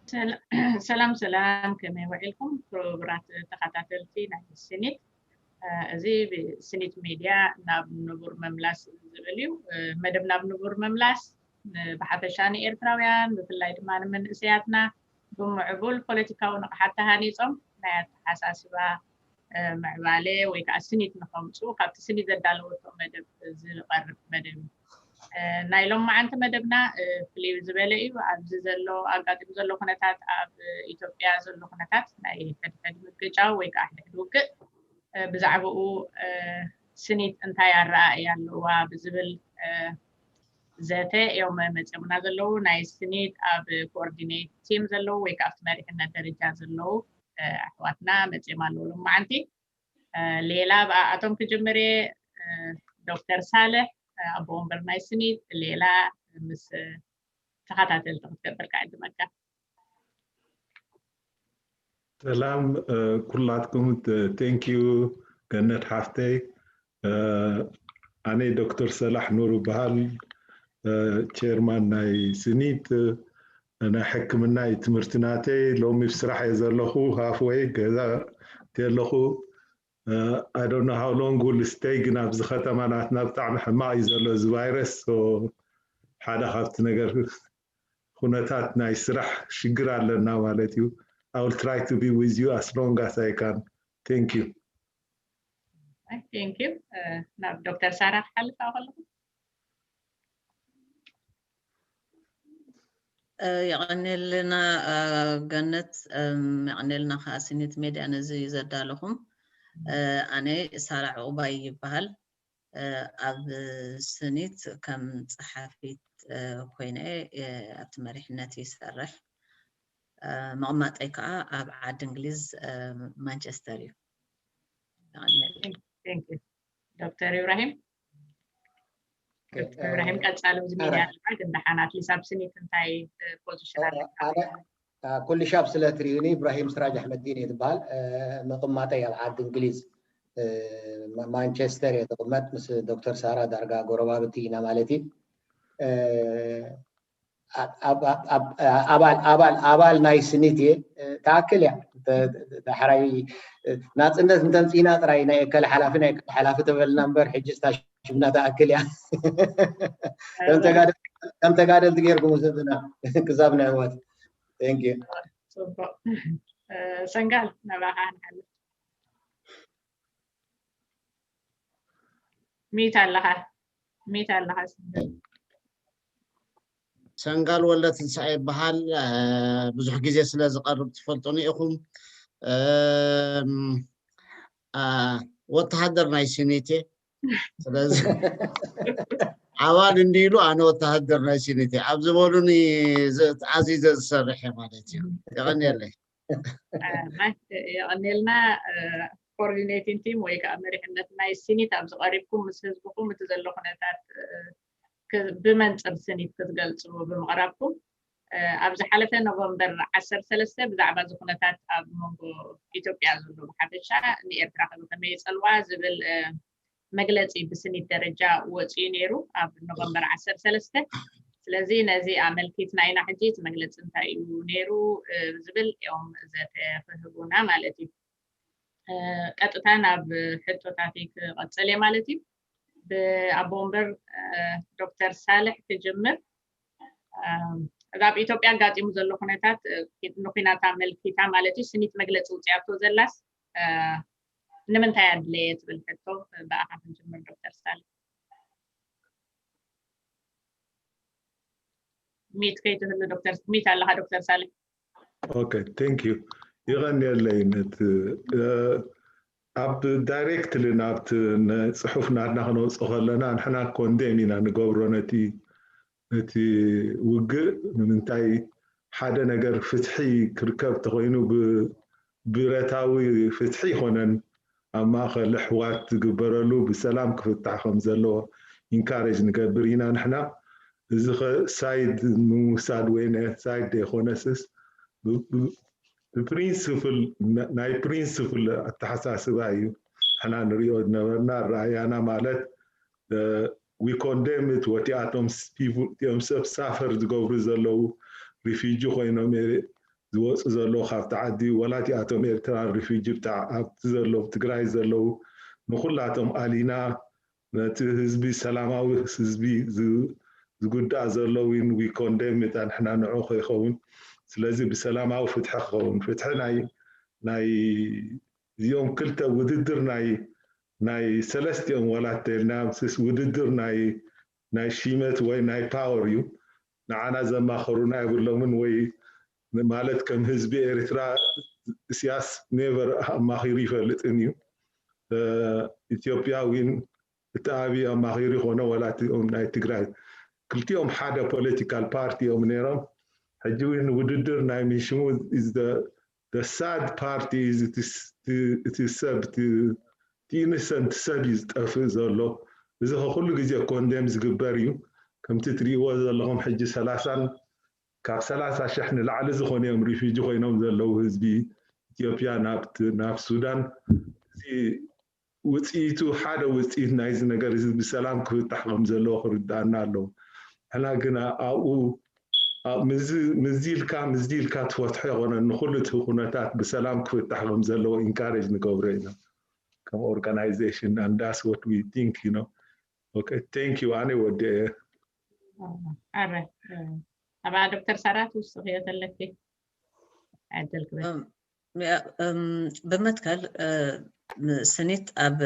ሰላም ሰላም፣ ከመይ ውዒልኩም ክቡራት ተኸታተልቲ ናይ ስኒት? እዚ ብስኒት ሜድያ ናብ ንቡር ምምላስ ዝብል እዩ። መደብ ናብ ንቡር ምምላስ ብሓፈሻ ንኤርትራውያን ብፍላይ ድማ ንመንእሰያትና ብምዕቡል ፖለቲካዊ ንቕሓት ተሃኒጾም ናይ ኣተሓሳስባ ምዕባለ ወይ ከዓ ስኒት ንኸምፁ ካብቲ ስኒት ዘዳለወቶ መደብ ዝቐርብ መደብ እዩ። ናይ ሎማዓንቲ መደብና ፍልይ ዝበለ እዩ። ኣብዚ ዘሎ ኣጋጢሙ ዘሎ ኩነታት፣ ኣብ ኢትዮጵያ ዘሎ ኩነታት ናይ ሕድሕድ ምግጫው ወይ ከዓ ሕድሕድ ውግእ ብዛዕባኡ ስኒት እንታይ ኣረኣእያ ኣለዋ ብዝብል ዘተ እዮም መፂኦምና ዘለዉ። ናይ ስኒት ኣብ ኮኦርዲኔት ቲም ዘለዉ ወይ ከዓ ኣብቲ መሪሕነት ደረጃ ዘለዉ ኣሕዋትና መፂኦም ኣለዉ ሎማዓንቲ። ሌላ ብኣቶም ክጅምር እየ። ዶክተር ሳልሕ ኣቦ ወንበር ናይ ስኒት፣ ሌላ ምስ ተኸታተልቲ ክትገብር ክዕድመካ። ሰላም ኩላትኩም። Thank you ገነት ሓፍተይ። ኣነ ዶክተር ሰላሕ ኑር ይበሃል፣ ቸርማን ናይ ስኒት። ናይ ሕክምና እዩ ትምህርቲ ናተይ። ሎሚ ብስራሕ እየ ዘለኹ፣ ሃፍወይ ገዛ ኣለኹ። I don't know how long will stay፣ ግን ኣብዚ ከተማ ናትና ብጣዕሚ ሕማቕ እዩ ዘሎ እዚ ቫይረስ። ሓደ ካብቲ ነገር ኩነታት ናይ ስራሕ ሽግር ኣለና ማለት እዩ። I will try to be with you as long as I can. Thank you. Thank you። ናብ ዶክተር ሳራ ክሓልፍ ከለኹ። የቐኔልና ገነት፣ የቐኔልና ከዓ ስኒት ሜድያ ነዚ ዘዳለኹም። ኣነ ሳራ ዕቑባይ ይበሃል። ኣብ ስኒት ከም ጸሓፊት ኮይነ ኣብቲ መሪሕነት ይሰርሕ። መቐማጠይ ከዓ ኣብ ዓዲ እንግሊዝ ማንቸስተር እዩ። ዶክተር ኢብራሂም ኢብራሂም ቀጻሊ ኣብዚ ሚድያ ኣለካ፣ ግን ደሓን ኣትሊስ ኣብ ስኒት እንታይ ፖዚሽን ኣለካ? ኩሉ ሻብ ስለ ትርእዩኒ፣ ኢብራሂም ስራጅ ኣሕመዲን እየ ዝበሃል። ምቕማጠይ ኣብ ዓዲ እንግሊዝ ማንቸስተር እየ ዝቕመጥ። ምስ ዶክተር ሳራ ዳርጋ ጎረባብቲ ኢና ማለት እዩ። ኣባል ናይ ስኒት እየ። ተኣክል እያ። ዳሕራይ ናፅነት እንተምፅእና ጥራይ ናይ እከለ ሓላፊ ናይ እከለ ሓላፊ ተበልና እምበር፣ ሕጂ ስታሽብና ተኣክል እያ። ከም ተጋደልቲ ጌርኩም ውሰዱና ክሳብ ንዕወት። Thank you። ፅቡቅ። ሰንጋል፣ ናባኻ ንሓልፍ። ሚት ኣለኻ፣ ሚት ኣለኻ። ሰንጋል ወልደ ትንሳኤ ይበሃል። ብዙሕ ግዜ ስለ ዝቐርብ ትፈልጡኒ ኢኹም። ወተሃደር ናይ ስኒት እየ። ስለዚ ኣባል እንዲሉ ኣነ ወተሃደር ናይ ስኒት እየ ኣብ ዝበሉኒ ኣዚዘ ዝሰርሕ እየ ማለት እዩ። የቐንየለይ። የቐንየልና። ኮኦርዲኔቲንግ ቲም ወይ ከዓ መሪሕነት ናይ ስኒት ኣብዚ ቀሪብኩም ምስ ህዝብኹም እቲ ዘሎ ኩነታት ብመንፅር ስኒት ክትገልፁ ብምቕራብኩም፣ ኣብ ዝሓለፈ ኖቨምበር ዓሰርተ ሰለስተ ብዛዕባ እዚ ኩነታት ኣብ መንጎ ኢትዮጵያ ዘሎ ብሓፈሻ ንኤርትራ ከመይ የፀልዋ ዝብል መግለፂ ብስኒት ደረጃ ወፂኡ ነይሩ ኣብ ኖቨምበር ዓሰርተ ሰለስተ። ስለዚ ነዚ ኣመልኪትና ኢና ሕጂ እቲ መግለፂ እንታይ እዩ ነይሩ ዝብል እዮም ዘተክህቡና ማለት እዩ። ቀጥታ ናብ ሕቶታት ክቐፅል እየ ማለት እዩ። ብኣቦ ወንበር ዶክተር ሳልሕ ክጅምር። እዛ ኣብ ኢትዮጵያ ኣጋጢሙ ዘሎ ኩነታት ንኩናት ኣመልኪታ ማለት እዩ ስኒት መግለፂ ውፅያቶ ዘላስ ንምንታይ ኣድለየ ትብል ሕቶ ብኣኻ ክንጅምር ዶክተር ሳልሕ። ሚት ከይትህሉ ዶክተር ሚት ኣለኻ ዶክተር ሳልሕ። Okay, thank you። ይቐንየለይ። ነቲ ኣብ ዳይሬክትሊ ናብቲ ጽሑፍ ናትና ክነውፅኦ ከለና ንሕና ኮንዴም ኢና ንገብሮ ነቲ ነቲ ውግእ። ንምንታይ ሓደ ነገር ፍትሒ ክርከብ ተኮይኑ ብብረታዊ ፍትሒ ይኮነን ኣብ ማእከል ኣሕዋት ዝግበረሉ ብሰላም ክፍታሕ ከም ዘለዎ ኢንካሬጅ ንገብር ኢና ንሕና። እዚ ሳይድ ምውሳድ ወይ ሳይድ ዘይኮነስስ ብፕሪንስፕል ናይ ፕሪንስፕል ኣተሓሳስባ እዩ። ንሕና ንሪኦ ዝነበርና ራእያና ማለት we condemn it ወቲኣቶም እቲኦም ሰብ ሳፈር ዝገብሩ ዘለዉ ሪፊጂ ኮይኖም ዝወፁ ዘለዉ ካብቲ ዓዲ፣ ወላ እቲኣቶም ኤርትራ ሪፊጂ ኣብቲ ዘለዉ ትግራይ ዘለዉ ንኩላቶም ኣሊና፣ ነቲ ህዝቢ ሰላማዊ ህዝቢ ዝጉዳእ ዘሎ እውን ዊ ኮንደም እታ ንሕና ንዑ ከይኸውን። ስለዚ ብሰላማዊ ፍትሒ ክኸውን፣ ፍትሒ ናይ ናይ እዚኦም ክልተ ውድድር ናይ ናይ ሰለስቲኦም ዋላ ተልና ውድድር ናይ ናይ ሽመት ወይ ናይ ፓወር እዩ። ንዓና ዘማኸሩና የብሎምን ወይ ማለት ከም ህዝቢ ኤርትራ እስያስ ኔቨር ኣማኺሩ ይፈልጥን እዩ። ኢትዮጵያ እውን እቲ ኣብይ ኣማኺሩ ይኾነ ዋላ እቲኦም ናይ ትግራይ ክልቲኦም ሓደ ፖለቲካል ፓርቲ እዮም ነይሮም። ሕጂ እውን ውድድር ናይ ምንሽሙ ሳድ ፓርቲ እቲ ሰብ ኢኒሰንት ሰብ እዩ ዝጠፍእ ዘሎ። እዚ ከኩሉ ግዜ ኮንደም ዝግበር እዩ። ከምቲ ትሪእዎ ዘለኹም ሕጂ ሰላሳን ካብ ሰላሳ ሽሕ ንላዕሊ ዝኾኑ እዮም ሪፊጂ ኮይኖም ዘለዉ ህዝቢ ኢትዮጵያ ናብ ሱዳን። እዚ ውፅኢቱ ሓደ ውፅኢት ናይዚ ነገር እዚ ብሰላም ክፍታሕ ከም ዘለዎ ክርዳእና ኣለዎ። ሕና ግና ኣብኡ ምዚ ኢልካ ምዚ ኢልካ ትፈትሖ ይኮነ ንኩሉ እቲ ኩነታት ብሰላም ክፍታሕ ከም ዘለዎ ኢንካሬጅ ንገብሮ ኢና። ከም ኦርጋናይዜሽን and that's what we think you know okay thank you ኣነ ወደ ኣረ ኣባ ዶክተር ሳራ ትውስኽዮ ተለኪ ዕድል ክበ ብመትከል ስኒት ኣብ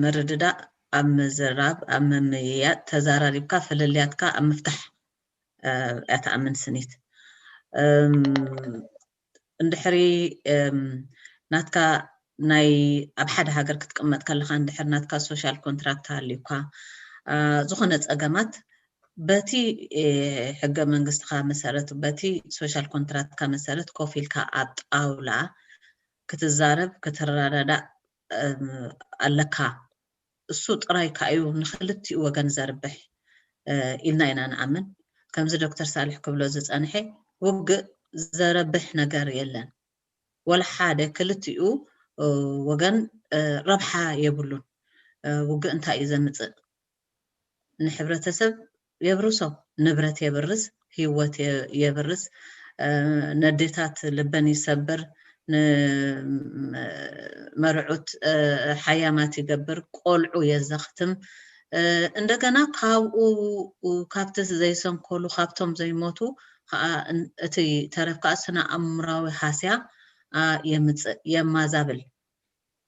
ምርድዳእ ኣብ ምዝራብ ኣብ ምምይያጥ ተዛራሪብካ ፍልልያትካ ኣብ ምፍታሕ እያ ትኣምን ስኒት እንድሕሪ ናትካ ናይ ኣብ ሓደ ሃገር ክትቅመጥ ከለካ እንድሕር ናትካ ሶሻል ኮንትራክት ሃልዩካ ዝኾነ ፀገማት በቲ ሕገ መንግስትካ መሰረት በቲ ሶሻል ኮንትራክትካ መሰረት ኮፍ ኢልካ ኣብ ጣውላ ክትዛረብ ክትረዳዳእ ኣለካ። እሱ ጥራይ ከኣ እዩ ንክልቲኡ ወገን ዘርብሕ ኢልና ኢና ንኣምን። ከምዚ ዶክተር ሳልሕ ክብሎ ዝጸንሐ ውግእ ዘረብሕ ነገር የለን። ወላ ሓደ ክልቲኡ ወገን ረብሓ የብሉን። ውግእ እንታይ እዩ ዘምጽእ? ንሕብረተሰብ የብርሶ፣ ንብረት የብርስ፣ ህይወት የብርስ፣ ነዴታት ልበን ይሰብር፣ ንመርዑት ሓያማት ይገብር፣ ቆልዑ የዘኽትም። እንደገና ካብኡ ካብቲ ዘይሰንከሉ ካብቶም ዘይሞቱ ከዓ እቲ ተረፍ ከዓ ስነ ኣእምራዊ ሃስያ የምፅእ የማዛብል።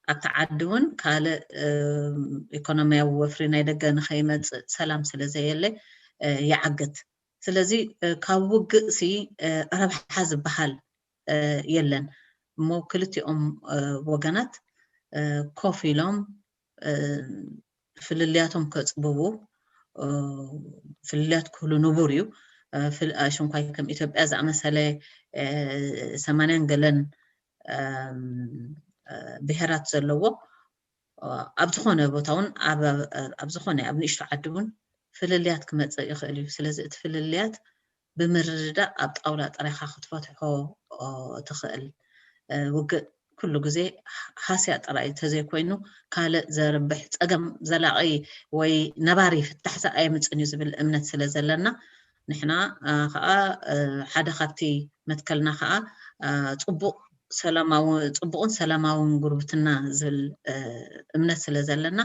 ኣብቲ ዓዲ እውን ካልእ ኢኮኖሚያዊ ወፍሪ ናይ ደገ ንኸይመፅእ ሰላም ስለ ዘየለ ይዓግት። ስለዚ ካብ ውግእ ሲ ረብሓ ዝበሃል የለን እሞ ክልቲኦም ወገናት ኮፍ ኢሎም ፍልልያቶም ከፅብቡ ፍልልያት ክህሉ ንቡር እዩ። ሽንኳይ ከም ኢትዮጵያ ዝኣመሰለ ሰማንያን ገለን ብሄራት ዘለዎ ኣብ ዝኾነ ቦታ እውን ኣብ ዝኾነ ኣብ ንእሽቶ ዓዲ እውን ፍልልያት ክመፅእ ይኽእል እዩ። ስለዚ እቲ ፍልልያት ብምርድዳእ ኣብ ጣውላ ጥራይካ ክትፈትሖ ትኽእል። ውግእ ኩሉ ግዜ ሃስያ ጥራይ ተዘይኮይኑ ካልእ ዘርብሕ ፀገም ዘላቒ ወይ ነባሪ ፍታሕቲ ኣየምፅን እዩ ዝብል እምነት ስለ ዘለና ንሕና ከዓ ሓደ ካብቲ መትከልና ከዓ ፅቡቕ ሰላማዊ ፅቡቕን ሰላማውን ጉርብትና ዝብል እምነት ስለ ዘለና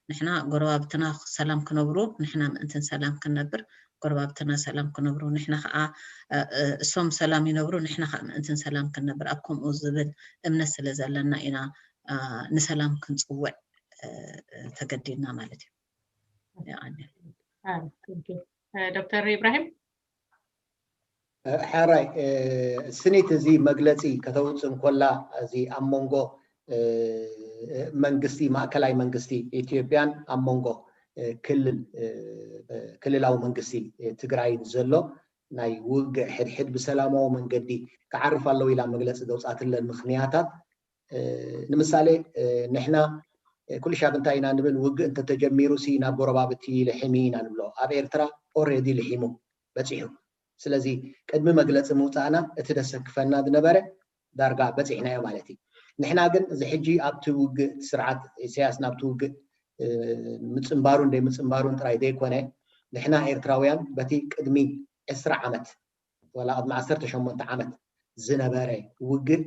ንሕና ጎረባብትና ሰላም ክነብሩ ንሕና ምእንትን ሰላም ክንነብር ጎረባብትና ሰላም ክነብሩ ንሕና ከዓ እሶም ሰላም ይነብሩ ንሕና ከዓ ምእንትን ሰላም ክንነብር ኣብ ከምኡ ዝብል እምነት ስለ ዘለና ኢና ንሰላም ክንፅውዕ ተገዲድና ማለት እዩ። ዶክተር ኢብራሂም ሕራይ ስኒት እዚ መግለፂ ከተውፅእ እንኮላ እዚ ኣብ መንጎ መንግስቲ ማእከላይ መንግስቲ ኢትዮጵያን ኣብ መንጎ ክልል ክልላዊ መንግስቲ ትግራይን ዘሎ ናይ ውግእ ሕድሕድ ብሰላማዊ መንገዲ ክዓርፍ ኣለዉ ኢላ መግለፂ ዘውፃትለን ምክንያታት ንምሳሌ ንሕና ኩሉ ሻብ እንታይ ኢና ንብል ውግእ እንተተጀሚሩ ሲ ናብ ጎረባብቲ ልሕሚ ኢና ንብሎ ኣብ ኤርትራ ኦሬዲ ልሒሙ በፂሑ ስለዚ ቅድሚ መግለፂ ምውፃእና እቲ ደሰክፈና ዝነበረ ዳርጋ በፂሕናዮ ማለት እዩ ንሕና ግን እዚ ሕጂ ኣብቲ ውግእ ስርዓት ኢሳያስ ናብቲ ውግእ ምፅንባሩን ደይ ምፅንባሩን ጥራይ ዘይኮነ ንሕና ኤርትራውያን በቲ ቅድሚ ዕስራ ዓመት ወላ ቅድሚ ዓሰርተ ሸሞንተ ዓመት ዝነበረ ውግእ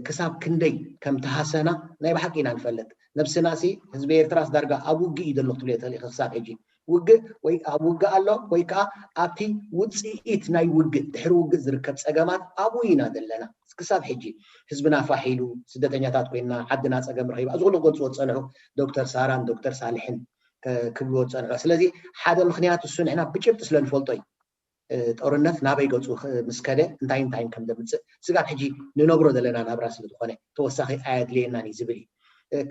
ክሳብ ክንደይ ከም ተሃሰና ናይ ብሓቂ ኢና ንፈልጥ። ነብስናሲ ህዝቢ ኤርትራስ ዳርጋ ኣብ ውግእ እዩ ዘሎ ክትብል እየ ተልኢኸ ክሳብ ሕጂ። ውግእ ወይ ኣብ ውግእ ኣሎ ወይ ከዓ ኣብቲ ውፅኢት ናይ ውግእ ድሕሪ ውግእ ዝርከብ ፀገማት ኣብኡ ኢና ዘለና። ክሳብ ሕጂ ህዝብና ፋሕ ኢሉ ስደተኛታት ኮይና ዓድና ፀገም ረኺባ እዚ ኩሉ ክገልፅዎ ዝፀንሑ ዶክተር ሳራን ዶክተር ሳልሕን ክብልዎ ዝፀንሑ። ስለዚ ሓደ ምክንያት እሱ ንሕና ብጭብጢ ስለ ንፈልጦ እዩ። ጦርነት ናበይ ገፁ ምስ ከደ እንታይ እንታይ ከም ዘምፅእ ስጋብ ሕጂ ንነብሮ ዘለና ናብራ ስለ ዝኾነ ተወሳኺ ኣየድልየናን እዩ ዝብል እዩ።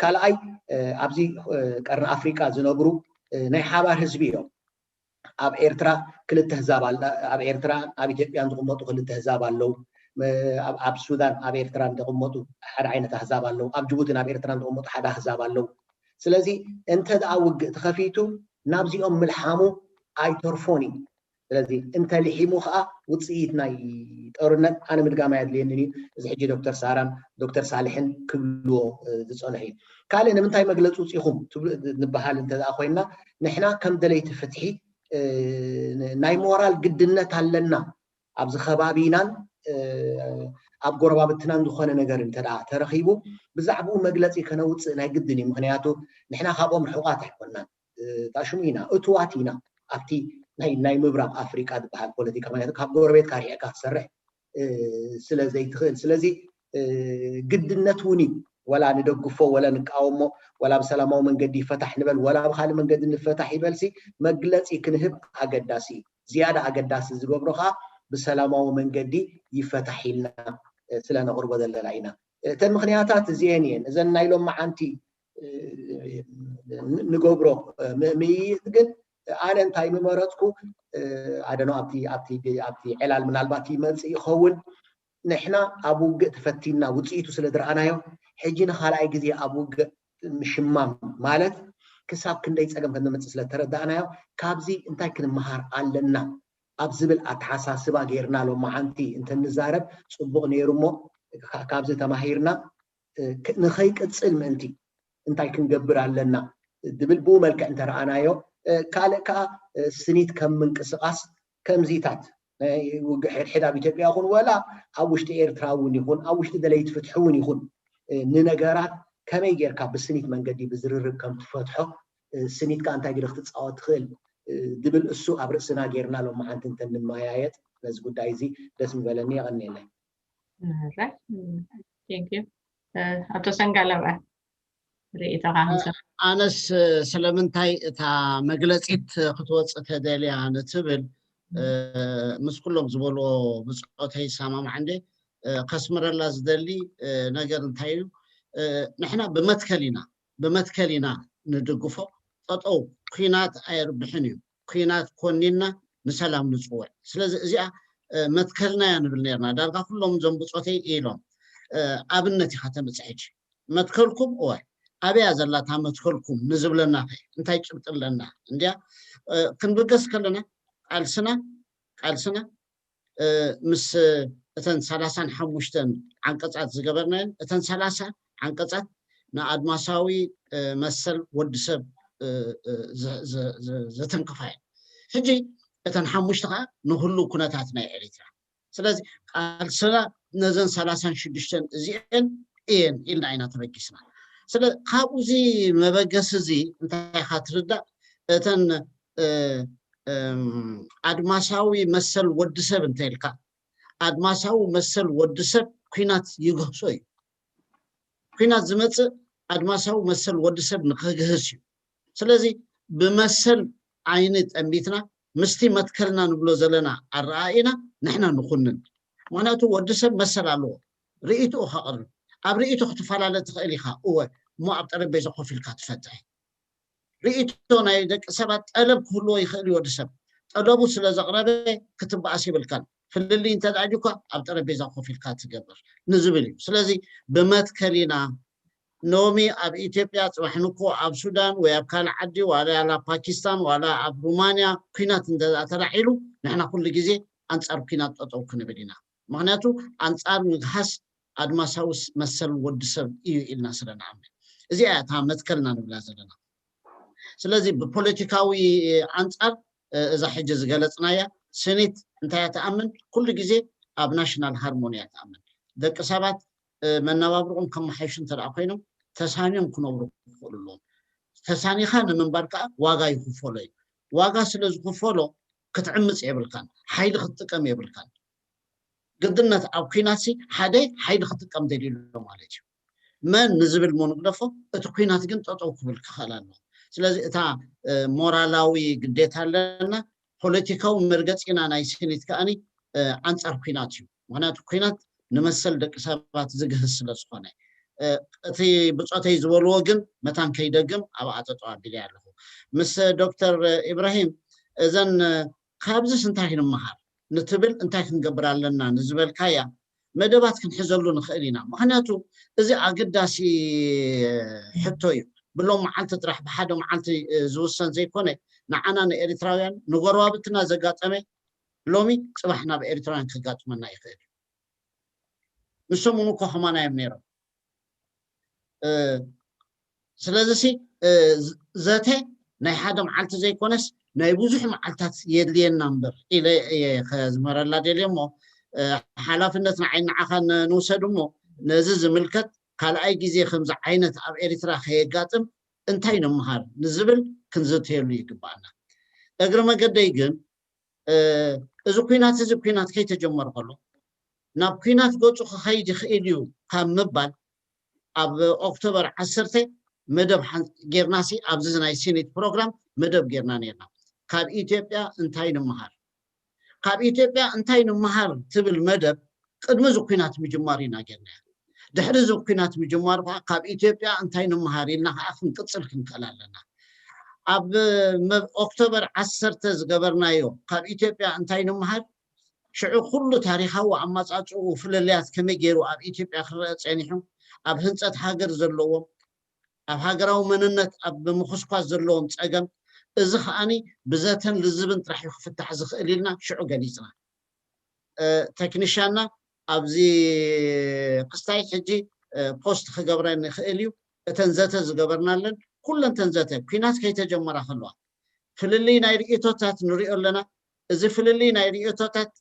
ካልኣይ ኣብዚ ቀርኒ ኣፍሪቃ ዝነብሩ ናይ ሓባር ህዝቢ እዮም። ኣብ ኤርትራ ክልተ ህዛብ ኣብ ኤርትራ ኣብ ኢትዮጵያን ዝቕመጡ ክልተ ህዛብ ኣለዉ። ኣብ ሱዳን ኣብ ኤርትራን ዝቕመጡ ሓደ ዓይነት ኣህዛብ ኣለዉ። ኣብ ጅቡትን ኣብ ኤርትራን ዝቕመጡ ሓደ ኣህዛብ ኣለዉ። ስለዚ እንተ ደኣ ውግእ ተኸፊቱ ናብዚኦም ምልሓሙ ኣይተርፎን እዩ። ስለዚ እንተ ልሒሙ ከዓ ውፅኢት ናይ ጦርነት ኣነ ምድጋም ኣየድልየንን እዩ። እዚ ሕጂ ዶክተር ሳራን ዶክተር ሳልሕን ክብልዎ ዝፀንሑ እዩ። ካልእ ንምንታይ መግለፂ ውፅኢኹም ንበሃል እንተ ኮይንና ንሕና ከም ደለይቲ ፍትሒ ናይ ሞራል ግድነት ኣለና ኣብዚ ከባቢናን ኣብ ጎረባብትናን ዝኾነ ነገር እንተ ተረኺቡ ብዛዕባኡ መግለፂ ከነውፅእ ናይ ግድን እዩ። ምክንያቱ ንሕና ካብኦም ርሑቓት ኣይኮናን። ጣሽሙ ኢና እትዋት ኢና ኣብቲ ናይ ምብራቕ ኣፍሪቃ ዝበሃል ፖለቲካ ምክንያቱ ካብ ጎረቤትካ ርሒቕካ ትሰርሕ ስለ ዘይትኽእል ስለዚ ግድነት እውን እዩ። ወላ ንደግፎ ወላ ንቃወሞ ወላ ብሰላማዊ መንገዲ ይፈታሕ ንበል ወላ ብካልእ መንገዲ ንፈታሕ ይበልሲ መግለፂ ክንህብ ኣገዳሲ እዩ። ዝያዳ ኣገዳሲ ዝገብሮ ከዓ ብሰላማዊ መንገዲ ይፈታሕ ኢልና ስለ ነቕርቦ ዘለና ኢና። እተን ምክንያታት እዚአን እየን። እዘን ናይ ሎማዓንቲ ንገብሮ ምምይይጥ ግን ኣነ እንታይ ምመረፅኩ ኣደኖ ኣብቲ ዕላል ምናልባት ይመፅእ ይኸውን። ንሕና ኣብ ውግእ ተፈቲንና ውፅኢቱ ስለ ዝረኣናዮ ሕጂ ንካልኣይ ግዜ ኣብ ውግእ ምሽማም ማለት ክሳብ ክንደይ ፀገም ከም ዘምፅእ ስለ ተረዳእናዮ ካብዚ እንታይ ክንመሃር ኣለና ኣብ ዝብል ኣተሓሳስባ ገይርና ሎማዓንቲ እንተንዛረብ ፅቡቕ ነይሩ እሞ ካብዚ ተማሂርና ንኸይቅፅል ምእንቲ እንታይ ክንገብር ኣለና ዝብል ብኡ መልክዕ እንተረኣናዮ ካልእ ከዓ ስኒት ከም ምንቅስቃስ ከምዚታት ውግእ ሕድሕድ ኣብ ኢትዮጵያ ይኹን ወላ ኣብ ውሽጢ ኤርትራ እውን ይኹን ኣብ ውሽጢ ደለይቲ ፍትሒ እውን ይኹን ንነገራት ከመይ ጌርካ ብስኒት መንገዲ ብዝርርብ ከም ትፈትሖ ስኒት ከዓ እንታይ ግደ ክትፃወት ትኽእል ዝብል እሱ ኣብ ርእስና ጌርና ሎማዓንቲ እንተንመያየጥ ነዚ ጉዳይ እዚ ደስ ምበለኒ። የቐንየለይ። ኣቶ ሰንጋለበ ርእይቶኻ ኣነስ ስለምንታይ እታ መግለፂት ክትወፅእ ተደልያ ንትብል ምስ ኩሎም ዝበልዎ ብፆተይ ይሰማማዕ እንዴ ከስምረላ ዝደሊ ነገር እንታይ እዩ ንሕና ብመትከል ኢና ብመትከል ኢና ንድግፎ ጠጠው ኩናት ኣየርብሕን እዩ ኩናት ኮኒና ንሰላም ንፅውዕ ስለዚ እዚኣ መትከልና እያ ንብል ነርና ዳርጋ ኩሎም እዞም ብፆተይ ኢሎም ኣብነት ኢካ ተምፅእ ሕጂ መትከልኩም እወ ኣበያ ዘላታ መትከልኩም ንዝብለና ከ እንታይ ጭብጢ ኣለና እንዲያ ክንብገስ ከለና ቃልስና ቃልስና ምስ እተን ሰላሳን ሓሙሽተን ዓንቀፃት ዝገበርናየን እተን ሰላሳ ዓንቀፃት ንኣድማሳዊ መሰል ወዲ ሰብ ዘተንክፋ እየን ሕጂ እተን ሓሙሽተ ከዓ ንህሉ ኩነታት ናይ ኤሪትራ ስለዚ ቃልስና ነዘን ሰላሳን ሽዱሽተን እዚአን እየን ኢልና ኢና ተበጊስና ስለ ካብዚ መበገሲ እዚ እንታይ ኢካ ትርዳእ እተን ኣድማሳዊ መሰል ወዲ ሰብ እንተ ኢልካ ኣድማሳዊ መሰል ወዲ ሰብ ኩናት ይግህሶ እዩ ኩናት ዝመፅእ ኣድማሳዊ መሰል ወዲ ሰብ ንክግህስ እዩ ስለዚ ብመሰል ዓይኒ ጠሚትና ምስቲ መትከልና ንብሎ ዘለና ኣረኣኢና ንሕና ንኩንን ምክንያቱ ወዲ ሰብ መሰል ኣለዎ ርእይትኡ ከቕርብ ኣብ ርእይቶ ክትፈላለ ትኽእል ኢኻ እወ እሞ ኣብ ጠረጴዛ ኮፍ ኢልካ ትፈትሕ ርእይቶ ናይ ደቂ ሰባት ጠለብ ክህልዎ ይኽእል እዩ ወዲ ሰብ ጠለቡ ስለ ዘቕረበ ክትበኣስ ይብልካን ፍልልይ እንተ ደኣ ኳ ኣብ ጠረጴዛ ኮፍ ኢልካ ትገብር ንዝብል እዩ ስለዚ ብመትከል ኢና ኖሚ ኣብ ኢትዮጵያ ፅባሕ ንኮ ኣብ ሱዳን ወይ ኣብ ካልእ ዓዲ ዋላ ኣብ ፓኪስታን ዋላ ኣብ ሩማንያ ኩናት እንተ ተላዒሉ ንሕና ኩሉ ግዜ ኣንፃር ኩናት ጠጠው ክንብል ኢና ምክንያቱ ኣንፃር ምግሃስ ኣድማሳዊ መሰል ወዲ ሰብ እዩ ኢልና ስለ ንኣምን እዚኣ እታ መትከልና ንብላ ዘለና ስለዚ ብፖለቲካዊ ኣንፃር እዛ ሕጂ ዝገለፅናያ ስኒት እንታይ ትኣምን ኩሉ ግዜ ኣብ ናሽናል ሃርሞኒ እያ ትኣምን። ደቂ ሰባት መናባብርኦም ከመሓይሹ እንተ ኮይኖም ተሳንዮም ክነብሩ ክኽእሉ ኣለዎም። ተሳኒኻ ንምንባር ከዓ ዋጋ ይኽፈሎ እዩ። ዋጋ ስለ ዝኽፈሎ ክትዕምፅ የብልካን፣ ሓይሊ ክትጥቀም የብልካን። ግድነት ኣብ ኩናት ሓደ ሓይሊ ክትጥቀም ደልዩ ኣሎ ማለት እዩ። መን ንዝብል ሞ ንግደፎ፣ እቲ ኩናት ግን ጠጠው ክብል ክኽእል ኣለዎ። ስለዚ እታ ሞራላዊ ግዴታ ኣለና። ፖለቲካዊ መርገፂና ናይ ስኒት ከኣኒ ኣንፃር ኩናት እዩ። ምክንያቱ ኩናት ንመሰል ደቂ ሰባት ዝግህስ ስለ ዝኾነ፣ እቲ ብፆተይ ዝበልዎ ግን መታን ከይደግም ኣብ ኣጠጠው ኣቢለ ኣለኹ። ምስ ዶክተር ኢብራሂም እዘን ካብዚስ እንታይ ንምሃር ንትብል እንታይ ክንገብር ኣለና ንዝበልካያ መደባት ክንሕዘሉ ንኽእል ኢና። ምክንያቱ እዚ ኣገዳሲ ሕቶ እዩ። ብሎም መዓልቲ ጥራሕ ብሓደ መዓልቲ ዝውሰን ዘይኮነ ንዓና ንኤርትራውያን ንጎረባብትና ዘጋጠመ ሎሚ ፅባሕ ናብ ኤርትራውያን ከጋጥመና ይኽእል እዩ። ንሶም እውን እኮ ከማና እዮም ነይሮም። ስለዚ ሲ ዘተ ናይ ሓደ መዓልቲ ዘይኮነስ ናይ ብዙሕ መዓልታት የድልየና እምበር ኢለ እየ ከዝመረላ ደልየ እሞ ሓላፍነት ንዓይ ንዓኻ ንውሰድ እሞ ነዚ ዝምልከት ካልኣይ ግዜ ከምዚ ዓይነት ኣብ ኤርትራ ከየጋጥም እንታይ ንምሃር ንዝብል ክንዝተየሉ ይግባኣና። እግሪ መገደይ ግን እዚ ኩናት እዚ ኩናት ከይተጀመረ ከሎ ናብ ኩናት ገፁ ክኸይድ ይኽእል እዩ ካብ ምባል ኣብ ኦክቶበር ዓሰርተ መደብ ጌርናሲ ኣብዚ ናይ ሲኒት ፕሮግራም መደብ ጌርና ነርና። ካብ ኢትዮጵያ እንታይ ንምሃር፣ ካብ ኢትዮጵያ እንታይ ንምሃር ትብል መደብ ቅድሚ እዚ ኩናት ምጅማር ኢና ጌርናያ። ድሕሪ እዚ ኩናት ምጅማር ከዓ ካብ ኢትዮጵያ እንታይ ንምሃር ኢልና ከዓ ክንቅፅል ክንክእል ኣለና። ኣብ ኦክቶበር ዓሰርተ ዝገበርናዮ ካብ ኢትዮጵያ እንታይ ንምሃር ሽዑ ኩሉ ታሪኻዊ ኣመፃፅኡ ፍልልያት ከመይ ገይሩ ኣብ ኢትዮጵያ ክረአ ፀኒሑ፣ ኣብ ህንፀት ሃገር ዘለዎም፣ ኣብ ሃገራዊ መንነት ኣብ ምኹስኳስ ዘለዎም ፀገም፣ እዚ ከዓኒ ብዘተን ልዝብን ጥራሕ እዩ ክፍታሕ ዝኽእል ኢልና ሽዑ ገሊፅና። ተክኒሻና ኣብዚ ክስታይ ሕጂ ፖስት ክገብረን ይኽእል እዩ። እተን ዘተ ዝገበርናለን ኩለን ተን ዘተ ኩናት ከይተጀመራ ከለዋ ፍልልይ ናይ ርእቶታት ንሪኦ ኣለና። እዚ ፍልልይ ናይ ርእቶታት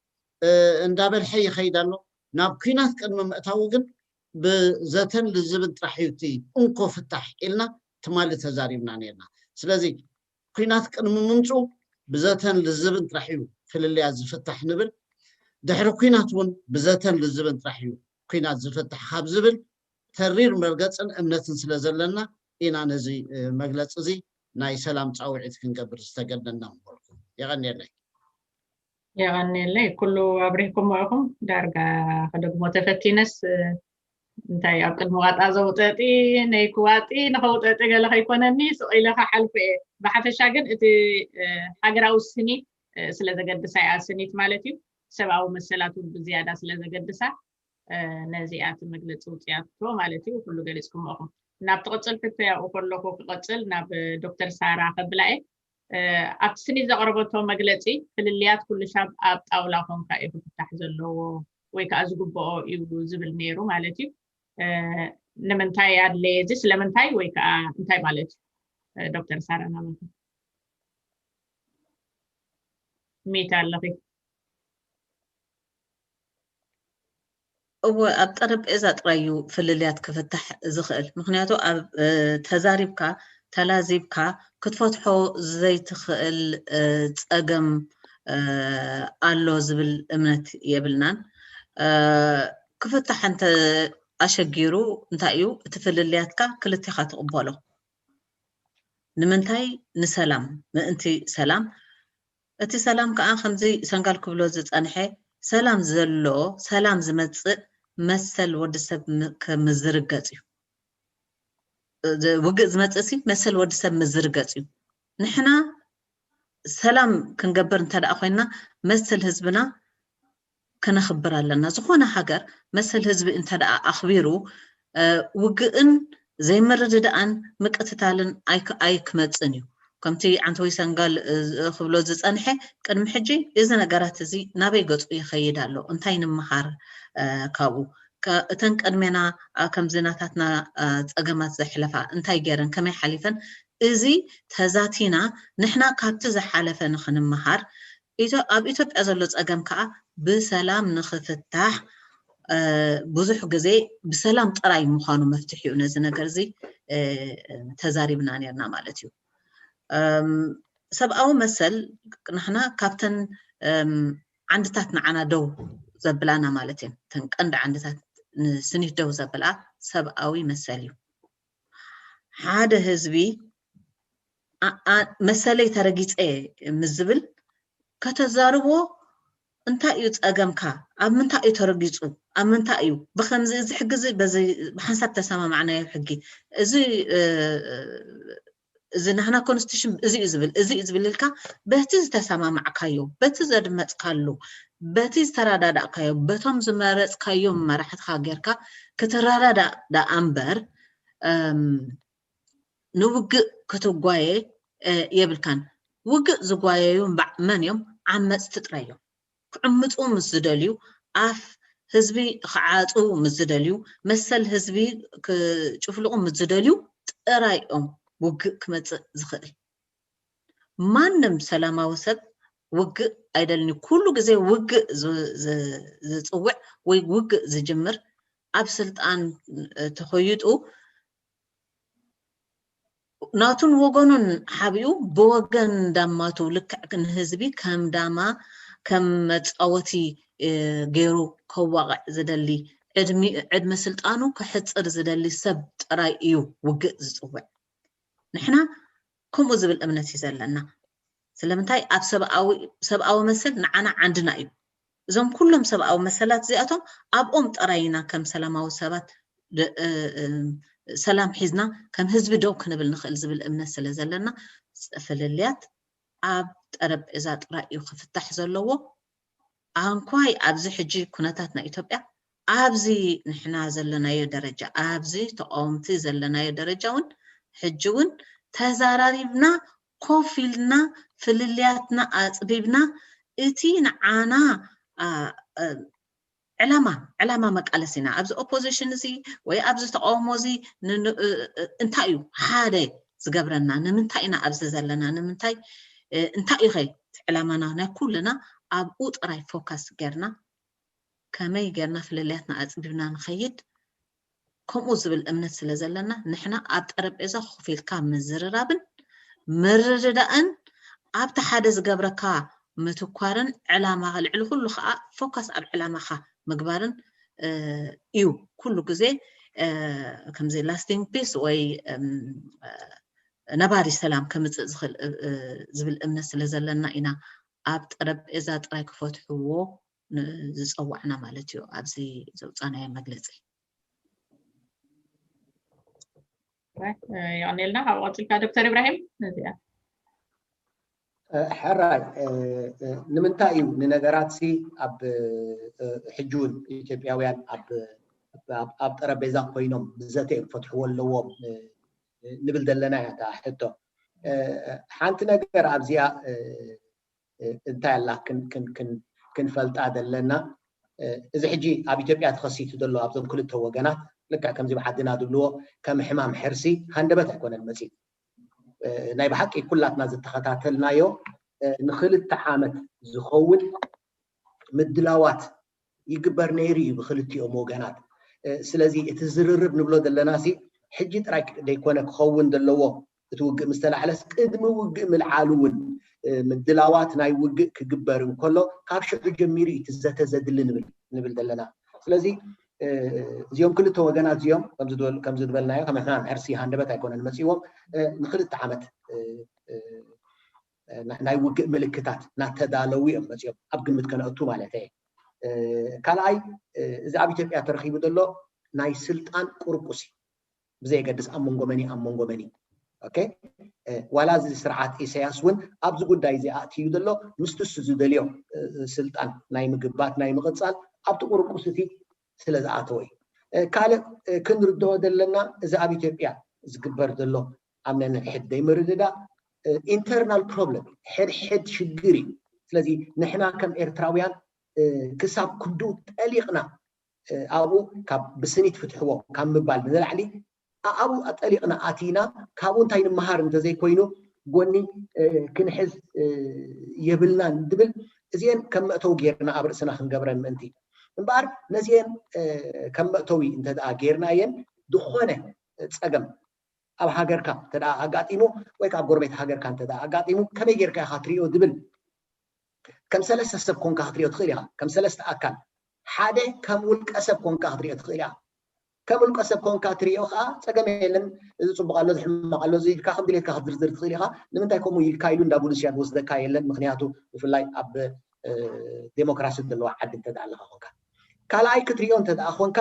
እንዳበልሐ ይኸይድ ኣሎ። ናብ ኩናት ቅድሚ ምእታው ግን ብዘተን ልዝብን ጥራሕ እዩ እቲ እንኮ ፍታሕ ኢልና ትማሊ ተዛሪብና ነርና። ስለዚ ኩናት ቅድሚ ምምፅኡ ብዘተን ልዝብን ጥራሕ እዩ ፍልልያት ዝፍታሕ ንብል። ድሕሪ ኩናት እውን ብዘተን ልዝብን ጥራሕ እዩ ኩናት ዝፍታሕ ካብ ዝብል ተሪር መርገፅን እምነትን ስለ ዘለና ኢና ነዚ መግለፂ እዚ ናይ ሰላም ፃውዒት ክንገብር ዝተገደድና ምበልኩ። የቐንየለይ። የቐንየለይ። ኩሉ ኣብሪህኩሞ ኢኹም። ዳርጋ ከደግሞ ተፈቲነስ እንታይ ኣብ ቅድሚ ዋጣ ዘውጠጢ ነይ ክዋጢ ንኸውጠጢ ገለ ከይኮነኒ ስቕ ኢለ ክሓልፎ እየ። ብሓፈሻ ግን እቲ ሃገራዊ ስኒት ስለ ዘገድሳ እያ፣ ስኒት ማለት እዩ። ሰብኣዊ መሰላት እውን ብዝያዳ ስለ ዘገድሳ ነዚኣ እቲ መግለፂ ውፅያቶ ማለት እዩ። ኩሉ ገሊፅኩሞ ኢኹም። ናብ ትቕፅል ሕቶ ያብኡ ከለኹ ክቐፅል ናብ ዶክተር ሳራ ከብላ እየ። ኣብቲ ስኒት ዘቕረበቶ መግለፂ ፍልልያት ኩሉ ሻብ ኣብ ጣውላ ኮንካ እዩ ክፍታሕ ዘለዎ ወይ ከዓ ዝግበኦ እዩ ዝብል ነይሩ ማለት እዩ። ንምንታይ ኣድለየ እዚ ስለምንታይ ወይ ከዓ እንታይ ማለት እዩ? ዶክተር ሳራ ናባኹም ሚት ኣለኺ። እወ ኣብ ጠረጴዛ ጥራይ እዩ ፍልልያት ክፍታሕ ዝኽእል። ምክንያቱ ኣብ ተዛሪብካ ተላዚብካ ክትፈትሖ ዘይትኽእል ፀገም ኣሎ ዝብል እምነት የብልናን። ክፍታሕ እንተ ኣሸጊሩ እንታይ እዩ እቲ ፍልልያትካ ክልቴኻ ትቕበሎ። ንምንታይ? ንሰላም፣ ምእንቲ ሰላም። እቲ ሰላም ከዓ ከምዚ ሰንጋል ክብሎ ዝፀንሐ ሰላም ዘሎ ሰላም ዝመፅእ መሰል ወዲ ሰብ ምዝርገፅ እዩ። ውግእ ዝመፅእ ሲ መሰል ወዲ ሰብ ምዝርገፅ እዩ። ንሕና ሰላም ክንገብር እንተ ደኣ ኮይንና መሰል ህዝብና ከነኽብር ኣለና። ዝኾነ ሃገር መሰል ህዝቢ እንተ ደኣ ኣኽቢሩ ውግእን ዘይምርድዳእን ምቅትታልን ኣይክመፅን እዩ። ከምቲ ዓንተወይ ሰንጋል ክብሎ ዝፀንሐ ቅድሚ ሕጂ እዚ ነገራት እዚ ናበይ ገፁ ይኸይድ ኣሎ? እንታይ ንምሃር ካብኡ? እተን ቅድሜና ከምዚ ናታትና ፀገማት ዘሕለፋ እንታይ ገይረን ከመይ ሓሊፈን? እዚ ተዛቲና ንሕና ካብቲ ዝሓለፈ ንክንምሃር ኣብ ኢትዮጵያ ዘሎ ፀገም ከዓ ብሰላም ንክፍታሕ ብዙሕ ግዜ ብሰላም ጥራይ ምዃኑ መፍትሒኡ ነዚ ነገር እዚ ተዛሪብና ነርና ማለት እዩ። ሰብኣዊ መሰል ንሕና ካብተን ዓንድታት ንዓና ደው ዘብላና ማለት እየን። ተን ቀንዲ ዓንድታት ንስኒት ደው ዘብላ ሰብኣዊ መሰል እዩ። ሓደ ህዝቢ መሰለይ ተረጊፀ ምስ ዝብል ከተዛርቦ እንታይ እዩ ፀገምካ? ኣብ ምንታይ እዩ ተረጊፁ? ኣብ ምንታይ እዩ ብከምዚ እዚ ሕጊ እዚ ብሓንሳብ ተሰማማዕናዮ ሕጊ እዚ እዚ ናህና ኮንስቲቱሽን እዚ እዩ ዝብል እዚ እዩ ዝብል ኢልካ በቲ ዝተሰማማዕካዮ በቲ ዘድመፅካሉ በቲ ዝተረዳዳእካዮ በቶም ዝመረፅካዮም መራሕትካ ጌርካ ክትረዳዳእ ደኣ እምበር ንውግእ ክትጓየ የብልካን። ውግእ ዝጓየዩ እምበዕ መን እዮም? ዓመፅቲ ጥራይ እዮም። ክዕምፁ ምስ ዝደልዩ፣ ኣፍ ህዝቢ ክዓፅዉ ምስ ዝደልዩ፣ መሰል ህዝቢ ክጭፍልቑ ምስ ዝደልዩ ጥራይ እዮም ውግእ ክመፅእ ዝኽእል። ማንም ሰላማዊ ሰብ ውግእ ኣይደልን። ኩሉ ግዜ ውግእ ዝፅውዕ ወይ ውግእ ዝጅምር ኣብ ስልጣን ተኾይጡ ናቱን ወገኑን ሓቢኡ ብወገን ዳማቱ ልክዕ ንህዝቢ ከም ዳማ ከም መፃወቲ ገይሩ ከዋቕዕ ዝደሊ ዕድመ ስልጣኑ ክሕፅር ዝደሊ ሰብ ጥራይ እዩ ውግእ ዝፅውዕ። ንሕና ከምኡ ዝብል እምነት እዩ ዘለና። ስለምንታይ ኣብ ሰብኣዊ መሰል ንዓና ዓንድና እዩ። እዞም ኩሎም ሰብኣዊ መሰላት እዚኣቶም ኣብኦም ጥራይ ኢና ከም ሰላማዊ ሰባት ሰላም ሒዝና ከም ህዝቢ ደው ክንብል ንኽእል ዝብል እምነት ስለ ዘለና ፍልልያት ኣብ ጠረጴዛ ጥራይ እዩ ክፍታሕ ዘለዎ። ኣንኳይ ኣብዚ ሕጂ ኩነታት ናይ ኢትዮጵያ ኣብዚ ንሕና ዘለናዮ ደረጃ ኣብዚ ተቃወምቲ ዘለናዮ ደረጃ እውን ሕጂ እውን ተዛራሪብና ኮፍ ኢልና ፍልልያትና ኣፅቢብና እቲ ንዓና ዕላማ ዕላማ መቃለሲና ኣብዚ ኦፖዚሽን እዚ ወይ ኣብዚ ተቃውሞ እዚ እንታይ እዩ ሓደ ዝገብረና ንምንታይ ኢና ኣብዚ ዘለና ንምንታይ እንታይ እዩ ኸ ዕላማና ናይ ኩልና ኣብኡ ጥራይ ፎካስ ጌርና ከመይ ጌርና ፍልልያትና ኣፅቢብና ንኸይድ ከምኡ ዝብል እምነት ስለ ዘለና ንሕና ኣብ ጠረጴዛ ኮፍ ኢልካ ምዝርራብን ምርድዳእን ኣብቲ ሓደ ዝገብረካ ምትኳርን ዕላማ ልዕሊ ኩሉ ከዓ ፎካስ ኣብ ዕላማካ ምግባርን እዩ ኩሉ ግዜ ከምዚ ላስቲንግ ፒስ ወይ ነባሪ ሰላም ከምፅእ ዝኽእል ዝብል እምነት ስለ ዘለና ኢና ኣብ ጠረጴዛ ጥራይ ክፈትሕዎ ዝፀዋዕና ማለት እዩ ኣብዚ ዘውፃናዮ መግለፂ። የቀኔልና ካብ ቀፂልካ ዶክተር ኢብራሂም ነዚኣ ሕራይ ንምንታይ እዩ ንነገራት ሲ ኣብ ሕጂ እውን ኢትዮጵያውያን ኣብ ጠረጴዛ ኮይኖም ብዘተ እዮም ክፈትሕዎ ኣለዎም ንብል ዘለና እያ እታ ሕቶ። ሓንቲ ነገር ኣብዚኣ እንታይ ኣላ ክንፈልጣ ዘለና። እዚ ሕጂ ኣብ ኢትዮጵያ ተኸሲቱ ዘሎ ኣብዞም ክልተ ወገናት ልክዕ ከምዚ ብዓድና ዝብልዎ ከም ሕማም ሕርሲ ሃንደበት ኣይኮነን መፂኡ። ናይ ብሓቂ ኩላትና ዝተኸታተልናዮ ንክልተ ዓመት ዝኸውን ምድላዋት ይግበር ነይሩ እዩ ብክልቲኦም ወገናት። ስለዚ እቲ ዝርርብ ንብሎ ዘለና ሲ ሕጂ ጥራይ ደይኮነ ክኸውን ዘለዎ እቲ ውግእ ምስ ተላዕለስ ቅድሚ ውግእ ምልዓሉ እውን ምድላዋት ናይ ውግእ ክግበር እንከሎ ካብ ሽዑ ጀሚሩ እዩ እቲ ዘተ ዘድሊ ንብል ዘለና። ስለዚ እዚኦም ክልተ ወገናት እዚኦም ከም ዝበልናዮ ከም ሕማም ሕርሲ ሃንደበት ኣይኮነን መፅዎም ንክልተ ዓመት ናይ ውግእ ምልክታት እናተዳለዉ እዮም መፅኦም ኣብ ግምት ከነእቱ ማለት እየ። ካልኣይ እዚ ኣብ ኢትዮጵያ ተረኪቡ ዘሎ ናይ ስልጣን ቁርቁስ እዩ። ብዘየገድስ ኣብ መንጎ መኒ ኣብ መንጎ መኒ ዋላ እዚ ስርዓት ኢሳያስ እውን ኣብዚ ጉዳይ እዚ ኣእትዩ ዘሎ ምስቱስ ዝደልዮ ስልጣን ናይ ምግባት ናይ ምቕፃል ኣብቲ ቁርቁስ እቲ ስለ ዝኣተወ እዩ። ካልእ ክንርድኦ ዘለና እዚ ኣብ ኢትዮጵያ ዝግበር ዘሎ ኣብ ነንሕድ ዘይምርድዳእ internal problem ሕድሕድ ሽግር እዩ። ስለዚ ንሕና ከም ኤርትራውያን ክሳብ ክንድኡ ጠሊቕና ኣብኡ ካብ ብስኒት ፍትሕዎ ካብ ምባል ንላዕሊ ኣብኡ ጠሊቕና ኣቲና ካብኡ እንታይ ንምሃር እንተዘይኮይኑ ጎኒ ክንሕዝ የብልናን ዝብል እዚአን ከም መእተዊ ጌርና ኣብ ርእስና ክንገብረን ምእንቲ እምበኣር ነዚአን ከም መእተዊ እንተ ደኣ ጌርናየን ዝኾነ ፀገም ኣብ ሃገርካ እንተ ኣጋጢሙ ወይ ከዓ ጎረቤት ሃገርካ እንተ ኣጋጢሙ ከመይ ጌርካ ኢኻ ትሪኦ ዝብል ከም ሰለስተ ሰብ ኮንካ ክትሪኦ ትኽእል ኢኻ። ከም ሰለስተ ኣካል ሓደ ከም ውልቀ ሰብ ኮንካ ክትሪኦ ትኽእል ኢኻ። ከም ውልቀ ሰብ ኮንካ ትሪኦ ከዓ ፀገም የለን። እዚ ፅቡቅ ኣሎ፣ እዚ ሕማቅ ኣሎ፣ እዚ ኢልካ ከም ድሌትካ ክትዝርዝር ትኽእል ኢኻ። ንምንታይ ከምኡ ኢልካ ኢሉ እንዳ ቡሉስያ ዝወስደካ የለን። ምክንያቱ ብፍላይ ኣብ ዴሞክራሲ ዘለዋ ዓዲ እንተ ኣለካ ኮንካ ካልኣይ ክትሪኦ እንተ ደኣ ኮንካ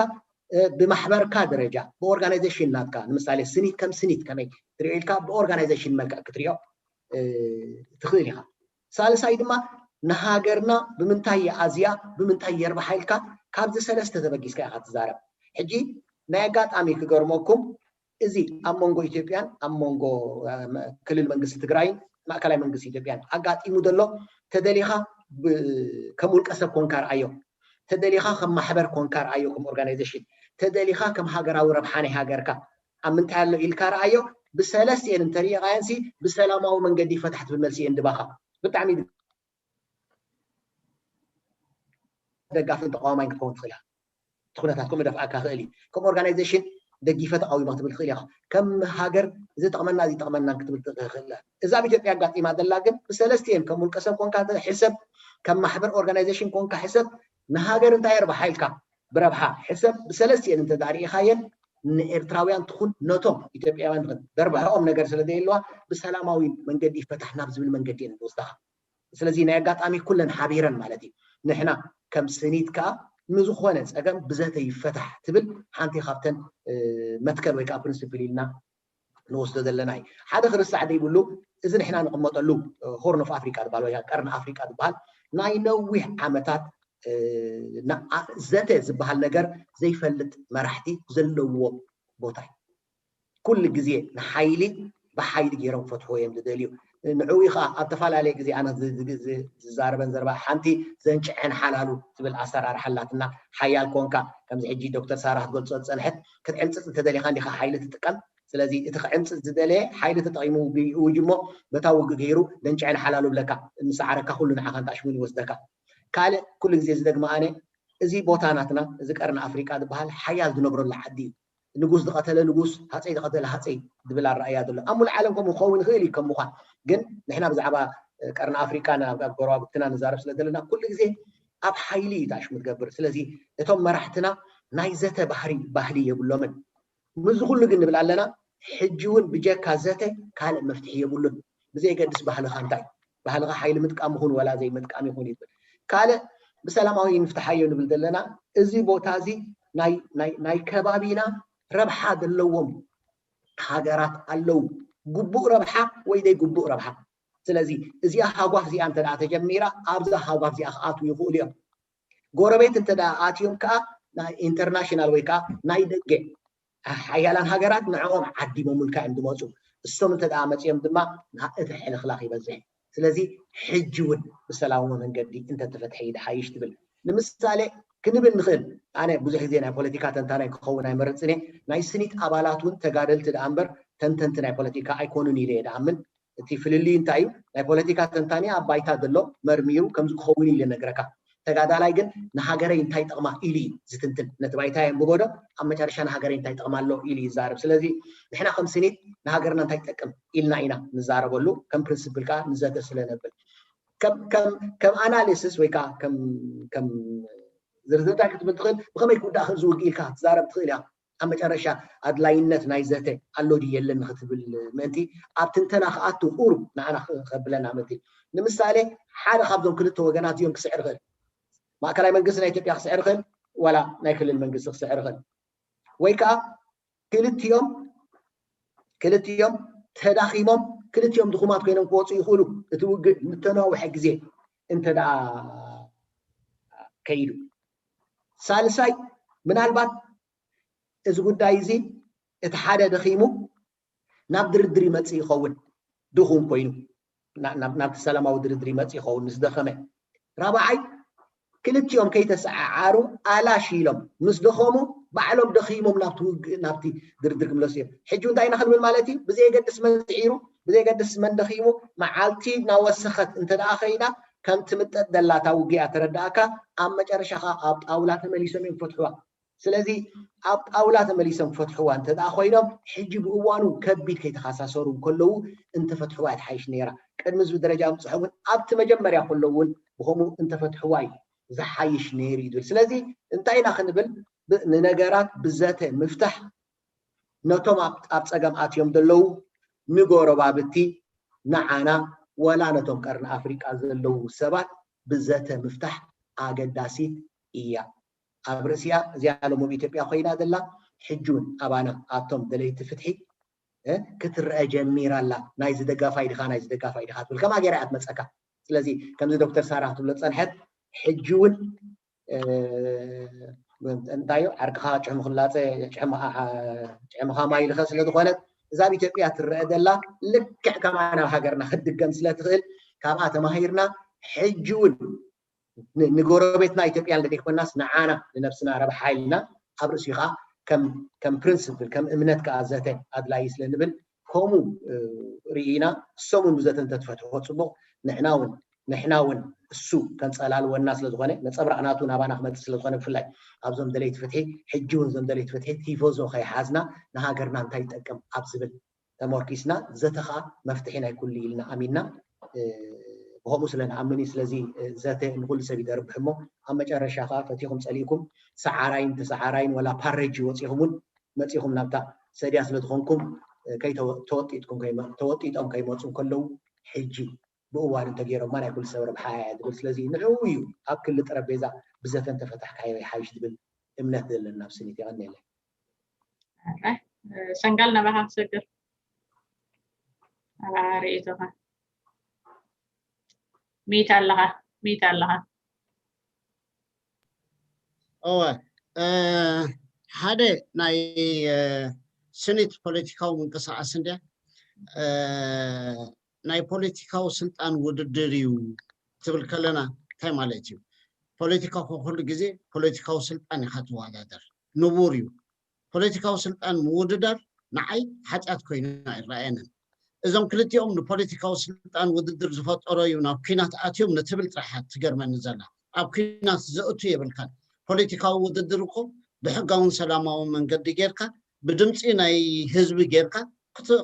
ብማሕበርካ ደረጃ ብኦርጋናይዜሽን ናትካ ንምሳሌ ስኒት ከም ስኒት ከመይ ትሪኦ ኢልካ ብኦርጋናይዜሽን መልክዕ ክትሪኦ ትኽእል ኢኻ። ሳልሳይ ድማ ንሃገርና ብምንታይ የኣዝያ ብምንታይ የርብሓ ኢልካ ካብዚ ሰለስተ ተበጊስካ ኢኻ ትዛረብ። ሕጂ ናይ ኣጋጣሚ ክገርመኩም እዚ ኣብ መንጎ ኢትዮጵያን ኣብ መንጎ ክልል መንግስቲ ትግራይን ማእከላይ መንግስቲ ኢትዮጵያን ኣጋጢሙ ዘሎ ተደሊኻ ከም ውልቀ ሰብ ኮንካ ርኣዮ፣ ተደሊኻ ከም ማሕበር ኮንካ ርኣዮ፣ ከም ኦርጋናይዜሽን ተደሊኻ ከም ሃገራዊ ረብሓ ናይ ሃገርካ ኣብ ምንታይ ኣሎ ኢልካ ርኣዮ። ብሰለስቲኤን እንተሪኢኻየንሲ ብሰላማዊ መንገዲ ይፈታሕ ትብል መልሲ እየን ድባኻ። ብጣዕሚ ደጋፍን ተቃዋማይን ክትከውን ትኽእል ኢኻ። እቲ ኩነታት ከምኡ ደፍኣካ ክእል እዩ። ከም ኦርጋናይዜሽን ደጊፈ ተቃዊመ ክትብል ትኽእል ኢኻ። ከም ሃገር እዚ ጠቕመና እዚ ጠቕመናን ክትብል ትኽእል። እዛ ኣብ ኢትዮጵያ ኣጋጢማ ዘላ ግን ብሰለስቲኤን ከም ውልቀ ሰብ ኮንካ ሕሰብ፣ ከም ማሕበር ኦርጋናይዜሽን ኮንካ ሕሰብ፣ ንሃገር እንታይ የርብሓ ኢልካ ብረብሓ ሕሰብ። ብሰለስቲኤን እንተ ዳርኢኻየን ንኤርትራውያን ትኹን ነቶም ኢትዮጵያውያን ትኹን ዘርብሐኦም ነገር ስለ ዘየለዋ ብሰላማዊ መንገዲ ይፈታሕ ናብ ዝብል መንገዲ እየን ዝወስዳኻ። ስለዚ ናይ ኣጋጣሚ ኩለን ሓቢረን ማለት እዩ ንሕና ከም ስኒት ከዓ ንዝኾነ ፀገም ብዘተ ይፈታሕ ትብል ሓንቲ ካብተን መትከል ወይ ከዓ ፕሪንስፕል ኢልና ንወስዶ ዘለና እዩ። ሓደ ክርስዕ ዘይብሉ እዚ ንሕና ንቕመጠሉ ሆርን ኦፍ ኣፍሪቃ ዝበሃል ወይ ቀርኒ ኣፍሪቃ ዝበሃል ናይ ነዊሕ ዓመታት ዘተ ዝበሃል ነገር ዘይፈልጥ መራሕቲ ዘለዎ ቦታ እዩ። ኩሉ ግዜ ንሓይሊ ብሓይሊ ገይሮም ክፈትሕዎ እዮም ዝደልዩ። ንዕኡ ከዓ ኣብ ተፈላለየ ግዜ ኣነ ዝዛረበን ዘረባ ሓንቲ ዘንጭዐን ሓላሉ ትብል ኣሰራርሓ ኣላትና። ሓያል ኮንካ ከምዚ ሕጂ ዶክተር ሳራ ክትገልፆ ዝፀንሐት ክትዕምፅፅ እንተደሊኻ እንዲኻ ሓይሊ ትጥቀም። ስለዚ እቲ ክዕምፅፅ ዝደለየ ሓይሊ ተጠቂሙ ብውጅሞ በታ ውግእ ገይሩ ዘንጭዐን ሓላሉ ብለካ ምስ ዓረካ ኩሉ ንዓኻ እንተ ኣሽሙን ይወስደካ። ካልእ ኩሉ ግዜ ዝደግመ ኣነ እዚ ቦታ ናትና እዚ ቀርኒ ኣፍሪቃ ዝበሃል ሓያል ዝነብረሉ ዓዲ እዩ። ንጉስ ዝቐተለ ንጉስ፣ ሃፀይ ዝቐተለ ሃፀይ ዝብል ኣረኣያ ዘሎ ኣብ ሙሉእ ዓለም ከምኡ ክኸውን ይኽእል እዩ ከም ምዃን። ግን ንሕና ብዛዕባ ቀርኒ ኣፍሪቃ ናብ ጎረባብትና ንዛረብ ስለ ዘለና ኩሉ ግዜ ኣብ ሓይሊ እዩ ታሽሙ ትገብር። ስለዚ እቶም መራሕትና ናይ ዘተ ባህሪ ባህሊ የብሎምን። ምስዚ ኩሉ ግን ንብል ኣለና ሕጂ እውን ብጀካ ዘተ ካልእ መፍትሒ የብሉን። ብዘየገድስ ባህልኻ እንታይ ባህልኻ ሓይሊ ምጥቃም ይኹን ወላ ዘይምጥቃም ይኹን ይብል ካልእ ብሰላማዊ ንፍትሓዮ ንብል ዘለና እዚ ቦታ እዚ ናይ ከባቢና ረብሓ ዘለዎም ሃገራት ኣለዉ። ግቡእ ረብሓ ወይ ዘይግቡእ ረብሓ። ስለዚ እዚኣ ሃጓፍ እዚኣ እንተ ተጀሚራ ኣብዛ ሃጓፍ እዚኣ ክኣትዉ ይኽእሉ እዮም። ጎረቤት እንተ ኣትዮም ከዓ ናይ ኢንተርናሽናል ወይ ከዓ ናይ ደገ ሓያላን ሃገራት ንዕኦም ዓዲሞምልካ እዮም ዝመፁ። እሶም እንተ መፅኦም ድማ እቲ ሕልኽላኽ ይበዝሕ። ስለዚ ሕጂ እውን ብሰላማዊ መንገዲ እንተተፈትሐ ይድሓይሽ ትብል። ንምሳሌ ክንብል ንኽእል፣ ኣነ ብዙሕ ግዜ ናይ ፖለቲካ ተንታናይ ክኸውን ኣይመረፅን እየ። ናይ ስኒት ኣባላት እውን ተጋደልቲ ደኣ እምበር ተንተንቲ ናይ ፖለቲካ ኣይኮኑን ኢለ እየ ደኣምን። እቲ ፍልልይ እንታይ እዩ? ናይ ፖለቲካ ተንታኒ ኣብ ባይታ ዘሎ መርሚሩ ከምዚ ክኸውን ኢለ ነግረካ። ተጋዳላይ ግን ንሃገረይ እንታይ ጠቕማ ኢሉ እዩ ዝትንትን። ነቲ ባይታ የንብቦ ዶ ኣብ መጨረሻ ንሃገረይ እንታይ ጠቕማ ኣሎ ኢሉ ይዛረብ። ስለዚ ንሕና ከም ስኒት ንሃገርና እንታይ ጠቅም ኢልና ኢና ንዛረበሉ ከም ፕሪንስፕል ከዓ ንዘተ ስለ ነብል ከም ኣናሊሲስ ወይ ከዓ ከም ዝርዝርታ ክትብል ትኽእል። ብኸመይ ክውዳእ ክእል ዝውግ ኢልካ ክትዛረብ ትኽእል እያ። ኣብ መጨረሻ ኣድላይነት ናይ ዘተ ኣሎ ድዩ የለን ንክትብል ምእንቲ ኣብ ትንተና ክኣቱ ቁሩብ ንዓና ከብለና ምእንቲ ንምሳሌ ሓደ ካብዞም ክልተ ወገናት እዚኦም ክስዕር ይኽእል። ማእከላይ መንግስቲ ናይ ኢትዮጵያ ክስዕር ይኽእል፣ ዋላ ናይ ክልል መንግስቲ ክስዕር ይኽእል። ወይ ከዓ ክልቲኦም ክልቲኦም ተዳኺሞም ክልቲኦም ድኹማት ኮይኖም ክወፁ ይኽእሉ። እቲ ውግእ ዝተናውሐ ግዜ እንተ ደኣ ከይዱ። ሳልሳይ ምናልባት እዚ ጉዳይ እዚ እቲ ሓደ ደኺሙ ናብ ድርድር ይመፅእ ይኸውን ድኹም ኮይኑ ናብቲ ሰላማዊ ድርድር ይመፅእ ይኸውን ምስ ደኸመ። ራብዓይ ክልቲኦም ከይተሰዓዓሩ ኣላሽ ኢሎም ምስ ደኸሙ ባዕሎም ደኺሞም ናብቲ ውግእ ናብቲ ድርድር ክምለሱ እዮም። ሕጂ እንታይ ኢና ክንብል ማለት እዩ? ብዘየገድስ መን ስዒሩ ብዘይገድስ መን ደኺሙ፣ መዓልቲ እናወሰኸት እንተ ደኣ ኸይዳ፣ ከም ትምጠጥ ደላታ ውግኣ ተረዳእካ። ኣብ መጨረሻ ኸዓ ኣብ ጣውላ ተመሊሶም እዮም ፈትሕዋ። ስለዚ ኣብ ጣውላ ተመሊሶም ፈትሕዋ እንተ ደኣ ኮይኖም፣ ሕጂ ብእዋኑ ከቢድ ከይተኸሳሰሩ ከለዉ እንተፈትሕዋ እያ ትሓይሽ ነይራ። ቅድሚ እዚ ደረጃ ምብፅሖም እውን ኣብቲ መጀመርያ ከለዉ እውን ብኸምኡ እንተፈትሕዋ እዩ ዝሓይሽ ነይሩ እዩ ዝብል። ስለዚ እንታይ ኢና ክንብል? ብ- ንነገራት ብዘተ ምፍታሕ ነቶም ኣብ ኣብ ፀገም ኣትዮም ዘለዉ ንጎረባብቲ፣ ንዓና፣ ወላ ነቶም ቀርኒ ኣፍሪቃ ዘለዉ ሰባት ብዘተ ምፍታሕ ኣገዳሲት እያ። ኣብ ርእሲያ እዚኣ ሎም ኣብ ኢትዮጵያ ኮይና ዘላ ሕጂ እውን ኣባና ኣቶም ደለይቲ ፍትሒ እ፣ ክትረአ ጀሚራ ኣላ። ናይዚ ደጋፋይ ዲኻ ናይዚ ደጋፋይ ዲኻ ትብል ከማ ገይራ እያ ትመፀካ። ስለዚ ከምዚ ዶክተር ሳራ ክትብሎ ዝፀንሐት ሕጂ እውን እ፣ እንታይ እዩ ዓርክኻ ጭሕሙ ክላፀ ጭሕምኻ ጭሕምኻ ማይ ልኸ ስለ ዝኾነት እዛ ኣብ ኢትዮጵያ ትረአ ዘላ ልክዕ ከማና ኣብ ሃገርና ክትድገም ስለ ትኽእል ካብኣ ተማሂርና ሕጂ እውን ን- ንጎረቤትና ኢትዮጵያ እንደ ዘይኮናስ ንዓና ንነብስና ረብሓ ኢልና ኣብ ርእሲ ከዓ ከም ከም ፕሪንስፕል ከም እምነት ከዓ ዘተ ኣድላዪ ስለ ንብል ከምኡ እ፣ ርኢና እሶም እውን ብዘተ እንተትፈትሕዎ ፅቡቕ ንሕና እውን ንሕና እውን እሱ ከንፀላልወና ስለ ዝኾነ ነፀብራቕ ናቱ ናባና ክመፅእ ስለ ዝኾነ ብፍላይ ኣብዞም ደለይቲ ፍትሒ ሕጂ እውን እዞም ደለይቲ ፍትሒ ቲፎዞ ከይሓዝና ንሃገርና እንታይ ይጠቅም ኣብ ዝብል ተመርኪስና ዘተ ከዓ መፍትሒ ናይ ኩሉ ኢልና ኣሚንና እ፣ ብኸምኡ ስለ ንኣምን እዩ። ስለዚ እ፣ ዘተ ንኩሉ ሰብ ይደርብሕ እሞ ኣብ መጨረሻ ከዓ ፈቲኹም ፀሊእኩም ሰዓራይን ተሰዓራይን ወላ ፓሬጅ ወፂኹም እውን መፂኹም ናብታ ሰድያ ስለ ዝኾንኩም እ፣ ከይተወ- ተወጢጥኩም ከይመ- ተወጢጦም ከይመፁ ከለዉ ሕጂ ብእዋኑ እንተገይሮማ ናይ ኩሉ ሰብ ረብሓ እያ ዝብል። ስለዚ ንዕኡ እዩ ኣብ ክሊ ጠረጴዛ ብዘተ እንተፈታሕካዮ ይሓይሽ ዝብል እምነት ዘለና ኣብ ስኒት። የቐንየለይ። ሰንጋል ናባኻ ክሰግር ናባኻ ርእይቶኻ ሚት ኣለኻ ሚት ኣለኻ እወ እ፣ ሓደ ናይ እ፣ ስኒት ፖለቲካዊ ምንቅስቃስ እንድያ እ፣ ናይ ፖለቲካዊ ስልጣን ውድድር እዩ ትብል ከለና እንታይ ማለት እዩ? ፖለቲካ እኮ ኩሉ ግዜ ፖለቲካዊ ስልጣን ኢኻ ትወዳደር ንቡር እዩ። ፖለቲካዊ ስልጣን ምውድዳር ንዓይ ሓጢኣት ኮይኑ ኣይረኣየንን። እዞም ክልቲኦም ንፖለቲካዊ ስልጣን ውድድር ዝፈጠሮ እዩ ናብ ኲናት ኣትዮም ንትብል ጥራሕ ትገርመኒ ዘላ። ኣብ ኲናት ዘእቱ የብልካን። ፖለቲካዊ ውድድር እኮ ብሕጋውን ሰላማውን መንገዲ ጌርካ ብድምፂ ናይ ህዝቢ ጌርካ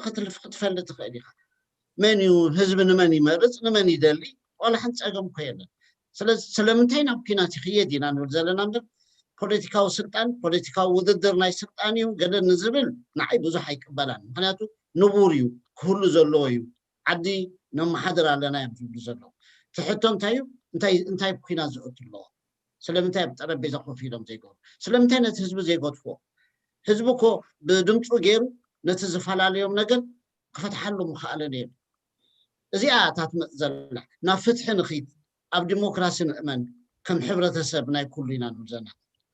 ክትልፍ ክትፈልጥ ትኽእል ኢኻ። መን እዩ ህዝቢ ንመን ይመርፅ ንመን ይደሊ ዋላ ሓንቲ ፀገም እኮ የለን። ስለዚ ስለምንታይ ናብ ኲናት ይኽየድ ኢና ንብል ዘለና እምበር ፖለቲካዊ ስልጣን ፖለቲካዊ ውድድር ናይ ስልጣን እዩ ገለ ንዝብል ንዓይ ብዙሕ ኣይቅበላን። ምክንያቱ ንቡር እዩ ክህሉ ዘለዎ እዩ። ዓዲ ነመሓድር ኣለና እዮም ዝብሉ ዘለዉ። እቲ ሕቶ እንታይ እዩ? እንታይ እንታይ ኲናት ዘእቱ ኣለዎ? ስለምንታይ ኣብ ጠረጴዛ ኮፍ ኢሎም ዘይገብሩ? ስለምንታይ ነቲ ህዝቢ ዘይገድፍዎ? ህዝቢ እኮ ብድምፁ ገይሩ ነቲ ዝፈላለዮም ነገር ክፈትሓሉ ምኽኣለ ነይሩ። እዚኣ እታ ትመፅእ ዘላ ናብ ፍትሒ ንኺድ፣ ኣብ ዲሞክራሲ ንእመን፣ ከም ሕብረተሰብ ናይ ኩሉ ኢና ንብል ዘለና።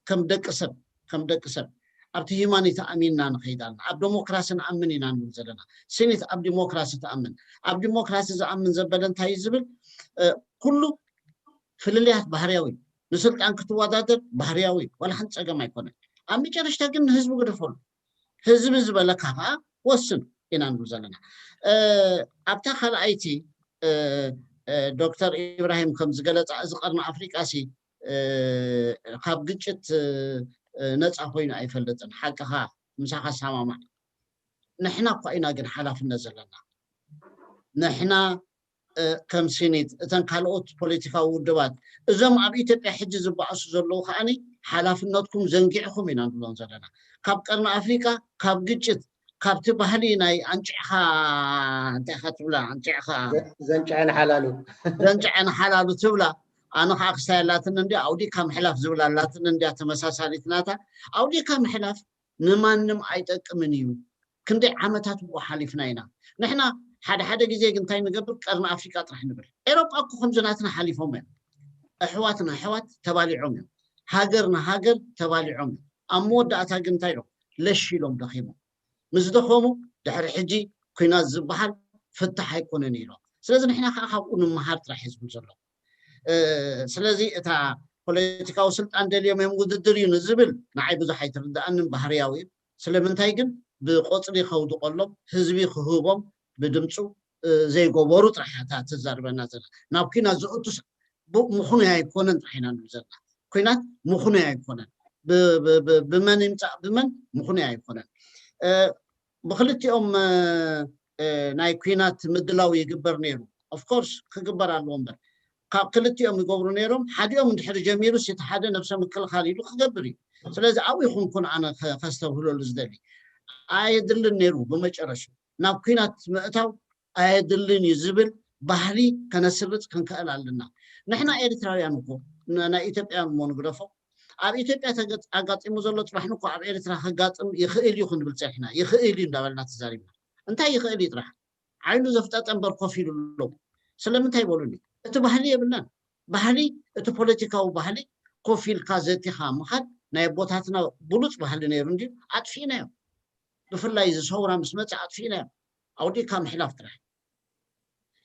ከም ደቂ ሰብ ከም ደቂ ሰብ ኣብቲ ሂማኒቲ ኣሚንና ንኸይድ ኣለና። ኣብ ዲሞክራሲ ንኣምን ኢና ንብል ዘለና። ስኒት ኣብ ዲሞክራሲ ትኣምን። ኣብ ዲሞክራሲ ዝኣምን ዘበለ እንታይ እዩ ዝብል እ፣ ኩሉ ፍልልያት ባህርያዊ ንስልጣን ክትወዳደር ባህርያዊ ዋላ ሓንቲ ፀገም ኣይኮነን። ኣብ መጨረሽታ ግን ንህዝቢ ግደፈሉ። ህዝቢ ዝበለካ ከዓ ወስን ኢና ንብል ዘለና። እ፣ ኣብታ ካልኣይቲ እ፣ እ፣ ዶክተር ኢብራሂም ከም ዝገለፃ እዚ ቀርኒ ኣፍሪቃ ሲ እ፣ ካብ ግጭት እ፣ እ፣ ነፃ ኮይኑ ኣይፈልጥን። ሓቅኻ ምሳኻ ሰማማዕ። ንሕና እኳ ኢና ግን ሓላፍነት ዘለና። ንሕና እ፣ ከም ሲኒት እተን ካልኦት ፖለቲካዊ ውድባት እዞም ኣብ ኢትዮጵያ ሕጂ ዝበኣሱ ዘለዉ ከዓኒ ሓላፍነትኩም ዘንጊዕኹም ኢና ንብሎም ዘለና። ካብ ቀርኒ ኣፍሪቃ ካብ ግጭት ካብቲ ባህሊ ናይ ኣንጭዕኻ እንታይ ኢኻ ትብላ ኣንጭዕኻ ዘንጭዐ ንሓላሉ ዘንጭዐ ንሓላሉ ትብላ። ኣነ ከዓ ክሳይ ኣላትኒ እንዲ ኣውዲእካ ምሕላፍ ዝብል ኣላትኒ እንዲያ ተመሳሳሊት ናታ ኣውዲእካ ምሕላፍ ንማንም ኣይጠቅምን እዩ። ክንደይ ዓመታት ብኡ ሓሊፍና ኢና ንሕና። ሓደ ሓደ ግዜ ግን እንታይ ንገብር ቀርኒ ኣፍሪቃ ጥራሕ ንብል። ኤሮጳ እኮ ከምዚ ናትና ሓሊፎም እዮም። ኣሕዋት ንኣሕዋት ተባሊዖም እዮም። ሃገር ንሃገር ተባሊዖም እዮም። ኣብ መወዳእታ ግን እንታይ ኢሎም ለሽ ኢሎም ደኺሞም። ምስ ደኸሙ ድሕሪ ሕጂ ኲናት ዝበሃል ፍታሕ ኣይኮነን ኢሎም። ስለዚ ንሕና ከዓ ካብኡ ንምሃር ጥራሕ እዩ ዝብል ዘሎ። እ፣ ስለዚ እታ ፖለቲካዊ ስልጣን ደልዮም እዮም ውድድር እዩ ንዝብል ንዓይ ብዙሕ ኣይትርድኣንን ባህርያዊ እዩ። ስለምንታይ ግን ብቆፅሊ ከውድቀሎም ህዝቢ ክህቦም ብድምፁ ዘይገበሩ ጥራሕ እያ ተዛርበና ዘላ። ናብ ኩናት ዘእቱስ ምኹኑይ ኣይኮነን ጥራሕ ኢና ንብል ዘለና። ኩናት ምኹኑይ ኣይኮነን። ብመን ይምፃእ ብመን ምኹኑይ ኣይኮነን። ብክልቲኦም ናይ ኩናት ምድላው ይግበር ነይሩ። ኦፍኮርስ ክግበር ኣለዎ እምበር ካብ ክልቲኦም ይገብሩ ነይሮም። ሓዲኦም እንድሕር ጀሚሩ እቲ ሓደ ነብሰ ምክልኻል ኢሉ ክገብር እዩ። ስለዚ ኣብኡ ይኹንኩን ኣነ ከስተብህለሉ ዝደሊ ኣየድልን ነይሩ። ብመጨረሹ ናብ ኩናት ምእታው ኣየድልን እዩ ዝብል ባህሊ ከነስርፅ ክንክእል ኣለና። ንሕና ኤርትራውያን እኮ ናይ ኢትዮጵያን እሞ ንግደፎ ኣብ ኢትዮጵያ ኣጋጢሙ ዘሎ ፅባሕ ንኮ ኣብ ኤርትራ ከጋጥም ይኽእል እዩ ክንብል ፀኒሕና። ይኽእል እዩ እንዳበልና ተዛሪብና። እንታይ ይኽእል እዩ ጥራሕ ዓይኑ ዘፍጠጠ እምበር ኮፍ ኢሉ ኣሎ። ስለምንታይ በሉኒ? እቲ ባህሊ የብልናን። ባህሊ እቲ ፖለቲካዊ ባህሊ ኮፍ ኢልካ ዘቲኻ ምኻድ ናይ ኣቦታትና ብሉፅ ባህሊ ነይሩ እንድዩ ኣጥፊእናዮ። ብፍላይ እዚ ሰውራ ምስ መፀ ኣጥፊእናዮ። ኣውዲእካ ምሕላፍ ጥራሕ።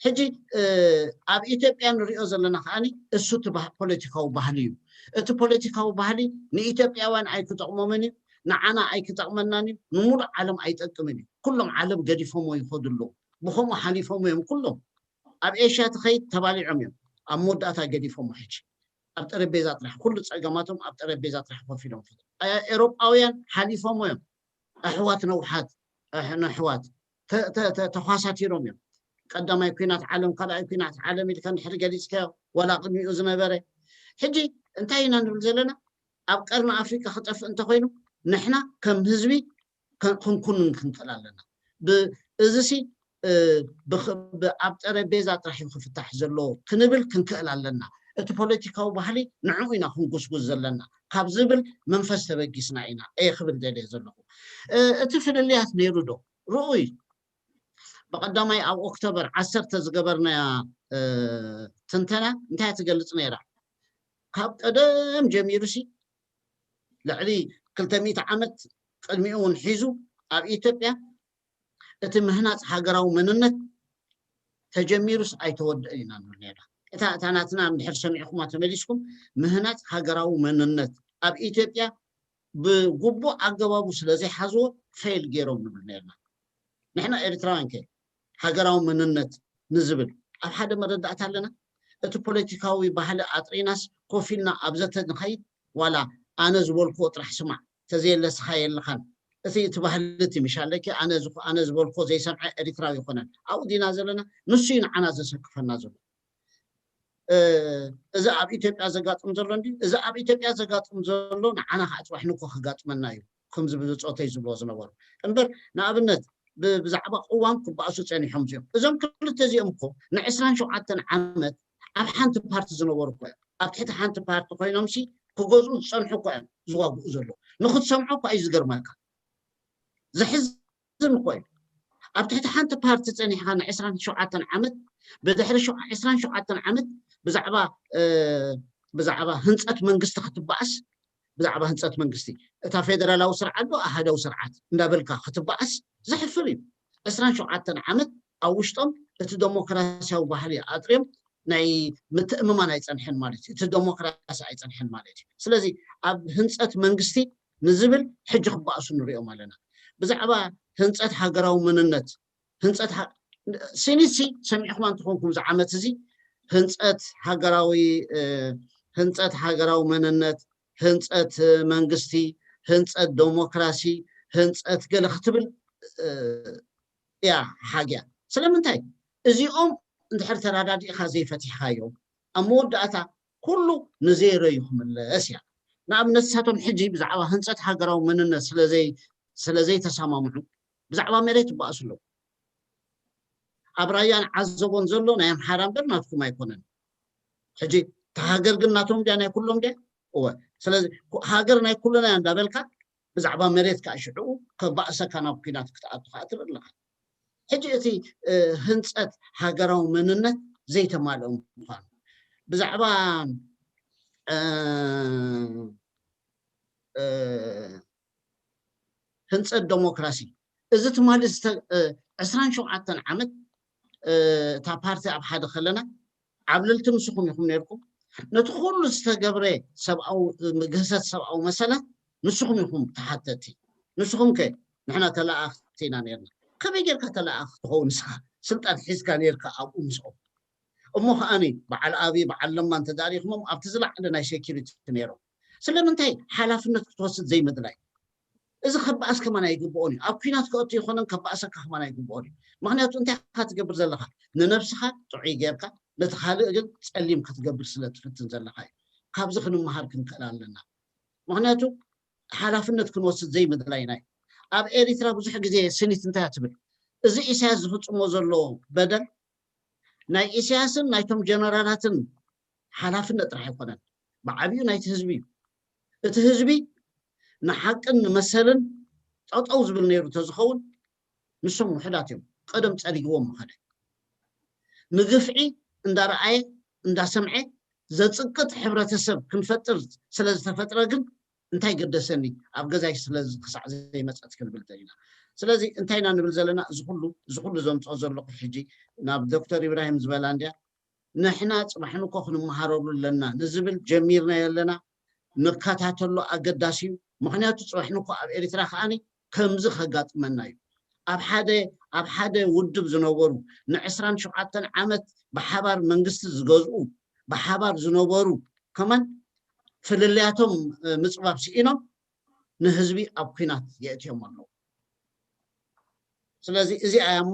ሕጂ ኣብ ኢትዮጵያ ንሪኦ ዘለና ከዓኒ እሱ እቲ ፖለቲካዊ ባህሊ እዩ። እቲ ፖለቲካዊ ባህሊ ንኢትዮጵያውያን ኣይክጠቕሞምን እዩ፣ ንዓና ኣይክጠቕመናን እዩ፣ ንሙሉእ ዓለም ኣይጠቅምን እዩ። ኩሎም ዓለም ገዲፎሞ ይኸዱ ኣለዉ። ብኸምኡ ሓሊፎሞ እዮም ኩሎም። ኣብ ኤሽያ ትኸይድ ተባሊዖም እዮም። ኣብ መወዳእታ ገዲፎሞ ሕጂ ኣብ ጠረጴዛ ጥራሕ ኩሉ ፀገማቶም ኣብ ጠረጴዛ ጥራሕ ኮፍ ኢሎም። ኤሮጳውያን ሓሊፎሞ እዮም። ኣሕዋት ነውሓት ነሕዋት ተኳሳቲሮም እዮም። ቀዳማይ ኩናት ዓለም ካልኣይ ኩናት ዓለም ኢልካ እንድሕር ገሊፅካዮ ዋላ ቅድሚኡ ዝነበረ። ሕጂ እንታይ ኢና ንብል ዘለና? ኣብ ቀርኒ ኣፍሪቃ ክጠፍእ እንተኮይኑ ንሕና ከም ህዝቢ ክንኩንን ክንክእል ኣለና። እዚሲ ኣብ ጠረጴዛ ጥራሕ እዩ ክፍታሕ ዘለዎ ክንብል ክንክእል ኣለና። እቲ ፖለቲካዊ ባህሊ ንዕኡ ኢና ክንጉስጉስ ዘለና ካብ ዝብል መንፈስ ተበጊስና ኢና እየ ክብል ደልየ ዘለኹ። እቲ ፍልልያት ነይሩ ዶ? ርኡይ። ብቐዳማይ ኣብ ኦክቶበር ዓሰርተ ዝገበርናያ ትንተና እንታይ ትገልፅ ነይራ? ካብ ቀደም ጀሚሩ ሲ ልዕሊ ክልተ ሚእቲ ዓመት ቅድሚኡ እውን ሒዙ ኣብ ኢትዮጵያ እቲ ምህናፅ ሃገራዊ መንነት ተጀሚሩስ ኣይተወደአን ኢና ንብል ነርና። እታ እታ ናትና እንድሕር ሰሚዕኩማ ተመሊስኩም ምህናፅ ሃገራዊ መንነት ኣብ ኢትዮጵያ ብግቡእ ኣገባቡ ስለ ዘይሓዝዎ ፌል ገይሮም ንብል ነርና። ንሕና ኤርትራውያን ከ ሃገራዊ መንነት ንዝብል ኣብ ሓደ መረዳእታ ኣለና? እቲ ፖለቲካዊ ባህሊ ኣጥሪናስ ኮፍ ኢልና ኣብ ዘተ ንኸይድ ዋላ ኣነ ዝበልክዎ ጥራሕ ስማዕ ተዘየለ ስኻ የለኻን። እቲ እቲ ባህሊ እቲ ምሽ ኣለኪ ኣነ ዝበልኮ ዘይሰምዐ ኤሪትራዊ ይኮነን ኣብኡ ዲና ዘለና ንሱ እዩ ንዓና ዘሰክፈና ዘሎ። እዚ ኣብ ኢትዮጵያ ዘጋጥም ዘሎ እንዲ እዚ ኣብ ኢትዮጵያ ዘጋጥም ዘሎ ንዓና ከዓ ፅባሕ ንኮ ክጋጥመና እዩ። ከምዚ ብብፆተይ ዝብሎ ዝነበሩ እምበር ንኣብነት ብዛዕባ ቅዋም ክበኣሱ ፀኒሖም እዚኦም እዞም ክልተ እዚኦም እኮ ንዕስራን ሸውዓተን ዓመት ኣብ ሓንቲ ፓርቲ ዝነበሩ እኮ እዮም ኣብ ትሕቲ ሓንቲ ፓርቲ ኮይኖም ሲ ክገዝኡ ዝፀንሑ እኮ እዮም ዝዋግኡ ዘለዉ። ንክትሰምዖ እኳ እዩ ዝገርመካ። ዘሕዝን እኮ እዩ። ኣብ ትሕቲ ሓንቲ ፓርቲ ፀኒሕካ ንዕስራን ሸውዓተን ዓመት ብድሕሪ ዕስራን ሸውዓተን ዓመት ብዛዕባ ብዛዕባ ህንፀት መንግስቲ ክትበኣስ ብዛዕባ ህንፀት መንግስቲ እታ ፌደራላዊ ስርዓት ዶ ኣሃዳዊ ስርዓት እንዳበልካ ክትበኣስ ዘሕፍር እዩ። ዕስራን ሸውዓተን ዓመት ኣብ ውሽጦም እቲ ደሞክራሲያዊ ባህሊ ኣጥርዮም ናይ ምትእምማን ኣይፀንሐን ማለት እዩ። እቲ ደሞክራሲ ኣይፀንሐን ማለት እዩ። ስለዚ ኣብ ህንፀት መንግስቲ ንዝብል ሕጂ ክበኣሱ ንሪኦም ኣለና። ብዛዕባ ህንፀት ሃገራዊ መንነት ህንፀት ሲኒሲ ሰሚዕኹም እንትኾንኩም እዚ ዓመት እዚ ህንፀት ሃገራዊ ህንፀት ሃገራዊ መንነት ህንፀት መንግስቲ ህንፀት ደሞክራሲ ህንፀት ገለ ክትብል እያ ሓግያ። ስለምንታይ እዚኦም እንድሕር ተረዳዲእካ ዘይፈቲሕካዮም ኣብ መወዳእታ ኩሉ ንዜሮ እዩ ክምለስ እያ። ንኣብነት ንሳቶም ሕጂ ብዛዕባ ህንፀት ሃገራዊ መንነት ስለዘይተሰማምዑ ብዛዕባ መሬት ይበኣሱ ኣለዉ። ኣብ ራያን ዓዘቦን ዘሎ ናይ ኣምሓራ እምበር ናትኩም ኣይኮነን። ሕጂ ተሃገር ግን ናቶም ድያ ናይ ኩሎም ድያ? እወ። ስለዚ ሃገር ናይ ኩልና እያ እንዳበልካ ብዛዕባ መሬት ከዓ ሽዕኡ ከባእሰካ ናብ ኩናት ክትኣቱ ከዓ ትርኢ ኣለካ። ሕጂ እቲ ህንፀት ሃገራዊ መንነት ዘይተማልኦ ምኳኑ ብዛዕባ ህንፀት ደሞክራሲ እዚ ትማሊ ዕስራን ሸውዓተን ዓመት እታ ፓርቲ ኣብ ሓደ ከለና ዓብለልቲ ንስኹም ኢኹም ነርኩም። ነቲ ኩሉ ዝተገብረ ሰብኣዊ ምግህሰት ሰብኣዊ መሰላት ንስኹም ኢኹም ተሓተቲ። ንስኹም ከ ንሕና ተለኣኽቲ ኢና ነርና። ከመይ ጌርካ ተለኣኽ ትኸውን ንስኻ? ስልጣን ሒዝካ ነርካ ኣብኡ ምስኦም። እሞ ከዓኒ በዓል ኣብይ በዓል ለማ እንተዳሪኽሞም ኣብቲ ዝለዓለ ናይ ሴኪሪቲ ነይሮም። ስለምንታይ ሓላፍነት ክትወስድ ዘይምድላይ? እዚ ከባኣስ ከማን ኣይግብኦን እዩ። ኣብ ኩናት ከእቱ ይኮነን ከባእሰካ ከማን ኣይግብኦን እዩ። ምክንያቱ እንታይ ኢካ ትገብር ዘለካ? ንነብስካ ጥዑይ ጌርካ ነቲ ካልእ ግን ጸሊም ክትገብር ስለ ትፍትን ዘለካ እዩ። ካብዚ ክንመሃር ክንክእል ኣለና። ምክንያቱ ሓላፍነት ክንወስድ ዘይምድላይና እዩ። ኣብ ኤሪትራ ብዙሕ ግዜ ስኒት እንታይ ትብል? እዚ ኢሳያስ ዝፍጽሞ ዘሎ በደል ናይ ኢሳያስን ናይቶም ጀነራላትን ሓላፍነት ጥራሕ ኣይኮነን፣ ብዓቢኡ ናይቲ ህዝቢ እዩ። እቲ ህዝቢ ንሓቅን ንመሰልን ጠጠው ዝብል ነይሩ ተዝኸውን ንሶም ውሕዳት እዮም፣ ቀደም ጸሪግዎም ምኸደ። ንግፍዒ እንዳረኣየ እንዳሰምዐ ዘጽቅጥ ሕብረተሰብ ክንፈጥር ስለ ዝተፈጥረ ግን እንታይ ገደሰኒ ኣብ ገዛይ ስለዚ ክሳዕ ዘይመጸት ክንብል ዘለና። ስለዚ እንታይ ኢና ንብል ዘለና? እዚ ኩሉ እዚ ኩሉ ዘምጽኦ ዘለኹ ሕጂ ናብ ዶክተር ኢብራሂም ዝበላ እንድያ ንሕና ጽባሕ ንኮ ክንመሃረሉ ኣለና ንዝብል ጀሚርናዮ ኣለና። ንከታተሎ ኣገዳሲ እዩ። ምክንያቱ ጽባሕ ንኮ ኣብ ኤርትራ ከዓኒ ከምዚ ከጋጥመና እዩ። ኣብ ሓደ ኣብ ሓደ ውድብ ዝነበሩ ንዕስራን ሸውዓተን ዓመት ብሓባር መንግስቲ ዝገዝኡ ብሓባር ዝነበሩ ከማን ፍልልያቶም ምፅባብ ስኢኖም ንህዝቢ ኣብ ኩናት የእትዮም ኣለዉ። ስለዚ እዚኣ እያ እሞ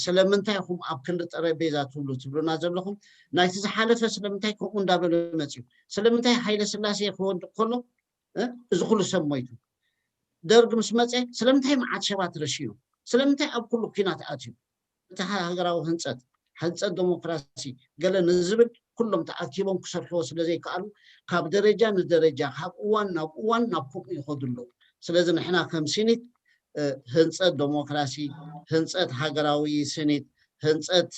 ስለምንታይ ኢኹም ኣብ ክንዲ ጠረጴዛ ትብሉ ትብሉና ዘለኹም? ናይቲ ዝሓለፈ ስለምንታይ ከምኡ እንዳበለ መፅዩ? ስለምንታይ ሃይለ ስላሴ ክወድቅ ከሎ እዚ ኩሉ ሰብ ሞይቱ? ደርግ ምስ መፀ ስለምንታይ መዓት ሰባት ረሽዩ? ስለምንታይ ኣብ ኩሉ ኩናት ኣትዩ? እቲ ሃገራዊ ህንፀት፣ ህንፀት ዴሞክራሲ ገለ ንዝብል ኩሎም ተኣኪቦም ክሰርሕዎ ስለ ዘይከኣሉ ካብ ደረጃ ንደረጃ ካብ እዋን ናብ እዋን ናብ ከምኡ ይኸዱ ኣለዉ። ስለዚ ንሕና ከም ሲኒት ህንፀት ዴሞክራሲ፣ ህንፀት ሃገራዊ ስኒት፣ ህንፀት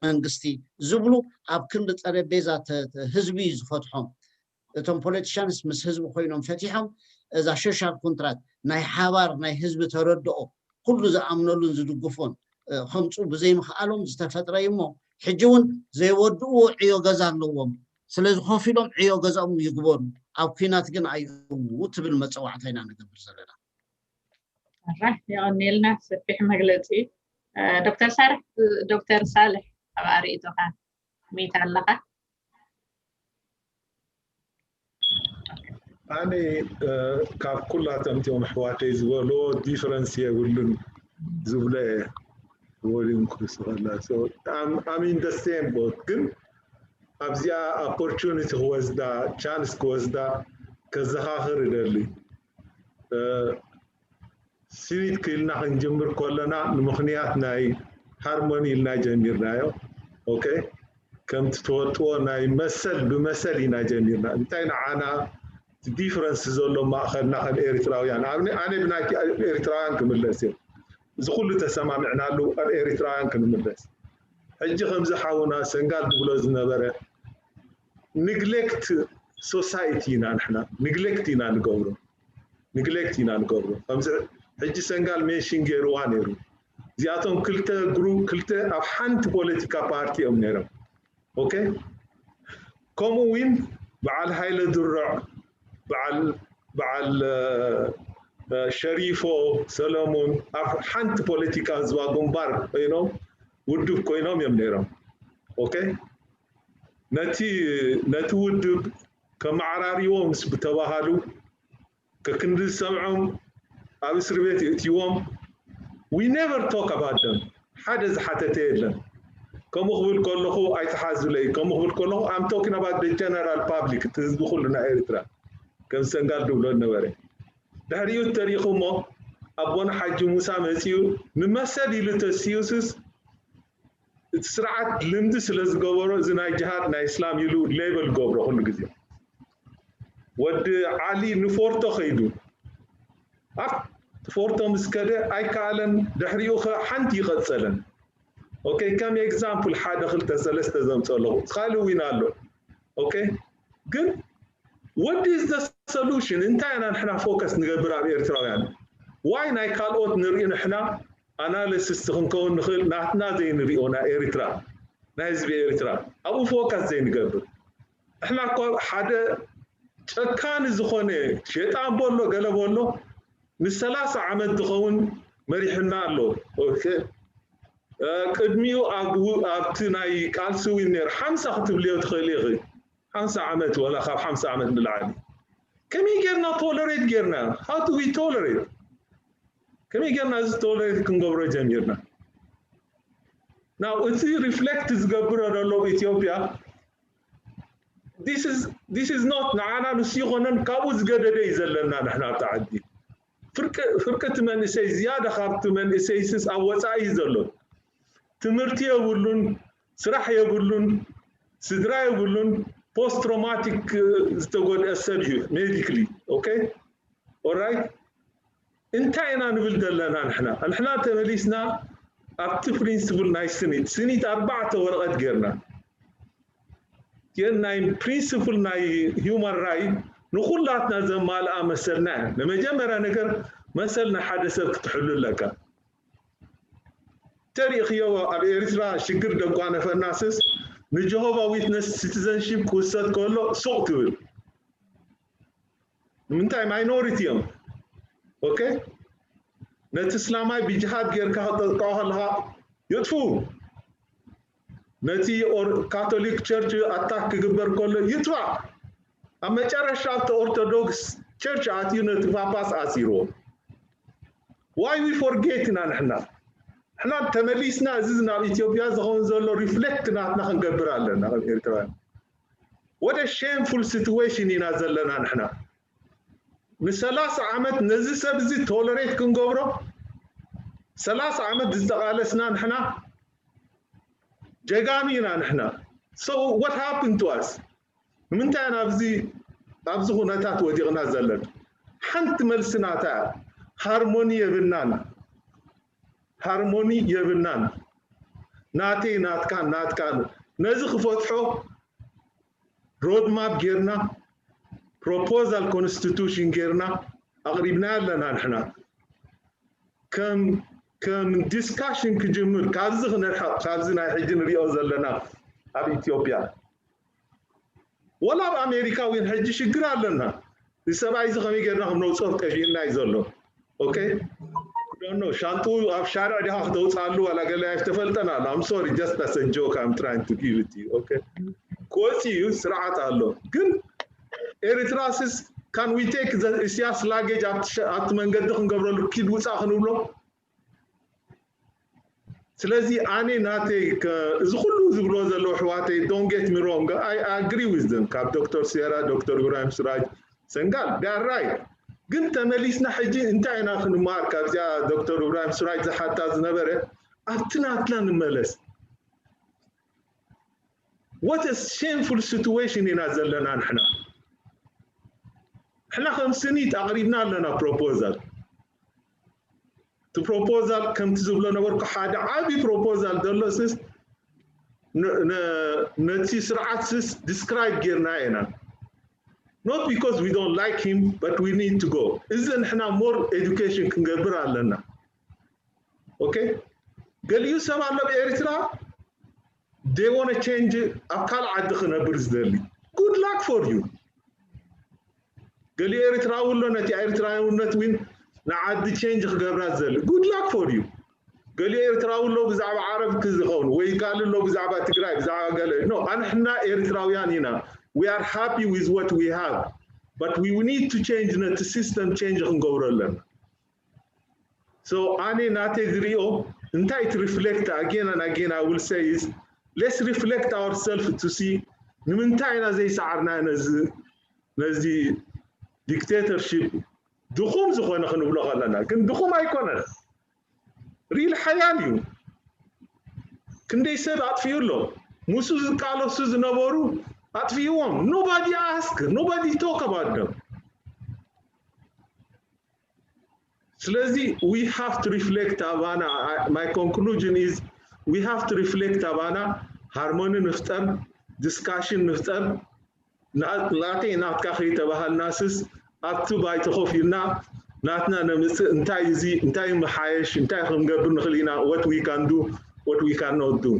መንግስቲ ዝብሉ ኣብ ክንዲ ጠረጴዛ ህዝቢ ዝፈትሖም እቶም ፖለቲሻንስ ምስ ህዝቢ ኮይኖም ፈቲሖም እዛ ሶሻል ኮንትራት ናይ ሓባር ናይ ህዝቢ ተረድኦ ኩሉ ዝኣምነሉን ዝድግፎን ከምፁ ብዘይምኽኣሎም ዝተፈጥረ እዩ እሞ ሕጂ እውን ዘይወድእዎ ዕዮ ገዛ ኣለዎም። ስለዚ ኮፍ ኢሎም ዕዮ ገዛኦም ይግበሩ፣ ኣብ ኩናት ግን ኣይእዉ ትብል መፀዋዕታ ኢና ንገብር ዘለና። ኣራ የቐኒልና ሰፊሕ መግለፂ ዶክተር ሳርሕ። ዶክተር ሳልሕ ኣብ ኣርእቶካ ሚት ኣለካ። ኣነ ካብ ኩላቶም እቲኦም ኣሕዋተይ ዝበልዎ ዲፈረንስ የብሉን ዝብሎ እየ። ወሊን ክሪስቶፈር ኣም ኢን ደ ሴም ቦት ግን ኣብዚኣ ኦፖርቹኒቲ ክወስዳ ቻንስ ክወስዳ ከዘኻኽር እደሊ። ሲኒት ክኢልና ክንጅምር ከለና ንምኽንያት ናይ ሃርሞኒ ኢልና ጀሚርናዮ። ኦኬ ከምቲ ትፈልጥዎ ናይ መሰል ብመሰል ኢና ጀሚርና። እንታይ ንዓና ዲፍረንስ ዘሎ ማእኸልና ከም ኤሪትራውያን? ኣነ ብናይ ኤሪትራውያን ክምለስ እየ። እዚ ኩሉ ተሰማሚዕናሉ ኣብ ኤሪትራውያን ክንምለስ። ሕጂ ከምዚ ሓውና ሰንጋል ዝብሎ ዝነበረ ንግሌክት ሶሳይቲ ኢና ንሕና ንግሌክት ኢና ንገብሮ ንግሌክት ኢና ንገብሮ። ከምዚ ሕጂ ሰንጋል ሜንሽን ገይርዋ ነይሩ። እዚኣቶም ክልተ ግሩ ክልተ ኣብ ሓንቲ ፖለቲካ ፓርቲ እዮም ነይሮም። ኦኬ ከምኡ እውን በዓል ሃይለ ድሮዕ በዓል በዓል ሸሪፎ ሰለሙን ኣብ ሓንቲ ፖለቲካ ህዝባዊ ግንባር ኮይኖም ውድብ ኮይኖም እዮም ነይሮም። ኦኬ ነቲ ነቲ ውድብ ከመዓራርይዎ ምስ ብተባሃሉ ከክንዲ ዝሰምዖም ኣብ እስሪ ቤት የእትይዎም። We never talk about them። ሓደ ዝሓተተ የለን። ከምኡ ክብል ከለኹ ኣይትሓዙለይ። ከምኡ ክብል ከለኹ I'm talking about the general public፣ እቲ ህዝቢ ኩሉ ናይ ኤርትራ ከም ሰንጋል ድብሎ ነበረ። ድሕሪኡ ተሪኹ እሞ ኣቦና ሓጂ ሙሳ መፂኡ ንመሰል ኢሉ ተሲኡስስ እቲ ስርዓት ልምዲ ስለ ዝገበሮ እዚ ናይ ጅሃድ ናይ እስላም ኢሉ ሌበል ገብሮ ኩሉ ግዜ። ወዲ ዓሊ ንፎርቶ ከይዱ ኣብ ፎርቶ ምስ ከደ ኣይከኣለን። ድሕሪኡ ከ ሓንቲ ይቐጸለን። ኦኬ ከም ኤግዛምፕል ሓደ ክልተ ሰለስተ ዘምፀ ኣለኹ። ካልእ ዊን ኣሎ። ኦኬ ግን what is the solution? እንታይ ኢና ንሕና ፎከስ ንገብር ኣብ ኤርትራውያን? ዋይ ናይ ካልኦት ንርኢ ንሕና ኣናሊሲስት ክንከውን ንኽእል ናትና ዘይንሪኦ ናይ ኤሪትራ ናይ ህዝቢ ኤሪትራ ኣብኡ ፎከስ ዘይንገብር? ንሕና እኮ ሓደ ጨካኒ ዝኾነ ሸጣን በሎ ገለ በሎ ንሰላሳ ዓመት ዝኸውን መሪሕና ኣሎ። ኦኬ ቅድሚኡ ኣብቲ ናይ ቃልሲ እውን ነይሩ ሓምሳ ክትብልዮ ትኽእል ኢኺ። ሓምሳ ዓመት ወላ ካብ ሓምሳ ዓመት ንላዕሊ ከመይ ጌርና ቶለሬት ጌርና? How do we tolerate? ከመይ ጌርና እዚ ቶለሬት ክንገብሮ ጀሚርና? ናው እቲ ሪፍሌክት ዝገብሮ ዘሎ ኢትዮጵያ this is not ንዓና ንሱ ይኮነን ካብኡ ዝገደደ እዩ ዘለና ንሕና ኣብቲ ዓዲ ፍርቂ እቲ መንእሰይ ዝያዳ ካብቲ መንእሰይስስ ኣብ ወፃኢ እዩ ዘሎ ትምህርቲ የብሉን ስራሕ የብሉን ስድራ የብሉን post traumatic ዝተጎድአ ሰብ እዩ medically okay alright እንታይ ኢና ንብል ዘለና ንሕና ንሕና ተመሊስና ኣብቲ ፕሪንስፕል ናይ ስኒት ስኒት ኣርባዕተ ወረቐት ጌርና ግን ናይ ፕሪንስፕል ናይ human right ንኩላትና ዘማልኣ መሰልና እያ ንመጀመርያ ነገር መሰል ናይ ሓደ ሰብ ክትሕሉ ኣለካ ተሪእኽዮ ኣብ ኤርትራ ሽግር ደጓነፈና ስስ ንጀሆቫ ዊትነስ ሲቲዘንሺፕ ክውሰድ ከሎ ሱቕ ትብል ንምንታይ ማይኖሪቲ እዮም okay ነቲ እስላማይ ብጅሃድ ጌርካ ክጠጥቃ ከለካ ይጥፉ ነቲ ካቶሊክ ቸርች ኣታክ ክግበር ከሎ ይጥፋእ ኣብ መጨረሻ ኣብቲ ኦርቶዶክስ ቸርች ኣትዩ ነቲ ፓፓስ ኣሲርዎ why we forget ኢና ንሕና ንሕና ተመሊስና እዚ ናብ ኢትዮጵያ ዝኸውን ዘሎ ሪፍሌክት ናትና ክንገብር ኣለና ከም ኤርትራውያን what a shameful situation ኢና ዘለና ንሕና ንሰላሳ ዓመት ነዚ ሰብ እዚ ቶለሬት ክንገብሮ ሰላሳ ዓመት ዝተቓለስና ንሕና ጀጋኑ ኢና ንሕና so what happened to us ንምንታይ ኢና ኣብዚ ኣብዚ ኩነታት ወዲቕና ዘለና ሓንቲ መልሲ ናታ ሃርሞኒ የብልናን ሃርሞኒ የብልናን ናተይ ናትካ ናትካ ነዚ ክፈትሖ ሮድማፕ ጌርና ፕሮፖዛል ኮንስቲቱሽን ጌርና ኣቕሪብና ኣለና ንሕና ከም ከም ዲስካሽን ክጅምር ካብዚ ክነርሕቕ ካብዚ ናይ ሕጂ ንሪኦ ዘለና ኣብ ኢትዮጵያ ወላ ኣብ ኣሜሪካ እውን ሕጂ ሽግር ኣለና እዚ ሰብኣይ እዚ ከመይ ጌርና ከም ነውፅኦ ጠፊእና እዩ ዘሎ okay ዶኖ ሻንጡ ኣብ ሻርዕ ዲኻ ክተውፅኣሉ ዋላ ገለ ኣይተፈልጠን ኣሎ I'm sorry just as a joke I'm trying to give it to you okay ክወፂ እዩ ስርዓት ኣሎ ግን ኤርትራ ስስ can we take the ኢሳያስ luggage ኣብቲ መንገዲ ክንገብረሉ ኪድ ውፃእ ክንብሎ ስለዚ ኣነ ናተይ እዚ ኩሉ ዝብሎ ዘለዉ ኣሕዋተይ don't get me wrong I agree with them ካብ ዶክተር ሴራ ዶክተር ኢብራሂም ስራጅ ሰንጋል they are right ግን ተመሊስና ሕጂ እንታይ ኢና ክንመሃር ካብዚኣ ዶክተር ኢብራሂም ስራጅ ዝሓታ ዝነበረ ኣብቲ ናትና ንመለስ what a shameful situation ኢና ዘለና ንሕና ንሕና ከም ስኒት ኣቕሪብና ኣለና ፕሮፖዛል እቲ ፕሮፖዛል ከምቲ ዝብሎ ነበርኩ ሓደ ዓብዪ ፕሮፖዛል ዘሎ ስስ ነቲ ስርዓት ስስ ዲስክራይብ ጌርና ኢና not because we don't like him but we need to go እዚ ንሕና more education ክንገብር ኣለና okay ገሊኡ ሰብ ኣሎ ብኤርትራ they want change ኣብ ካልእ ዓዲ ክነብር ዝደሊ good luck for you ገሊኡ ኤርትራዊ ኣሎ ነቲ ኤርትራውነት ውን ንዓዲ change ክገብራ ዝደሊ good luck for you ገሊኡ ኤርትራዊ ኣሎ ብዛዕባ ዓረብ ክዝኸውን ወይ ጋል ኣሎ ብዛዕባ ትግራይ ብዛዕባ ገለ no ኣንሕና ኤርትራውያን ኢና we are happy with what we have but we need to change ነቲ system change ክንገብሮ ኣለና so ኣነ ናተይ ዝሪኦ እንታይ እቲ reflect again and again I will say is let's reflect ourselves to see ንምንታይ ኢና ዘይሰዓርና ነዚ ነዚ dictatorship ድኹም ዝኾነ ክንብሎ ከለና ግን ድኹም ኣይኮነን real ሓያል እዩ ክንደይ ሰብ ኣጥፊኡ ኣሎ ምስኡ ዝቃለሱ ዝነበሩ ኣጥፊእዎም nobody ask nobody talk about them ስለዚ we have to reflect ኣባና my conclusion is we have to reflect ኣባና harmony ንፍጠር discussion ንፍጠር ናተይ ናትካ ከይተባሃልና ስስ ኣብቲ ባይተ ኮፍ ኢልና ናትና ነምፅእ እንታይ እዚ እንታይ ምሓየሽ እንታይ ክንገብር ንኽእል ኢና what we can do what we can not do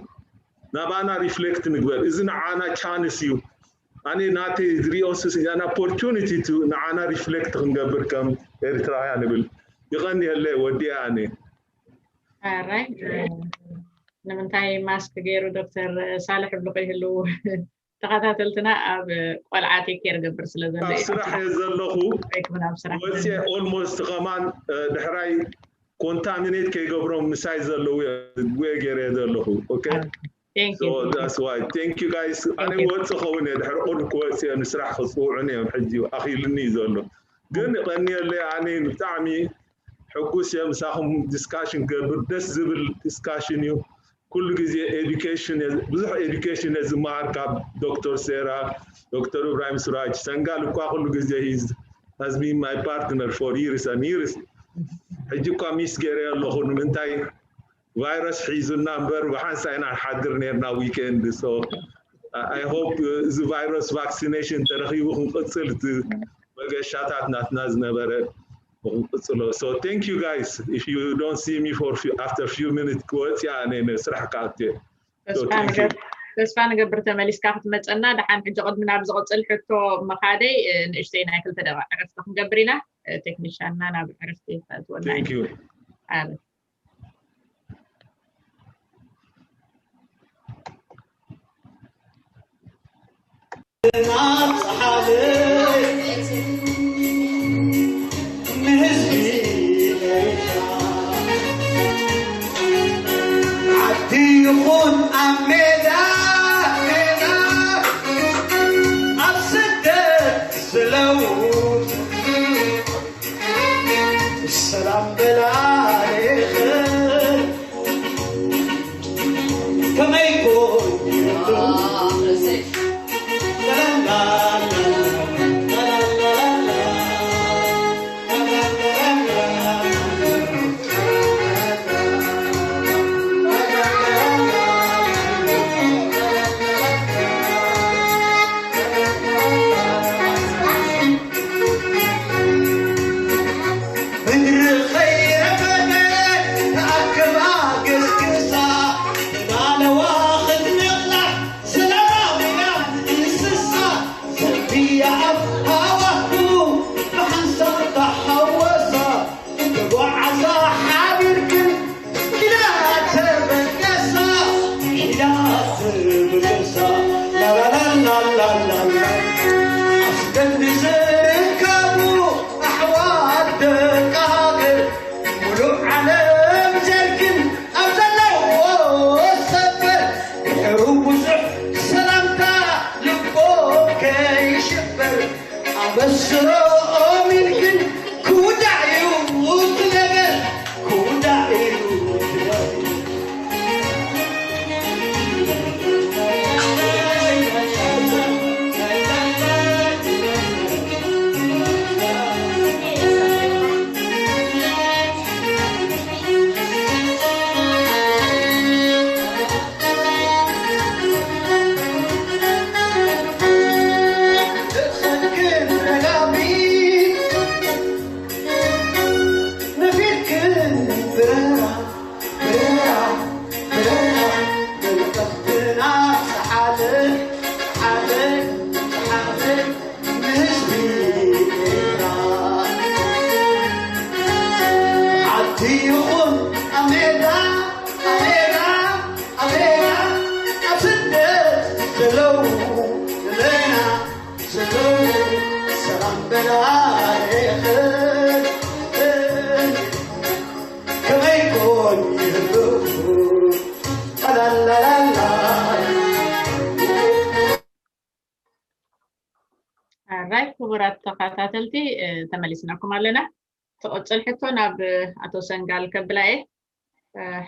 ናባና reflect ንግበር እዚ ንዓና chance እዩ ኣነ ናተይ ዝሪኦ ስስ an opportunity to ንዓና reflect ክንገብር ከም ኤርትራውያን ንብል ይቐንየለ ወዲያ ኣነ ኣራይ ንምንታይ ማስክ ገይሩ ዶክተር ሳልሕ ይብሉ ከይህልዉ ተኸታተልትና ኣብ ቆልዓ ቴክ ኬር ገብር ስለ ዘሎ ኣብ እዩ። ስራሕ እየ ዘለኹ ወይ ክብን ኣብ ስራሕ ወፅየ almost ከማን ድሕራይ ኮንታሚኔት ከይገብሮም ምሳይ ዘለዉ እየ ገይረ ዘለኹ okay Thank so you. that's why thank you guys ኣነ you. ወፅ ኸውን እየ ድሕሪ ቁሩብ ክወፅ እየ ንስራሕ ክፅውዑን እዮም ሕጂ ኣኺሉኒ እዩ ዘሎ ግን ይቐንየለይ ኣነ ብጣዕሚ ሕጉስ እየ ምሳኹም ዲስካሽን ክገብር ደስ ዝብል ዲስካሽን እዩ ኩሉ ግዜ ኤዱኬሽን ብዙሕ ኤዱኬሽን እየ ዝመሃር ካብ ዶክተር ሴራ ዶክተር እብራሂም ሱራጅ ሰንጋል እኳ ኩሉ ግዜ has been my partner for years and years ሕጂ እኳ ሚስ ገይረ ኣለኹ ንምንታይ ቫይረስ ሒዙና እምበር ብሓንሳ ኢና ንሓድር ነርና ዊኬንድ so I hope እዚ ቫይረስ ቫክሲኔሽን ተረኺቡ ክንቅፅል እቲ መገሻታት ናትና ዝነበረ ክንቅፅሎ so thank you guys if you don't see me for few, after few minutes ክወፅእ ኣነ ንስራሕ ክኣቱ እየ ተስፋ thank ንገብ- ተስፋ ንገብር ተመሊስካ ክትመፀና ደሓን ሕጂ ቅድሚ ናብ ዝቕፅል ሕቶ ምኻደይ እ፣ ንእሽተይ ናይ ክልተ ደቂቕ ዕረፍቲ ክንገብር ኢና እ፣ ቴክኒሻንና ናብ ዕረፍቲ ከእትወና እዩ thank you ኣበ ንህዝቢ ኤርትራ ዓዲ ይኹን ኣብ ሜዳ ሜዳ ኣብ ስደት ዝለው ሰላም በላሌኽን ከመይ ኮን ምድሪ ኸይረፈደ ተኣከባ ገስግሳ ማለዋ ኽትንቕላዕ ሰላማውያን እንስሳ ዘንብያ ኣብ ሃዋህው ብሓንሳብ ተሓወሳ ተጓዓዛ ሓቢርክን ኪዳ ተበገሳ ኪዳ ተበገሳ ላላላላላላ ኣስደን ዝርከቡ ኣሕዋት ደቂ ሃገር ሙሉእ ዓለም ዘርግን ኣብ ዘለዎ ሰበር ድሕሩ ብዙሕ ሰላምታ ልቦም ከይሽበር ኣበስሮኦም ኢልክን ክውዳእ እዩ እቲ ነገር ክውዳእ እዩ እቲ ነገር ኣራይ ክቡራት ተኸታተልቲ ተመሊስናኩም ኣለና ትቕፅል ሕቶ ናብ ኣቶ ሰንጋል ከብላ እየ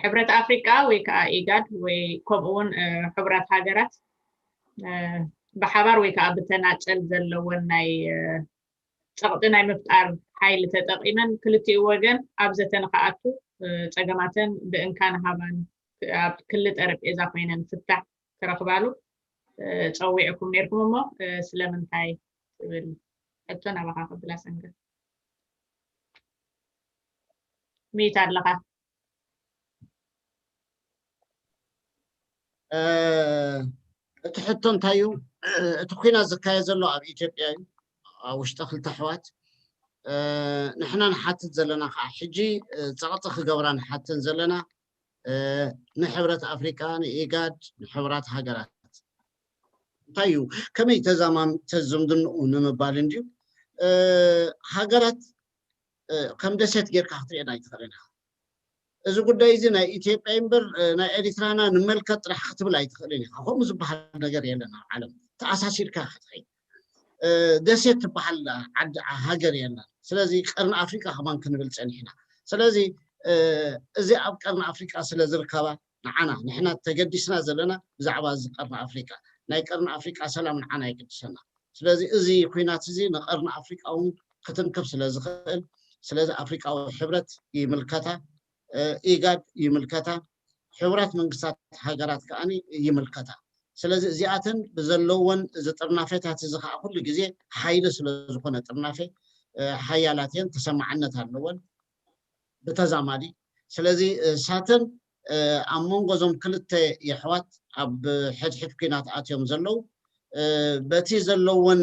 ሕብረት ኣፍሪቃ ወይ ከዓ ኢጋድ ወይ ከምኡ እውን ሕቡራት ሃገራት ብሓባር ወይ ከዓ ብተናፀል ዘለወን ናይ ፀቕጢ ናይ ምፍጣር ሓይሊ ተጠቒመን ክልቲኡ ወገን ኣብ ዘተ ንክኣቱ ፀገማተን ብእንካ ንሃባን ኣብ ክሊ ጠረጴዛ ኮይነን ፍታሕ ክረኽባሉ ፀዊዕኩም ነርኩም እሞ ስለምንታይ ትብል ሕቶ ናባኻ ከብላ ሰንገ ሚት ኣለኻ እቲ ሕቶ እንታይ እዩ እቲ ኩናት ዝካየድ ዘሎ ኣብ ኢትዮጵያ እዩ ኣብ ውሽጢ ክልተ ኣሕዋት ንሕና ንሓትት ዘለና ከዓ ሕጂ ፀቕጢ ክገብራ ንሓተን ዘለና ንሕብረት ኣፍሪቃ፣ ንኢጋድ፣ ንሕቡራት ሃገራት እንታይ እዩ፣ ከመይ ተዛማም ተዝምድንኡ ንምባል እንድዩ። ሃገራት ከም ደሴት ጌርካ ክትሪኤን ኣይትኽእልን ኢኻ። እዚ ጉዳይ እዚ ናይ ኢትዮጵያ እምበር ናይ ኤሪትራና ንመልከት ጥራሕ ክትብል ኣይትኽእልን ኢኻ። ከምኡ ዝበሃል ነገር የለን ኣብ ዓለም። ተኣሳሲርካ ክትኸይድ ደሴት ትበሃል ዓዲ ሃገር የለን። ስለዚ ቀርኒ ኣፍሪቃ ከማን ክንብል ጸኒሕና። ስለዚ እዚ ኣብ ቀርኒ ኣፍሪቃ ስለ ዝርከባ ንዓና ንሕና ተገዲስና ዘለና ብዛዕባ እዚ ቀርኒ ኣፍሪቃ፣ ናይ ቀርኒ ኣፍሪቃ ሰላም ንዓና ይግድሰና። ስለዚ እዚ ኩናት እዚ ንቀርኒ ኣፍሪቃ እውን ክትንክፍ ስለ ዝኽእል፣ ስለዚ ኣፍሪቃዊ ሕብረት ይምልከታ፣ ኢጋድ ይምልከታ፣ ሕቡራት መንግስታት ሃገራት ከኣ ይምልከታ። ስለዚ እዚኣተን ብዘለወን እዚ ጥርናፌታት እዚ ከዓ ኩሉ ግዜ ሓይሊ ስለ ዝኾነ ጥርናፌ ሓያላት እየን፣ ተሰማዕነት ኣለወን ብተዛማዲ። ስለዚ እሳተን ኣብ መንጎ እዞም ክልተ የሕዋት ኣብ ሕድሕድ ኩናት ኣትዮም ዘለዉ በቲ ዘለወን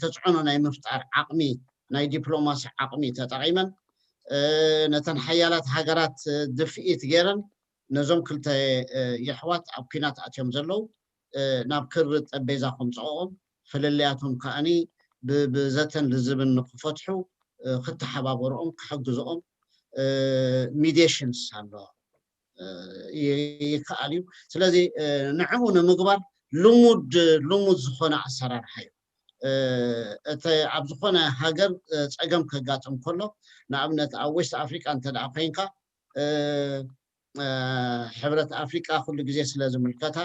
ተፅዕኖ ናይ ምፍጣር ዓቕሚ፣ ናይ ዲፕሎማሲ ዓቕሚ ተጠቒመን ነተን ሓያላት ሃገራት ድፍኢት ገይረን ነዞም ክልተ የሕዋት ኣብ ኩናት ኣትዮም ዘለዉ ናብ ክሪ ጠቤዛ ከምፅኦም፣ ፍልልያቶም ከኣኒ ብዘተን ልዝብን ንክፈትሑ ክተሓባበርኦም ክሕግዝኦም ሚዲሽንስ ኣሎ ይከኣል እዩ። ስለዚ ንዕኡ ንምግባር ልሙድ ልሙድ ዝኾነ ኣሰራርሓ እዩ። እቲ ኣብ ዝኾነ ሃገር ፀገም ከጋጥም ከሎ፣ ንኣብነት ኣብ ዌስት ኣፍሪቃ እንተ ደኣ ኮይንካ ሕብረት ኣፍሪቃ ኩሉ ግዜ ስለ ዝምልከታ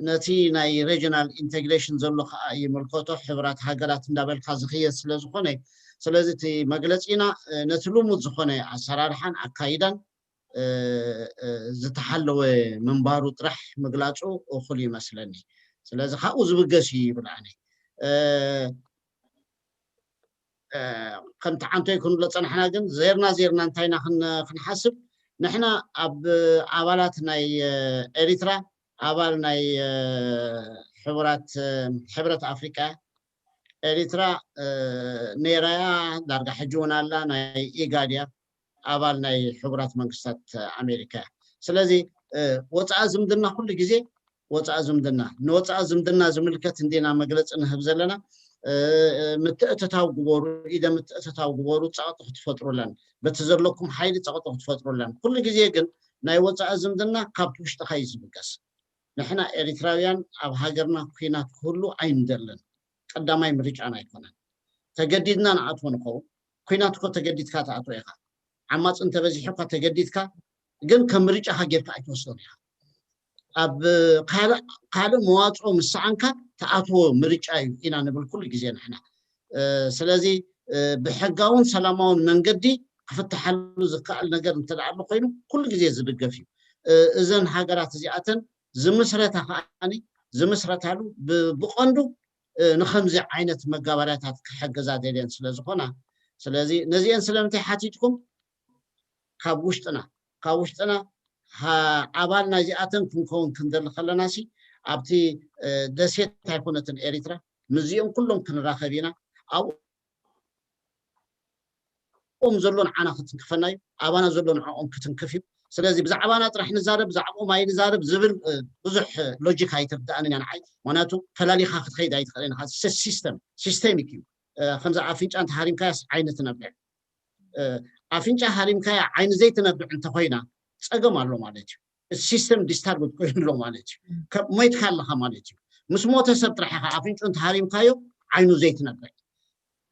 ነቲ ናይ ሬጅናል ኢንቴግሬሽን ዘሎ ከዓ ይምልከቶ፣ ሕብራት ሃገራት እንዳበልካ ዝኽየድ ስለ ዝኾነ፣ ስለዚ እቲ መግለፂና ነቲ ልሙድ ዝኾነ ኣሰራርሓን ኣካይዳን ዝተሓለወ ምንባሩ ጥራሕ ምግላፁ እኹል ይመስለኒ። ስለዚ ካብኡ ዝብገስ እዩ ይብል ኣነ። ከምቲ ዓንቶይ ክንብሎ ፀናሕና፣ ግን ዜርና ዜርና እንታይና ክንሓስብ፣ ንሕና ኣብ ኣባላት ናይ ኤሪትራ ኣባል ናይ ሕቡራት ሕብረት ኣፍሪቃ ኤሪትራ ነይራያ፣ ዳርጋ ሕጂ እውን ኣላ፣ ናይ ኢጋድ እያ፣ ኣባል ናይ ሕቡራት መንግስታት ኣሜሪካ እያ። ስለዚ ወፃኢ ዝምድና ኩሉ ግዜ ወፃኢ ዝምድና፣ ንወፃኢ ዝምድና ዝምልከት እንዲና መግለፂ ንህብ ዘለና። ምትእትታው ግበሩ፣ ኢደ ምትእትታው ግበሩ፣ ፀቕጢ ክትፈጥሩለን፣ በቲ ዘለኩም ሓይሊ ፀቕጢ ክትፈጥሩለን። ኩሉ ግዜ ግን ናይ ወፃኢ ዝምድና ካብቲ ውሽጥኻ እዩ ዝብገስ። ንሕና ኤሪትራውያን ኣብ ሃገርና ኩናት ክህሉ ኣይንደልን። ቀዳማይ ምርጫና ኣይኮነን። ተገዲድና ንኣትዎ ንኸውን። ኩናት እኮ ተገዲድካ ትኣትዎ ኢኻ። ዓማፂ እንተበዚሑ እኳ ተገዲድካ፣ ግን ከም ምርጫኻ ጌርካ ኣይትወስዶን ኢኻ። ኣብ ካልእ ካልእ መዋፅኦ ምስ ሰኣንካ ትኣትዎ ምርጫ እዩ ኢና ንብል ኩሉ ግዜ ንሕና። ስለዚ ብሕጋውን ሰላማውን መንገዲ ክፍትሓሉ ዝከኣል ነገር እንተ ደኣ ኣሎ ኮይኑ ኩሉ ግዜ ዝድገፍ እዩ። እዘን ሃገራት እዚኣተን ዝምስረታ ከዓኒ ዝምስረታሉ ብቐንዱ ንኸምዚ ዓይነት መጋበርያታት ክሕግዛ ደልየን ስለ ዝኾና፣ ስለዚ ነዚአን ስለምንታይ ሓቲትኩም? ካብ ውሽጥና ካብ ውሽጥና ኣባል ናይዚኣተን ክንከውን ክንደሊ ከለና ሲ ኣብቲ ደሴት ኣይኮነትን ኤሪትራ፣ ምስዚኦም ኩሎም ክንራኸብ ኢና። ኣብኦም ዘሎ ንዓና ክትንክፈና እዩ፣ ኣባና ዘሎ ንዕኦም ክትንክፍ እዩ። ስለዚ ብዛዕባና ጥራሕ ንዛረብ፣ ብዛዕባኦም ኣይንዛረብ ዝብል ብዙሕ ሎጂክ ኣይትርድኣንን እያ ንዓይ። ምክንያቱ ፈላሊኻ ክትኸይድ ኣይትኽእልን ኢኻ። ሲስተም ሲስተሚክ እዩ። ከምዚ ኣፍንጫ እንተሃሪምካያስ ዓይኒ ትነብዕ። ኣፍንጫ ሃሪምካያ ዓይኒ ዘይትነብዕ እንተኮይና ፀገም ኣሎ ማለት እዩ። እቲ ሲስተም ዲስታርብ ኮይኑ ኣሎ ማለት እዩ። ሞይትካ ኣለካ ማለት እዩ። ምስ ሞተ ሰብ ጥራሕ ኢኻ ኣፍንጭኡ እንተሃሪምካዮ ዓይኑ ዘይትነብዕ።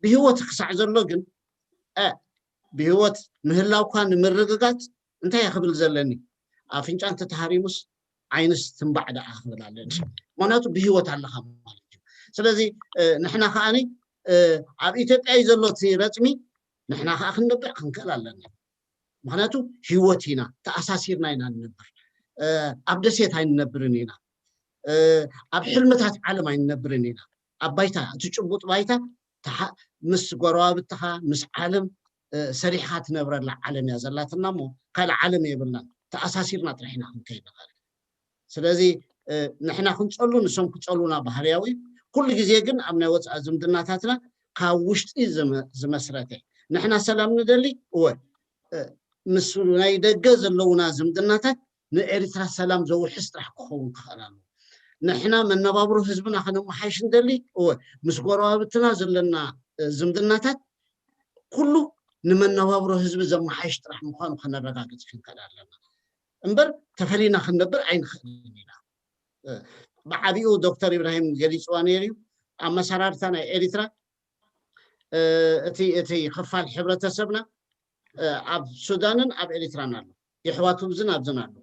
ብህይወት ክሳዕ ዘሎ ግን ብህይወት ምህላውካ ንምርግጋፅ እንታይ እየ ክብል ዘለኒ? ኣፍንጫ እንተተሃሪሙስ ዓይንስ ትንባዕ ደኣ ክብል ኣለኒ። ምክንያቱ ብህይወት ኣለካ ማለት እዩ። ስለዚ ንሕና ከዓኒ ኣብ ኢትዮጵያ እዩ ዘሎ እቲ ረፅሚ፣ ንሕና ከዓ ክንነብዕ ክንክእል ኣለና። ምክንያቱ ህይወት ኢና፣ ተኣሳሲርና ኢና ንነብር። ኣብ ደሴት ኣይንነብርን ኢና፣ ኣብ ሕልምታት ዓለም ኣይንነብርን ኢና። ኣብ ባይታ፣ እቲ ጭቡጥ ባይታ ምስ ጎረባብትኻ ምስ ዓለም ሰሪሕኻ ትነብረላ ዓለም እያ ዘላትና እሞ ካልእ ዓለም የብልናን። ተኣሳሲርና ጥራሕ ኢና ክንከይድ ንኽእል። ስለዚ ንሕና ክንፀሉ ንሶም ክፀሉና ባህርያዊ። ኩሉ ግዜ ግን ኣብ ናይ ወፃኢ ዝምድናታትና ካብ ውሽጢ ዝመስረተ፣ ንሕና ሰላም ንደሊ እወ፣ ምስ ናይ ደገ ዘለውና ዝምድናታት ንኤርትራ ሰላም ዘውሕስ ጥራሕ ክኸውን ክኽእል ኣለዎ። ንሕና መነባብሮ ህዝብና ከነመሓይሽ እንደሊ፣ እወ፣ ምስ ጎረባብትና ዘለና ዝምድናታት ኩሉ ንመነባብሮ ህዝቢ ዘመሓይሽ ጥራሕ ምዃኑ ከነረጋግጽ ክንክእል ኣለና። እምበር ተፈሊና ክንነብር ኣይንኽእልን ኢና። ብዓቢኡ ዶክተር ኢብራሂም ገሊፅዋ ነይሩ እዩ። ኣመሰራርታ ናይ ኤሪትራ እቲ እቲ ክፋል ሕብረተሰብና ኣብ ሱዳንን ኣብ ኤሪትራን ኣሎ። የሕዋቱ ብዝን ኣብዝን ኣሎ።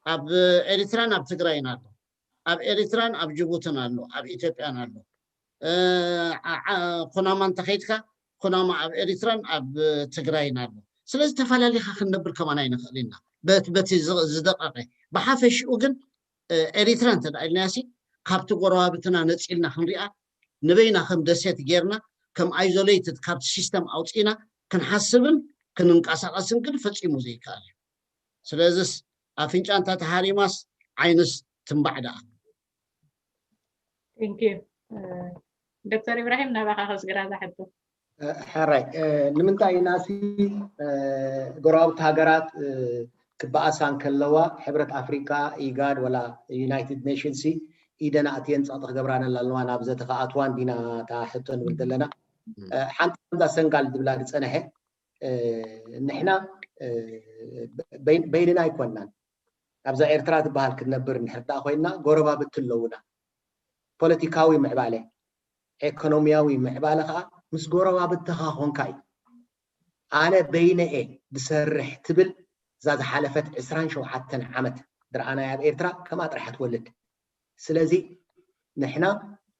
ኣብ ኤሪትራን ኣብ ትግራይን ኣሎ። ኣብ ኤሪትራን ኣብ ጅቡትን ኣሎ። ኣብ ኢትዮጵያን ኣሎ። ኩናማ እንተኸይድካ ኩናማ ኣብ ኤሪትራን ኣብ ትግራይን ኣሎ። ስለዚ ተፈላሊኻ ክንነብር ከማን ኣይንኽእል ኢና። በቲ ዝደቀቀ ብሓፈሽኡ ግን ኤሪትራ እንተ ኢልናሲ ካብቲ ጎረባብትና ነፂልና ክንሪኣ ንበይና ከም ደሴት ጌርና ከም ኣይዞሌትድ ካብቲ ሲስተም ኣውፂና ክንሓስብን ክንንቀሳቀስን ግን ፈፂሙ ዘይከኣል እዩ። ስለዚስ ኣፍንጫ እንታ ተሃሪማስ ዓይንስ ትንባዕ ደኣ። ዶክተር ኢብራሂም ናባኻ ከስግራ ዛሕቶ። ሕራይ ንምንታይ ኢናሲ ጎረባብቲ ሃገራት ክበኣሳ እንከለዋ ሕብረት ኣፍሪካ ኢጋድ ወላ ዩናይትድ ኔሽንስ ኢደን ኣእትየን ፀቕጢ ክገብራን ኣለዋ ናብ ዘተኸኣትዋን ዲና እታ ሕቶ ንብል ዘለና ሓንቲ ከምዛ ሰንጋል ዝብላ ዝፀንሐ ንሕና በይንና ኣይኮናን ኣብዛ ኤርትራ ትበሃል ክትነብር እንድሕር ደኣ ኮይና ጎረባብቲ ኣለውና ፖለቲካዊ ምዕባለ ኤኮኖሚያዊ ምዕባለ ከዓ ምስ ጎረባብትኻ ኮንካ እዩ ኣነ በይነ እየ ዝሰርሕ ትብል እዛ ዝሓለፈት ዕስራን ሸውዓተን ዓመት ዝረኣናያ ኣብ ኤርትራ ከምኣ ጥራሕ ትወልድ ስለዚ ንሕና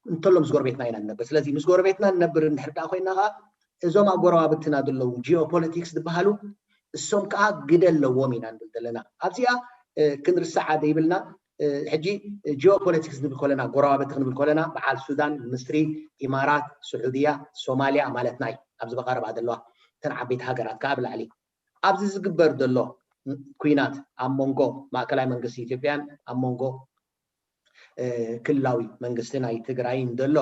እንተሎ ምስ ጎረቤትና ኢና ንነብር ስለዚ ምስ ጎረቤትና ንነብር እንድሕር ደኣ ኮይና ከዓ እዞም ኣብ ጎረባብትና ዘለዉ ጂኦፖለቲክስ ዝበሃሉ እሶም ከዓ ግደ ኣለዎም ኢና ንብል ዘለና ኣብዚኣ ክንርስዓ ዘይብልና ሕጂ ጂኦፖለቲክስ ንብል ከለና ጎረባብቲ ክንብል ከለና በዓል ሱዳን ምስሪ ኢማራት ስዑድያ ሶማልያ ማለትና እዩ ኣብዚ በቀረባ ዘለዋ እተን ዓበይቲ ሃገራት ከዓ ብላዕሊ ኣብዚ ዝግበር ዘሎ ኩናት ኣብ መንጎ ማእከላይ መንግስቲ ኢትዮጵያን ኣብ መንጎ ክልላዊ መንግስቲ ናይ ትግራይን ዘሎ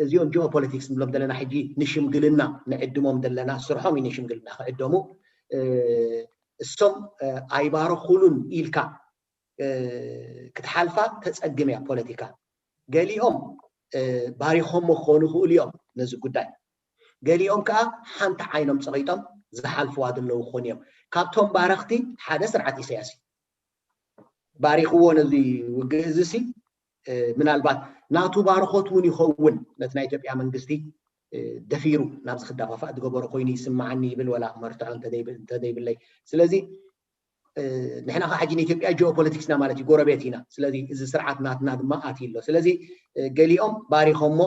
እዚኦም ጂኦፖለቲክስ ንብሎም ዘለና ሕጂ ንሽምግልና ንዕድሞም ዘለና ስርሖም እዩ ንሽምግልና ክዕደሙ እሶም ኣይባረኹሉን ኢልካ ክትሓልፋ ተፀግም እያ ፖለቲካ ገሊኦም ባሪኾሞ ክኾኑ ይኽእሉ እዮም ነዚ ጉዳይ ገሊኦም ከዓ ሓንቲ ዓይኖም ፀቒጦም ዝሓልፍዋ ዘለዉ ክኾኑ እዮም ካብቶም ባረኽቲ ሓደ ስርዓት ኢሳያስ እዩ ባሪኽዎ ነዚ ውግእ እዚ ሲ ምናልባት ናቱ ባርኾት እውን ይኸውን ነቲ ናይ ኢትዮጵያ መንግስቲ ደፊሩ ናብዚ ክደፋፋእ ዝገበሮ ኮይኑ ይስማዓኒ ይብል ወላ መርትዖ እንተዘይብለይ ስለዚ ንሕና ከዓ ሕጂ ንኢትዮጵያ ጂኦፖለቲክስና ማለት እዩ ጎረቤት ኢና ስለዚ እዚ ስርዓት ናትና ድማ ኣትዩ ኣሎ ስለዚ ገሊኦም ባሪኾሞ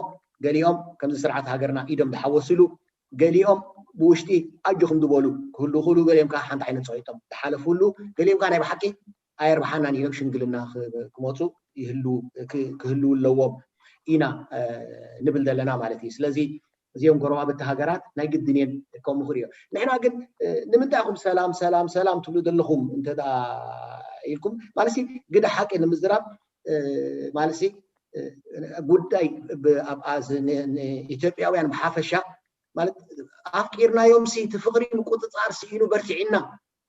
ገሊኦም ከምዚ ስርዓት ሃገርና ኢዶም ዝሓወስሉ ገሊኦም ብውሽጢ ኣጆኹም ዝበሉ ክህሉ ክእሉ ገሊኦም ከዓ ሓንቲ ዓይነት ፀቂጦም ዝሓለፍሉ ገሊኦም ከዓ ናይ ብሓቂ ኣየርብሓናን ኢሎም ሽምግልና ክመፁ ክህልው ኣለዎም ኢና ንብል ዘለና ማለት እዩ ስለዚ እዚኦም ጎረባብቲ ሃገራት ናይ ግድን እየን ከምኡ ክርእዮ ንሕና ግን ንምንታይ ኢኹም ሰላም ሰላም ሰላም ትብሉ ዘለኹም እንተ ኢልኩም ማለት ግደ ሓቂ ንምዝራብ ማለት ጉዳይ ኢትዮጵያውያን ብሓፈሻ ማለት ኣፍቂርናዮም ሲ እቲ ፍቅሪ ምቁፅፃር ስኢኑ በርቲዕና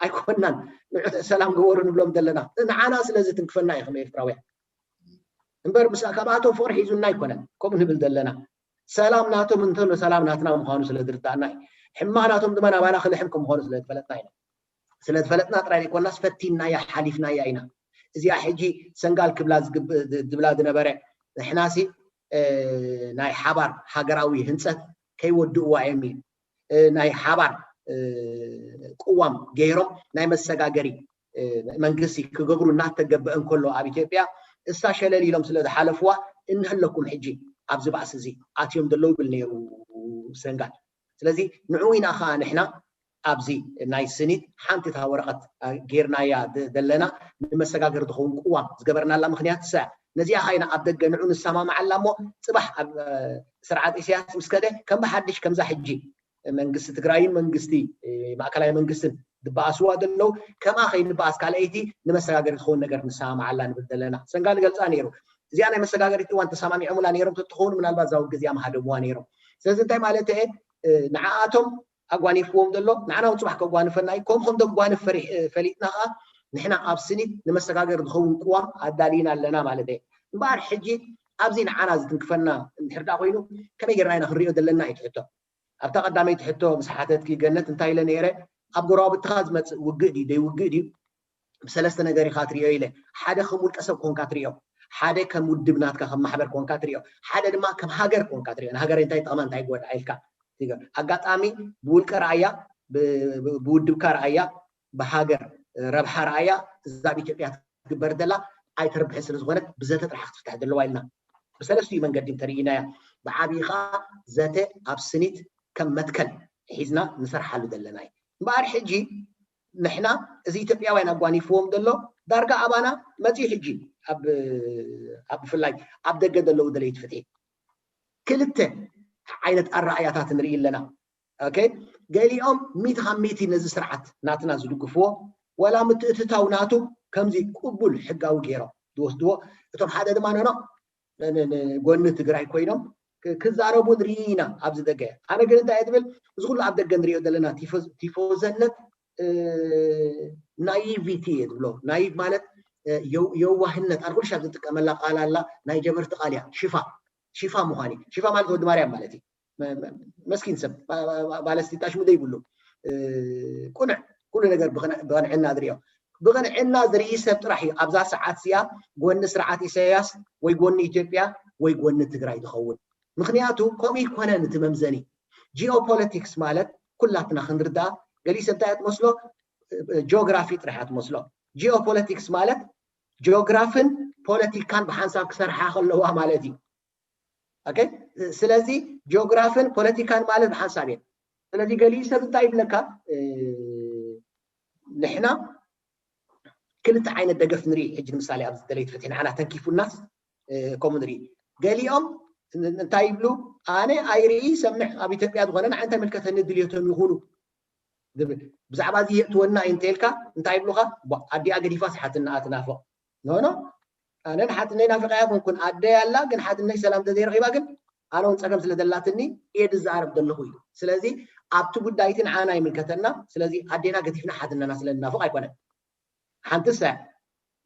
ኣይኮናን ንዑ ሰላም ግበሩ ንብሎም ዘለና ንዓና ስለዚ ትንክፈና እዩ ከም ኤርትራውያን እምበር ምስ ካብኣቶም ፍቅሪ ሒዙና ኣይኮነን ከምኡ ንብል ዘለና ሰላም ናቶም እንተሎ ሰላም ናትና ምዃኑ ስለ ዝርዳእና እዩ ሕማቕ ናቶም ድማ ናባና ክልሕም ከም ምዃኑ ስለ ዝፈለጥና ኢና ስለ ዝፈለጥና ጥራይ ዘይኮናስ ፈቲናያ ሓሊፍናያ ኢና እዚኣ ሕጂ ሰንጋል ክብላ ዝብላ ዝነበረ ንሕናሲ ናይ ሓባር ሃገራዊ ህንፀት ከይወድእዋ እዮም እዩ ናይ ሓባር ቅዋም ገይሮም ናይ መሰጋገሪ መንግስቲ ክገብሩ እናተገበአ እንከሎ ኣብ ኢትዮጵያ እሳ ሸለል ኢሎም ስለ ዝሓለፍዋ እንሀለኩም ሕጂ ኣብዚ ባእሲ እዚ ኣትዮም ዘለዉ ይብል ነይሩ ሰንጋል ስለዚ ንዑ ኢና ከዓ ንሕና ኣብዚ ናይ ስኒት ሓንቲ እታ ወረቐት ጌርናያ ዘለና ንመሰጋገሪ ዝኸውን ቅዋም ዝገበርናላ ምክንያት እሳ ነዚኣ ኸይና ኣብ ደገ ንዑ ንሰማማዓላ እሞ ፅባሕ ኣብ ስርዓት ኢሳያስ ምስ ከደ ከም ብሓድሽ ከምዛ ሕጂ መንግስቲ ትግራይን መንግስቲ ማእከላይ መንግስትን ዝበኣስዋ ዘለዉ ከምኣ ከይንበኣስ ካልኣይቲ ንመሰጋገሪ ዝኸውን ነገር ንሰማማዓላ ንብል ዘለና ሰንጋ ንገልፃ ነይሩ እዚኣ ናይ መሰጋገሪት እዋን ተሰማሚዖምላ ነይሮም ተትኸውን ምናልባት ዛው ግዜያ ምሃደምዋ ነይሮም ስለዚ እንታይ ማለት እየ ንዓኣቶም ኣጓኒፍዎም ዘሎ ንዓና እውን ፅባሕ ከጓንፈና እዩ። ከምኡ ከም ዘጓንፍ ፈሪሕ- ፈሊጥና ከዓ ንሕና ኣብ ስኒት ንመሰጋገር ዝኸውን ቅዋም ኣዳሊና ኣለና ማለት እየ። እምበኣር ሕጂ ኣብዚ ንዓና ዝትንክፈና እንድሕር ደኣ ኮይኑ ከመይ ጌርና ኢና ክንሪኦ ዘለና እዩ እቲ ሕቶ። ኣብታ ቀዳመይቲ ሕቶ ምስ ሓተትኪ ገነት እንታይ ኢለ ነይረ? ኣብ ጎረባብትኻ ዝመፅእ ውግእ ድዩ ደይ ውግእ ድዩ ብሰለስተ ነገር ኢኻ ትሪኦ ኢለ። ሓደ ከም ውልቀ ሰብ ኮንካ ትሪኦ፣ ሓደ ከም ውድብ ናትካ ከም ማሕበር ኮንካ ትሪኦ፣ ሓደ ድማ ከም ሃገር ኮንካ ትሪኦ። ንሃገር እንታይ ጠቕማ እንታይ ጎድዓ ኢልካ ትገር። ኣጋጣሚ ብውልቀ ረኣያ፣ ብ- ብ- ብውድብካ ረኣያ፣ ብሃገር ረብሓ ረኣያ እዛ ኣብ ኢትዮጵያ ትግበር ዘላ ኣይተርብሕን ስለ ዝኾነት ብዘተ ጥራሕ ክትፍታሕ ዘለዋ ኢልና ብሰለስቲኡ መንገዲ እንተርኢናያ ብዓብዪ ከዓ ዘተ ኣብ ስኒት ከም መትከል ሒዝና ንሰርሓሉ ዘለና እዩ። እምበኣር ሕጂ ንሕና እዚ ኢትዮጵያውያን ኣጓኒፍዎም ዘሎ ዳርጋ ኣባና መፅዩ ሕጂ ኣብ ኣብ ብፍላይ ኣብ ደገ ዘለዉ ደለይቲ ፍትሒ ክልተ ዓይነት ኣረኣያታት ንርኢ ኣለና። ኦኬ፣ ገሊኦም ሚእቲ ካብ ሚእቲ ነዚ ስርዓት ናትና ዝድግፍዎ ዋላ ምትእትታው ናቱ ከምዚ ቅቡል ሕጋዊ ገይሮም ዝወስድዎ፣ እቶም ሓደ ድማ ነኖ ጎኒ ትግራይ ኮይኖም ክዛረቡ ንርኢ ኢና ኣብዚ ደገ። ኣነ ግን እንታይ እየ ትብል፣ እዚ ኩሉ ኣብ ደገ ንሪኦ ዘለና ቲፎዘነት ናይቪቲ እየ ትብሎ። ናይቭ ማለት የዋህነት፣ ኣነ ኩሉ ሻብ ዝጥቀመላ ቃል ኣላ፣ ናይ ጀበርቲ ቃል እያ። ሽፋ ሽፋ ምዃን እዩ። ሽፋ ማለት ወዲ ማርያም ማለት እዩ። መስኪን ሰብ ባለስልጣን ሽሙ ዘይብሉ ቁንዕ፣ ኩሉ ነገር ብቕንዕና ዝሪኦ፣ ብቕንዕና ዝርኢ ሰብ ጥራሕ እዩ ኣብዛ ሰዓት እዚኣ ጎኒ ስርዓት ኢሳያስ ወይ ጎኒ ኢትዮጵያ ወይ ጎኒ ትግራይ ዝኸውን። ምክንያቱ ከምኡ ይኮነን እቲ መምዘኒ። ጂኦፖለቲክስ ማለት ኩላትና ክንርዳኣ፣ ገሊእ ሰብ እንታይ እያ ትመስሎ፣ ጂኦግራፊ ጥራሕ እያ ትመስሎ። ጂኦፖለቲክስ ማለት ጂኦግራፍን ፖለቲካን ብሓንሳብ ክሰርሓ ከለዋ ማለት እዩ። ኦኬ፣ ስለዚ ጂኦግራፍን ፖለቲካን ማለት ብሓንሳብ እየን። ስለዚ ገሊኡ ሰብ እንታይ ይብለካ፣ ንሕና ክልተ ዓይነት ደገፍ ንርኢ። ሕጂ ንምሳሌ ኣብዚ ደለይቲ ፍትሒ ንዓና ተንኪፉናስ ከምኡ ንርኢ። ገሊኦም እንታይ ይብሉ፣ ኣነ ኣይርኢ ሰምዕ ኣብ ኢትዮጵያ ዝኾነ ንዓይ እንታይ መልከተኒ ድልየቶም ይኹኑ ዝብል። ብዛዕባ እዚ የእትወና እዩ እንተልካ እንታይ ይብሉካ፣ ኣዲኣ ገዲፋ ሓትንኣ ትናፍቕ። ኖኖ፣ ኣነ ንሓትነይ ናፊቐያ ኮንኩን፣ ኣደይ ኣላ ግን ሓትነይ ሰላም ተዘይረኺባ ግን ኣነ እውን ፀገም ስለ ዘላትኒ እየ ዝዛረብ ዘለኹ እዩ። ስለዚ ኣብቲ ጉዳይ እቲ ንዓና ይምልከተና። ስለዚ ኣዴና ገቲፍና ሓትነና ስለ ንናፍቕ ኣይኮነን። ሓንቲ ሰ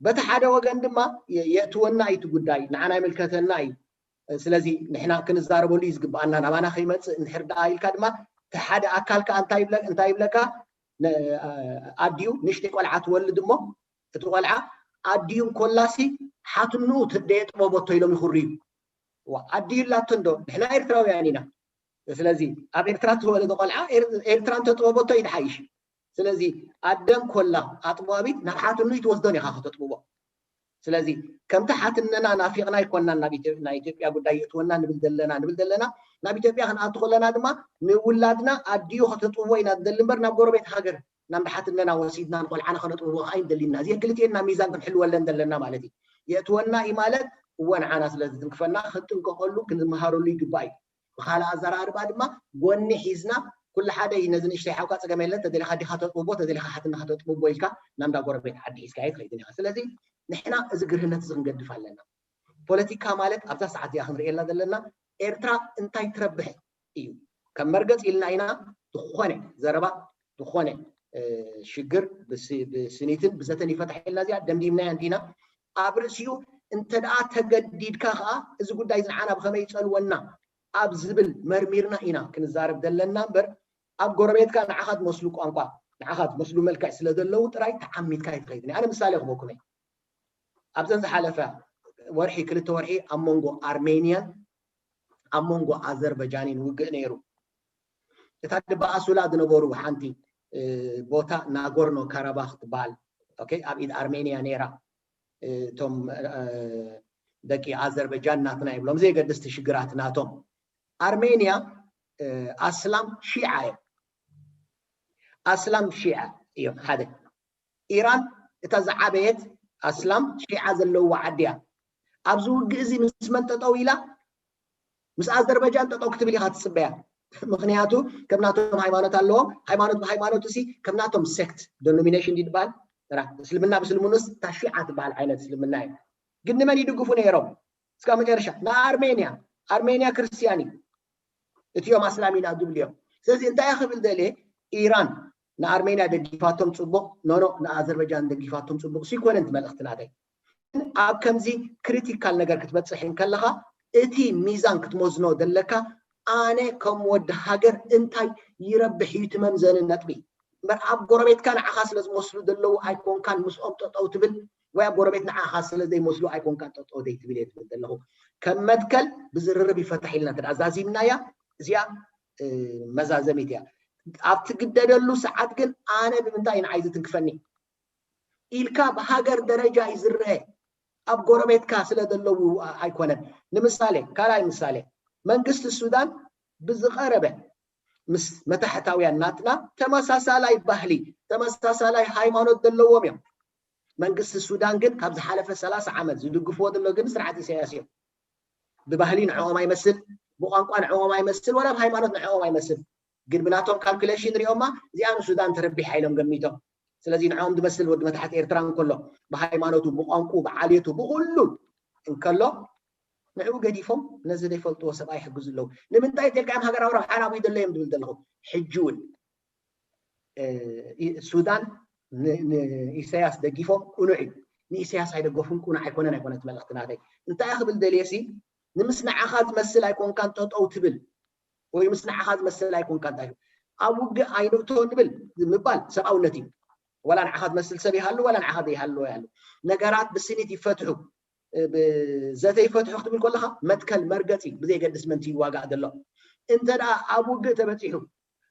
በቲ ሓደ ወገን ድማ የእትወና እዩ እቲ ጉዳይ፣ ንዓና ይምልከተና እዩ። ስለዚ ንሕና ክንዛረበሉ እዩ ዝግብኣና፣ ናባና ከይመፅእ እንድሕር ደኣ ኢልካ ድማ እቲ ሓደ ኣካል ከዓ እንታይ ይብለ- እንታይ ይብለካ፣ ኣዲኡ ንእሽተይ ቆልዓ ትወልድ እሞ እቲ ቆልዓ ኣዲኡ እንኮላሲ ሓትንኡ ተደየጥበበቶ ኢሎም ይኹርዩ። ኣዲኡ ላቶ እንዶ ንሕና ኤርትራውያን ኢና። ስለዚ ኣብ ኤርትራ ዝተወለደ ቆልዓ ኤርትራ እንተጥበበቶ እዩ ዝሓይሽ። ስለዚ ኣደ እንኮላ ኣጥባቢት ናብ ሓትንኡ ትወስዶን ኢኻ ከተጥብቦ። ስለዚ ከምቲ ሓትነና ናፊቕና ኣይኮናን ናብ ናይ ኢትዮጵያ ጉዳይ የእትወና ንብል ዘለና ንብል ዘለና ናብ ኢትዮጵያ ክንኣቱ ከለና ድማ ንውላድና ኣዲኡ ከተጥብቦ ኢና ንደሊ እምበር ናብ ጎረቤት ሃገር ናብ ሓትነና ወሲድና ንቆልዓና ከነጥብቦ ኣይንደሊና። እዚአን ክልቲኤን ናብ ሚዛን ክንሕልወለን ዘለና ማለት እዩ። የእትወና እዩ ማለት እወ ንዓና ስለ ዝትንክፈና ክንጥንቀቐሉ ክንመሃረሉ ይግባእ እዩ። ብካልእ ኣዘራርባ ድማ ጎኒ ሒዝና ኩሉ ሓደ እዩ። ነዚ ንእሽተይ ሓውካ ፀገም የለን፣ ተደሊኻ ኣዴኻ ተጥብቦ፣ ተደሊኻ ሓትነኻ ተጥብቦ ኢልካ ናብ እንዳ ጎረቤት ዓዲ ሒዝካዮ ትኸይድን ኢኻ። ስለዚ ንሕና እዚ ግርህነት እዚ ክንገድፍ ኣለና። ፖለቲካ ማለት ኣብዛ ሰዓት እዚኣ ክንርእየላ ዘለና ኤርትራ እንታይ ትረብሕ እዩ። ከም መርገፂ ኢልና ኢና ዝኾነ ዘረባ ዝኾነ ሽግር ብስኒትን ብዘተን ይፈታሕ ኢልና እዚኣ ደምዲምናያ እንዲና። ኣብ ርእሲኡ እንተ ደኣ ተገዲድካ ከዓ እዚ ጉዳይ እዚ ንዓና ብኸመይ ይፀልወና ኣብ ዝብል መርሚርና ኢና ክንዛረብ ዘለና እምበር ኣብ ጎረቤትካ ንዓኻ ትመስሉ ቋንቋ ንዓኻ ትመስሉ መልክዕ ስለ ዘለዉ ጥራይ ተዓሚትካ ይትኸይድን። ኣነ ምሳሌ ክበኩም እየ። ኣብዘን ዝሓለፈ ወርሒ ክልተ ወርሒ ኣብ መንጎ ኣርሜንያን ኣብ መንጎ ኣዘርበጃንን ውግእ ነይሩ። እታ ድበኣሱላ ዝነበሩ ሓንቲ ቦታ ናጎርኖ ካራባኽ ትበሃል ኣብ ኢድ ኣርሜንያ ነይራ። እቶም ደቂ ኣዘርበጃን ናትና ይብሎም ዘየገድስቲ ሽግራት ናቶም። ኣርሜንያ ኣስላም ሺዓ እዮም። ኣስላም ሺዓ እዮም። ሓደ ኢራን እታ ዝዓበየት ኣስላም ሺዓ ዘለውዋ ዓዲ እያ። ኣብዚ ውግእ እዚ ምስ መን ጠጠው ኢላ? ምስ ኣዘርበጃን ጠጠው ክትብል ኢኻ ትፅበያ። ምክንያቱ ከም ናቶም ሃይማኖት ኣለዎም። ሃይማኖት ብሃይማኖት እሲ ከም ናቶም ሴክት ዶኖሚኔሽን ድዩ ዝበሃል እስልምና ብስልምኑስ እታ ሺዓ ትበሃል ዓይነት እስልምና እዩ። ግን ንመን ይድግፉ ነይሮም? እስካብ መጨረሻ ንኣርሜንያ። ኣርሜንያ ክርስትያን እዩ። እቲኦም ኣስላም ኢና ዝብሉ እዮም። ስለዚ እንታይ ክብል ደልየ፣ ኢራን ንኣርሜንያ ደጊፋቶም ፅቡቕ፣ ኖኖ ንኣዘርበጃን ደጊፋቶም ፅቡቕ ሲኮነንት መልእኽቲ ናተይ። ኣብ ከምዚ ክሪቲካል ነገር ክትበፅሕ እንከለኻ እቲ ሚዛን ክትመዝኖ ዘለካ ኣነ ከም ወዲ ሃገር እንታይ ይረብሕ እዩ እቲ መምዘኒ ነጥቢ። እምበር ኣብ ጎረቤትካ ንዓኻ ስለ ዝመስሉ ዘለዉ ኣይኮንካን ምስኦም ጠጠው ትብል፣ ወይ ኣብ ጎረቤት ንዓኻ ስለ ዘይመስሉ ኣይኮንካን ጠጠው ዘይትብል እየ ትብል ዘለኹ። ከም መትከል ብዝርርብ ይፈታሕ ኢልና እንተ ዛዚምናያ እዚኣ መዛዘሚት እያ። ኣብ ትግደደሉ ሰዓት ግን ኣነ ብምንታይ ንዓይ ዝትንክፈኒ ኢልካ ብሃገር ደረጃ እዩ ዝረአ። ኣብ ጎረቤትካ ስለ ዘለዉ ኣይኮነን። ንምሳሌ፣ ካልኣይ ምሳሌ፣ መንግስቲ ሱዳን ብዝቐረበ ምስ መታሕታውያን ናትና ተመሳሳላይ ባህሊ፣ ተመሳሳላይ ሃይማኖት ዘለዎም እዮም። መንግስቲ ሱዳን ግን ካብ ዝሓለፈ ሰላሳ ዓመት ዝድግፍዎ ዘሎ ግን ስርዓት ኢሳያስ እዮም። ብባህሊ ንዕኦም ኣይመስል፣ ብቋንቋ ንዕኦም ኣይመስል፣ ወላ ብሃይማኖት ንዕኦም ኣይመስል። ግን ብናቶም ካልኩሌሽን ሪኦማ እዚኣ ንሱዳን ተረቢሓ ኢሎም ገሚቶም። ስለዚ ንዕኦም ዝመስል ወዲ መታሕት ኤርትራ እንከሎ ብሃይማኖቱ፣ ብቋንቁ፣ ብዓልየቱ፣ ብኩሉ እንከሎ ንዕኡ ገዲፎም ነዚ ዘይፈልጥዎ ሰብኣይ ይሕግዙ ኣለዉ። ንምንታይ ተልካ እዮም ሃገራዊ ረብሓ ናብኡ ይደሎ እዮም ዝብል ዘለኹ። ሕጂ እውን ሱዳን ንኢሳያስ ደጊፎም ቅኑዕ እዩ። ንኢሳያስ ኣይደገፉን ቅኑዕ ኣይኮነን ኣይኮነት መልእኽቲ ናተይ። እንታይ ክብል ደልየ ሲ፣ ንምስ ንዓኻ ዝመስል ኣይኮንካን ጠጠው ትብል ወይ ምስ ንዓኻ ዝመስል ኣይኮንካን እንታይ ኣብ ውግእ ኣይንእቶ ንብል ምባል ሰብኣውነት እዩ። ወላ ንዓኻ ዝመስል ሰብ ይሃሉ ወላ ንዓኻ ዘይሃሉ ይሃሉ፣ ነገራት ብስኒት ይፈትሑ። ብዘተ ይፈትሑ ክትብል ከለኻ መትከል መርገፂ ብዘይገድስ መንቲ ይዋጋእ ዘሎ። እንተ ደኣ ኣብ ውግእ ተበፂሑ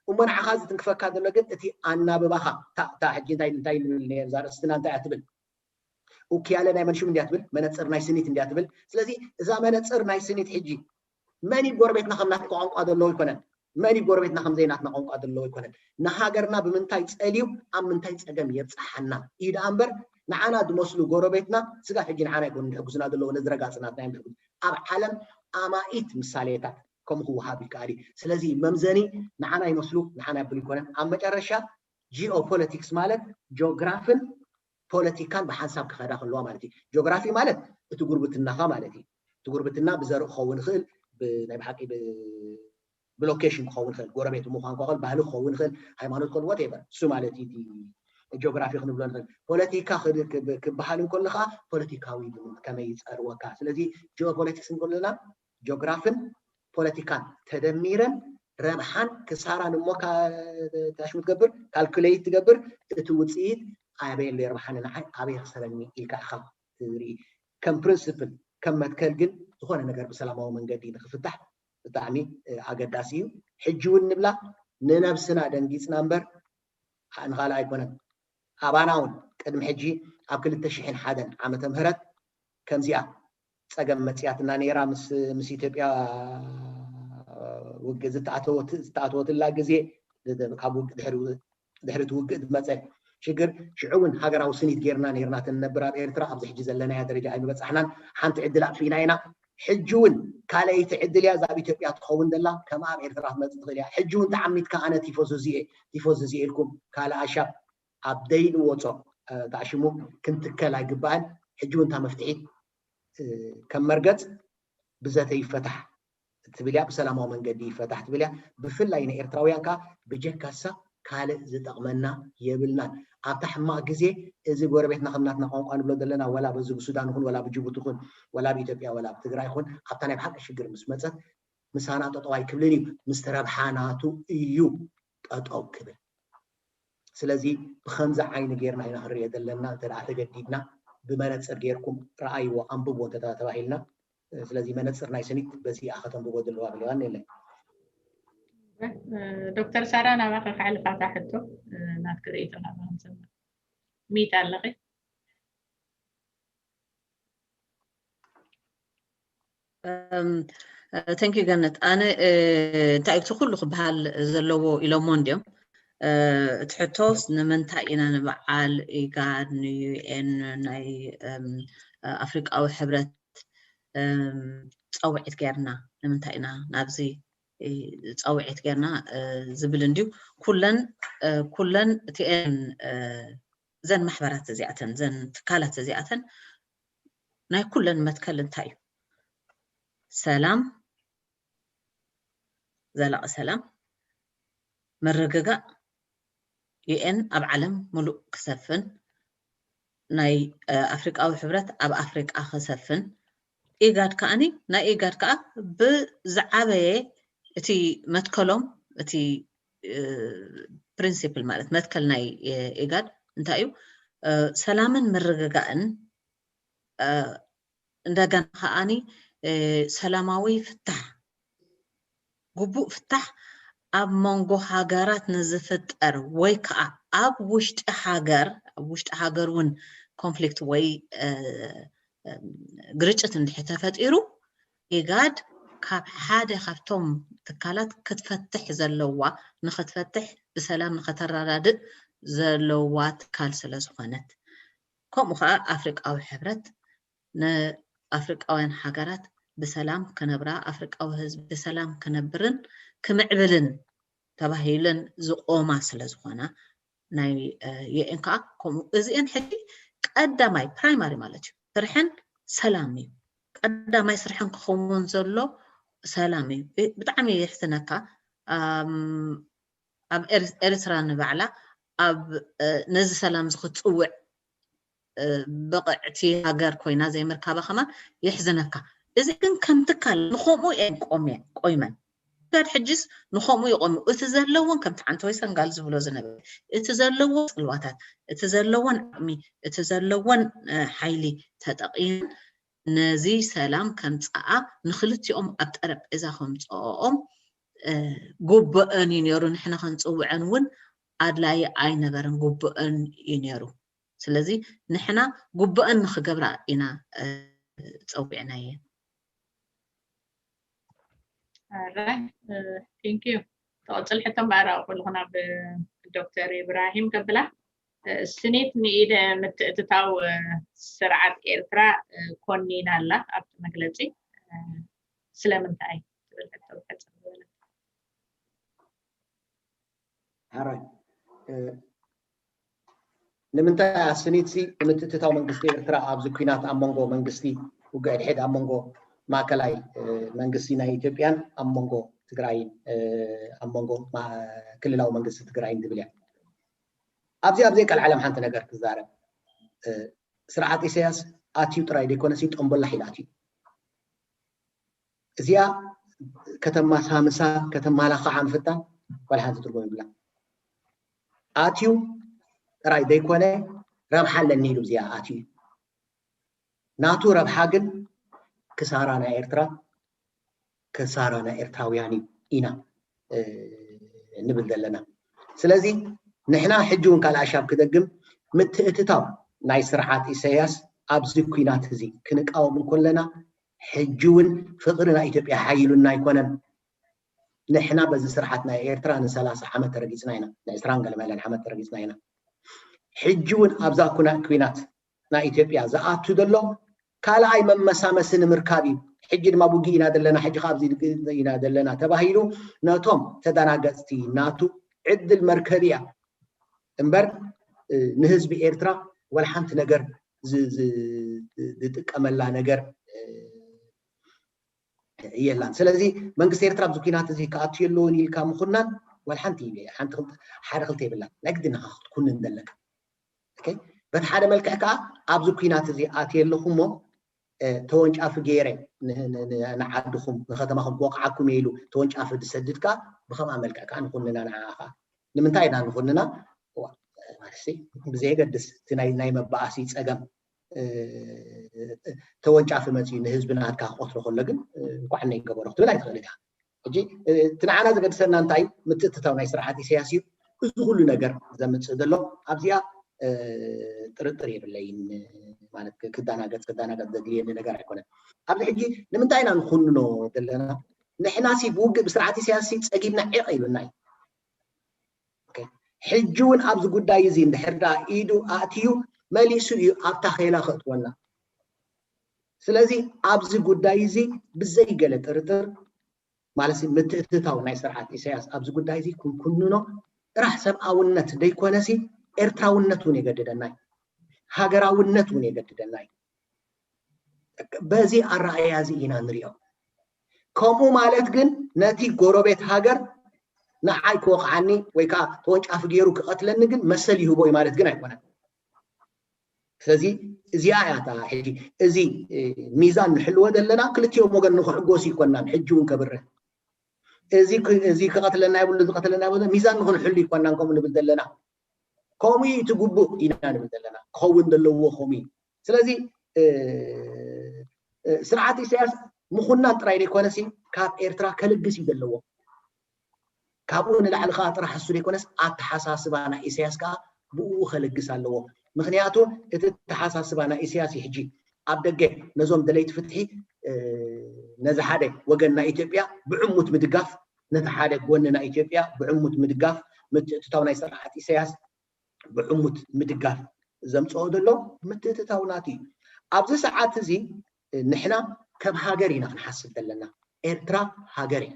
እሞ ንዓኻ ዝትንክፈካ ዘሎ ግን እቲ ኣናብባኻ፣ እታ ሕጂ እንታይ እንታይ ንብል ነዛ ርእስትና እንታይ እያ ትብል? ኡኪያለ ናይ መንሽም እንዲያ ትብል፣ መነፅር ናይ ስኒት እንዲያ ትብል። ስለዚ እዛ መነፅር ናይ ስኒት ሕጂ መን እዩ ጎረቤትና ከም ናትካ ቋንቋ ዘለዎ ኣይኮነን፣ መን እዩ ጎረቤትና ከም ዘይናትና ቋንቋ ዘለዎ ኣይኮነን። ንሃገርና ብምንታይ ፀልዩ ኣብ ምንታይ ፀገም የብፅሓና እዩ ደኣ እምበር ንዓና ዝመስሉ ጎረቤትና ስጋብ ሕጂ ንዓና ኣይኮኑ ዝሕግዙና ዘለዎ፣ ነዚ ረጋፂ ናትና እዮም ዝሕግዙ። ኣብ ዓለም ኣማኢት ምሳሌታት ከምኡ ክወሃብ ይከኣል እዩ። ስለዚ መምዘኒ ንዓና ይመስሉ ንዓና ይብል ኣይኮነን። ኣብ መጨረሻ ጂኦፖለቲክስ ማለት ጂኦግራፍን ፖለቲካን ብሓንሳብ ክኸዳ ከለዋ ማለት እዩ። ጂኦግራፊ ማለት እቲ ጉርብትናኻ ማለት እዩ። እቲ ጉርብትና ብዘርኢ ክኸውን ይኽእል፣ ብናይ ብሓቂ ብሎኬሽን ክኸውን ይኽእል፣ ጎረቤት ምዃን ክኽእል፣ ባህሊ ክኸውን ይኽእል፣ ሃይማኖት ክኸውን፣ ወቴቨር፣ እሱ ማለት እዩ። ጂኦግራፊ ክንብሎ ንኽእል። ፖለቲካ ክበሃል እንከሎ ከዓ ፖለቲካዊ ከመይ ይፀርወካ። ስለዚ ጂኦፖለቲክስ እንከለና ጂኦግራፍን ፖለቲካን ተደሚረን ረብሓን ክሳራን እሞ ታሽሙ ትገብር፣ ካልኩሌት ትገብር፣ እቲ ውፅኢት ኣበይ ኣሎ የርብሓኒ ንዓይ ኣበይ ክሰረኒ ኢልካ ኢኻ ትርኢ። ከም ፕሪንስፕል ከም መትከል ግን ዝኾነ ነገር ብሰላማዊ መንገዲ ንክፍታሕ ብጣዕሚ ኣገዳሲ እዩ። ሕጂ እውን ንብላ ንነብስና ደንጊፅና እምበር ንኻልእ ኣይኮነን። ኣባና እውን ቅድሚ ሕጂ ኣብ ክልተ ሽሕን ሓደን ዓመተ ምህረት ከምዚኣ ፀገም መፅያትና ነይራ ምስ ምስ ኢትዮጵያ ውግእ ዝተኣተወትላ ግዜ ካብ ድሕሪ እቲ ውግእ ዝመፀ ሽግር ሽዑ እውን ሃገራዊ ስኒት ጌርና ነርና ትንነብር ኣብ ኤርትራ ኣብዚ ሕጂ ዘለናያ ደረጃ ኣይምበፃሕናን ሓንቲ ዕድል ኣጥፊእና ኢና ሕጂ እውን ካልኣይቲ ዕድል እያ እዛ ኣብ ኢትዮጵያ ትኸውን ዘላ ከም ኣብ ኤርትራ ክትመፅእ ትኽእል እያ ሕጂ እውን ተዓሚትካ ኣነ ቲፎዞ ዝየ ቲፎዞ ዝየ ኢልኩም ካልእ ኣሻብ ኣብ ደይንወፆ ተኣሽሙ ክንትከል ኣይግባእን ሕጂ እውን እታ መፍትሒት ከም መርገፅ ብዘተ ይፈታሕ ትብል እያ ብሰላማዊ መንገዲ ይፈታሕ ትብል እያ ብፍላይ ንኤርትራውያን ከዓ ብጀካሳ ካልእ ዝጠቕመና የብልናን ኣብታ ሕማቕ ግዜ እዚ ጎረቤትና ከም ናትና ቋንቋ ንብሎ ዘለና ወላ በዚ ብሱዳን ይኹን ወላ ብጅቡቲ ይኹን ወላ ብኢትዮጵያ ወላ ብትግራይ ይኹን ኣብታ ናይ ብሓቂ ሽግር ምስ መፀት ምሳና ጠጠው ኣይክብልን እዩ ምስቲ ረብሓ ናቱ እዩ ጠጠው ክብል ስለዚ ብከምዚ ዓይኒ ጌርና ኢና ክንሪኦ ዘለና እንተ ተገዲድና ብመነፅር ጌርኩም ረኣይዎ ኣንብብዎ እንተ ተባሂልና ስለዚ መነፅር ናይ ስኒት በዚ እያ ከተንብቦ ዘለዋ ብለዋን የለን ዶክተር ሳራ ናባኸ ከሕልፋታ ሕቶ ናትክ ርእይቶ ናባኸ ንሰምዕ ሚት ኣለኺ thank you ገነት ኣነ እንታይ እቲ ኩሉ ክበሃል ዘለዎ ኢሎሞ እንዲዮም እቲ ሕቶስ ንምንታይ ኢና ንበዓል ኢጋድ ንዩኤን ናይ ኣፍሪቃዊ ሕብረት ፀውዒት ጌርና ንምንታይ ኢና ናብዚ ፀውዒት ጌርና ዝብል እንድዩ ኩለን ኩለን እቲኤን እዘን ማሕበራት እዚኣተን እዘን ትካላት እዚኣተን ናይ ኩለን መትከል እንታይ እዩ ሰላም ዘላቂ ሰላም ምርግጋእ ዩ ኤን ኣብ ዓለም ሙሉእ ክሰፍን፣ ናይ ኣፍሪቃዊ ሕብረት ኣብ ኣፍሪቃ ክሰፍን፣ ኢጋድ ከዓኒ ናይ ኢጋድ ከዓ ብዝዓበየ እቲ መትከሎም እቲ ፕሪንሲፕል ማለት መትከል ናይ ኢጋድ እንታይ እዩ? ሰላምን ምርግጋእን፣ እንደገና ከዓኒ ሰላማዊ ፍታሕ፣ ግቡእ ፍታሕ ኣብ መንጎ ሃገራት ንዝፍጠር ወይ ከዓ ኣብ ውሽጢ ሃገር ኣብ ውሽጢ ሃገር እውን ኮንፍሊክት ወይ ግርጭት እንድሕር ተፈጢሩ፣ ኢጋድ ካብ ሓደ ካብቶም ትካላት ክትፈትሕ ዘለዋ፣ ንክትፈትሕ ብሰላም ንከተረዳድእ ዘለዋ ትካል ስለ ዝኾነት፣ ከምኡ ከዓ ኣፍሪቃዊ ሕብረት ንኣፍሪቃውያን ሃገራት ብሰላም ክነብራ፣ ኣፍሪቃዊ ህዝቢ ብሰላም ክነብርን ክምዕብልን ተባሂለን ዝቆማ ስለ ዝኾና፣ ናይ ዩ ኤን ከዓ ከምኡ። እዚአን ሕጂ ቀዳማይ ፕራይማሪ ማለት እዩ፣ ስርሐን ሰላም እዩ። ቀዳማይ ስርሐን ክኸውን ዘሎ ሰላም እዩ። ብጣዕሚ የሕዝነካ። ኣብ ኤርትራ ንባዕላ ኣብ ነዚ ሰላም እዚ ክትፅውዕ ብቕዕቲ ሃገር ኮይና ዘይምርካባ ከማን የሕዝነካ። እዚ ግን ከም ትካል ንኸምኡ እየን ቆይመን። ኢጋድ ሕጅስ ንኸምኡ ይቆሙ። እቲ ዘለዎን ከምቲ ዓንተወይ ሰንጋል ዝብሎ ዝነበረ እቲ ዘለዎ ፅልዋታት፣ እቲ ዘለዎን ዓቕሚ፣ እቲ ዘለዎን ሓይሊ ተጠቒመን ነዚ ሰላም ከምፅኣ ንክልቲኦም ኣብ ጠረጴዛ ከምፅኦም ግቡእን እዩ ነይሩ። ንሕና ከንፅውዐን እውን ኣድላይ ኣይነበረን፣ ግቡእን እዩ ነይሩ። ስለዚ ንሕና ግቡእን ንክገብራ ኢና ፀዊዕናየን። Alright, thank you። ተቐፅል ሕቶ እምበኣር ኣቕርበልኹ ናብ ዶክተር ኢብራሂም ከብላ። ስኒት ንኢደ ምትእትታው ስርዓት ኤርትራ ኮኒና ኣላ ኣብቲ መግለፂ። ስለምንታይ ትብል ሕቶ ብሕፅር ዝበለ። ሓራይ ንምንታይ ኣስኒትሲ ምትእትታው መንግስቲ ኤርትራ ኣብዚ ኲናት ኣብ መንጎ መንግስቲ ውግእ ሕድሕድ ኣብ መንጎ ማእከላይ መንግስቲ ናይ ኢትዮጵያን ኣብ መንጎ ትግራይን ኣብ መንጎ ክልላዊ መንግስቲ ትግራይን ዝብል እያ። ኣብዚ ኣብ ዘይቀልዓለም ሓንቲ ነገር ክዛረብ፣ ስርዓት ኢሳያስ ኣትዩ ጥራይ ዘይኮነሲ ጠምቦላሕ ኢሉ ኣትዩ። እዚኣ ከተማ ሳምሳ ከተማ ላኻዓ ምፍታን ዋላ ሓንቲ ትርጉም ይብላ። ኣትዩ ጥራይ ዘይኮነ ረብሓ ኣለኒ ኢሉ እዚኣ ኣትዩ። ናቱ ረብሓ ግን ክሳራ ናይ ኤርትራ ክሳራ ናይ ኤርትራውያን እዩ ኢና ንብል ዘለና። ስለዚ ንሕና ሕጂ እውን ካልእ ኣሻብ ክደግም ምትእትታው ናይ ስርዓት ኢሳያስ ኣብዚ ኲናት እዚ ክንቃወም እንከለና ሕጂ እውን ፍቕሪ ናይ ኢትዮጵያ ሓይሉና ኣይኮነን። ንሕና በዚ ስርዓት ናይ ኤርትራ ንሰላሳ ዓመት ተረጊፅና ኢና፣ ንዕስራን ገለ መለን ዓመት ተረጊፅና ኢና። ሕጂ እውን ኣብዛ ኩና ኲናት ናይ ኢትዮጵያ ዝኣቱ ዘሎ ካልኣይ መመሳመሲ ንምርካብ እዩ። ሕጂ ድማ ውግእ ኢና ዘለና፣ ሕጂ ካብዚ ኢና ዘለና ተባሂሉ ነቶም ተደናገፅቲ ናቱ ዕድል መርከቢ እያ እምበር ንህዝቢ ኤርትራ ወላ ሓንቲ ነገር ዝጥቀመላ ነገር የላን። ስለዚ መንግስቲ ኤርትራ ኣብዚ ኩናት እዚ ክኣቱ የለውን ኢልካ ምኹናን ወላ ሓንቲ ሓደ ክልተ የብላን። ናይ ግድን ኢኻ ክትኩንን ዘለካ። በቲ ሓደ መልክዕ ከዓ ኣብዚ ኩናት እዚ ኣትየ ኣለኹ እሞ ተወንጫፊ ገይረ ንዓድኹም ንከተማኹም ክወቕዓኩም እየ ኢሉ ተወንጫፊ ዝሰድድ ከዓ ብኸምኣ መልክዕ ከዓ ንኹንና ንዓኻ። ንምንታይ ኢና ንኹንና? ብዘየገድስ እቲ ናይ መባኣሲ ፀገም ተወንጫፊ መፅዩ ንህዝቢ ናትካ ክቆትሎ ከሎ ግን እንኳዕ ነይ ገበሮ ክትብል ኣይትኽእል ኢኻ። ሕጂ እቲ ንዓና ዘገድሰና እንታይ ምትእትታው ናይ ስርዓት ኢሳያስ እዩ። እዚ ኩሉ ነገር ዘምፅእ ዘሎ ኣብዚኣ ጥርጥር የብለይን። ማለት ክዳናገፅ ክዳናገፅ ዘድልየኒ ነገር ኣይኮነን። ኣብዚ ሕጂ ንምንታይ ኢና ንኩንኖ ዘለና? ንሕና ሲ ብውግእ ብስርዓት ኢሳያስ ሲ ፀጊብና ዒቕ ኢሉና እዩ። ሕጂ እውን ኣብዚ ጉዳይ እዚ እንድሕር ዳ ኢዱ ኣእትዩ መሊሱ እዩ ኣብ ታኼላ ከእትወና። ስለዚ ኣብዚ ጉዳይ እዚ ብዘይገለ ጥርጥር ማለት ምትእትታው ናይ ስርዓት ኢሳያስ ኣብዚ ጉዳይ እዚ ክንኩንኖ ጥራሕ ሰብኣውነት ደይኮነሲ ኤርትራውነት እውን የገድደና እዩ፣ ሃገራውነት እውን የገድደና እዩ። በዚ ኣረኣእያ እዚ ኢና ንሪኦ። ከምኡ ማለት ግን ነቲ ጎረቤት ሃገር ንዓይ ክወቕዓኒ ወይ ከዓ ተወንጫፊ ገይሩ ክቐትለኒ ግን መሰል ይህቦ እዩ ማለት ግን ኣይኮነን። ስለዚ እዚኣ እያ እታ ሕጂ እዚ ሚዛን ንሕልወ ዘለና ክልቲኦም ወገን ንክሕጎሱ ይኮናን ሕጂ እውን ከብርህ እዚ ክቐትለና ይብሉ እዚ ቀትለና ይብሉ ሚዛን ንክንሕሉ ይኮናን ከምኡ ንብል ዘለና። ከምኡ እዩ እቲ ግቡእ ኢና ንብል ዘለና ክኸውን ዘለዎ ከምኡ እዩ። ስለዚ ስርዓት ኢሳያስ ምኹናን ጥራይ ዘይኮነሲ ካብ ኤርትራ ከልግስ እዩ ዘለዎ። ካብኡ ንላዕሊ ከዓ ጥራሕ እሱ ዘይኮነስ ኣተሓሳስባ ናይ ኢሳያስ ከዓ ብኡ ከልግስ ኣለዎ። ምክንያቱ እቲ ኣተሓሳስባ ናይ ኢሳያስ እዩ ሕጂ ኣብ ደገ ነዞም ደለይቲ ፍትሒ ነዚ ሓደ ወገን ናይ ኢትዮጵያ ብዕሙት ምድጋፍ ነቲ ሓደ ጎኒ ናይ ኢትዮጵያ ብዕሙት ምድጋፍ ምትእትታው ናይ ስርዓት ኢሳያስ ብዕሙት ምድጋፍ ዘምፅኦ ዘሎ ምትእትታው ናቱ እዩ። ኣብዚ ሰዓት እዚ ንሕና ከም ሃገር ኢና ክንሓስብ ዘለና። ኤርትራ ሃገር እያ።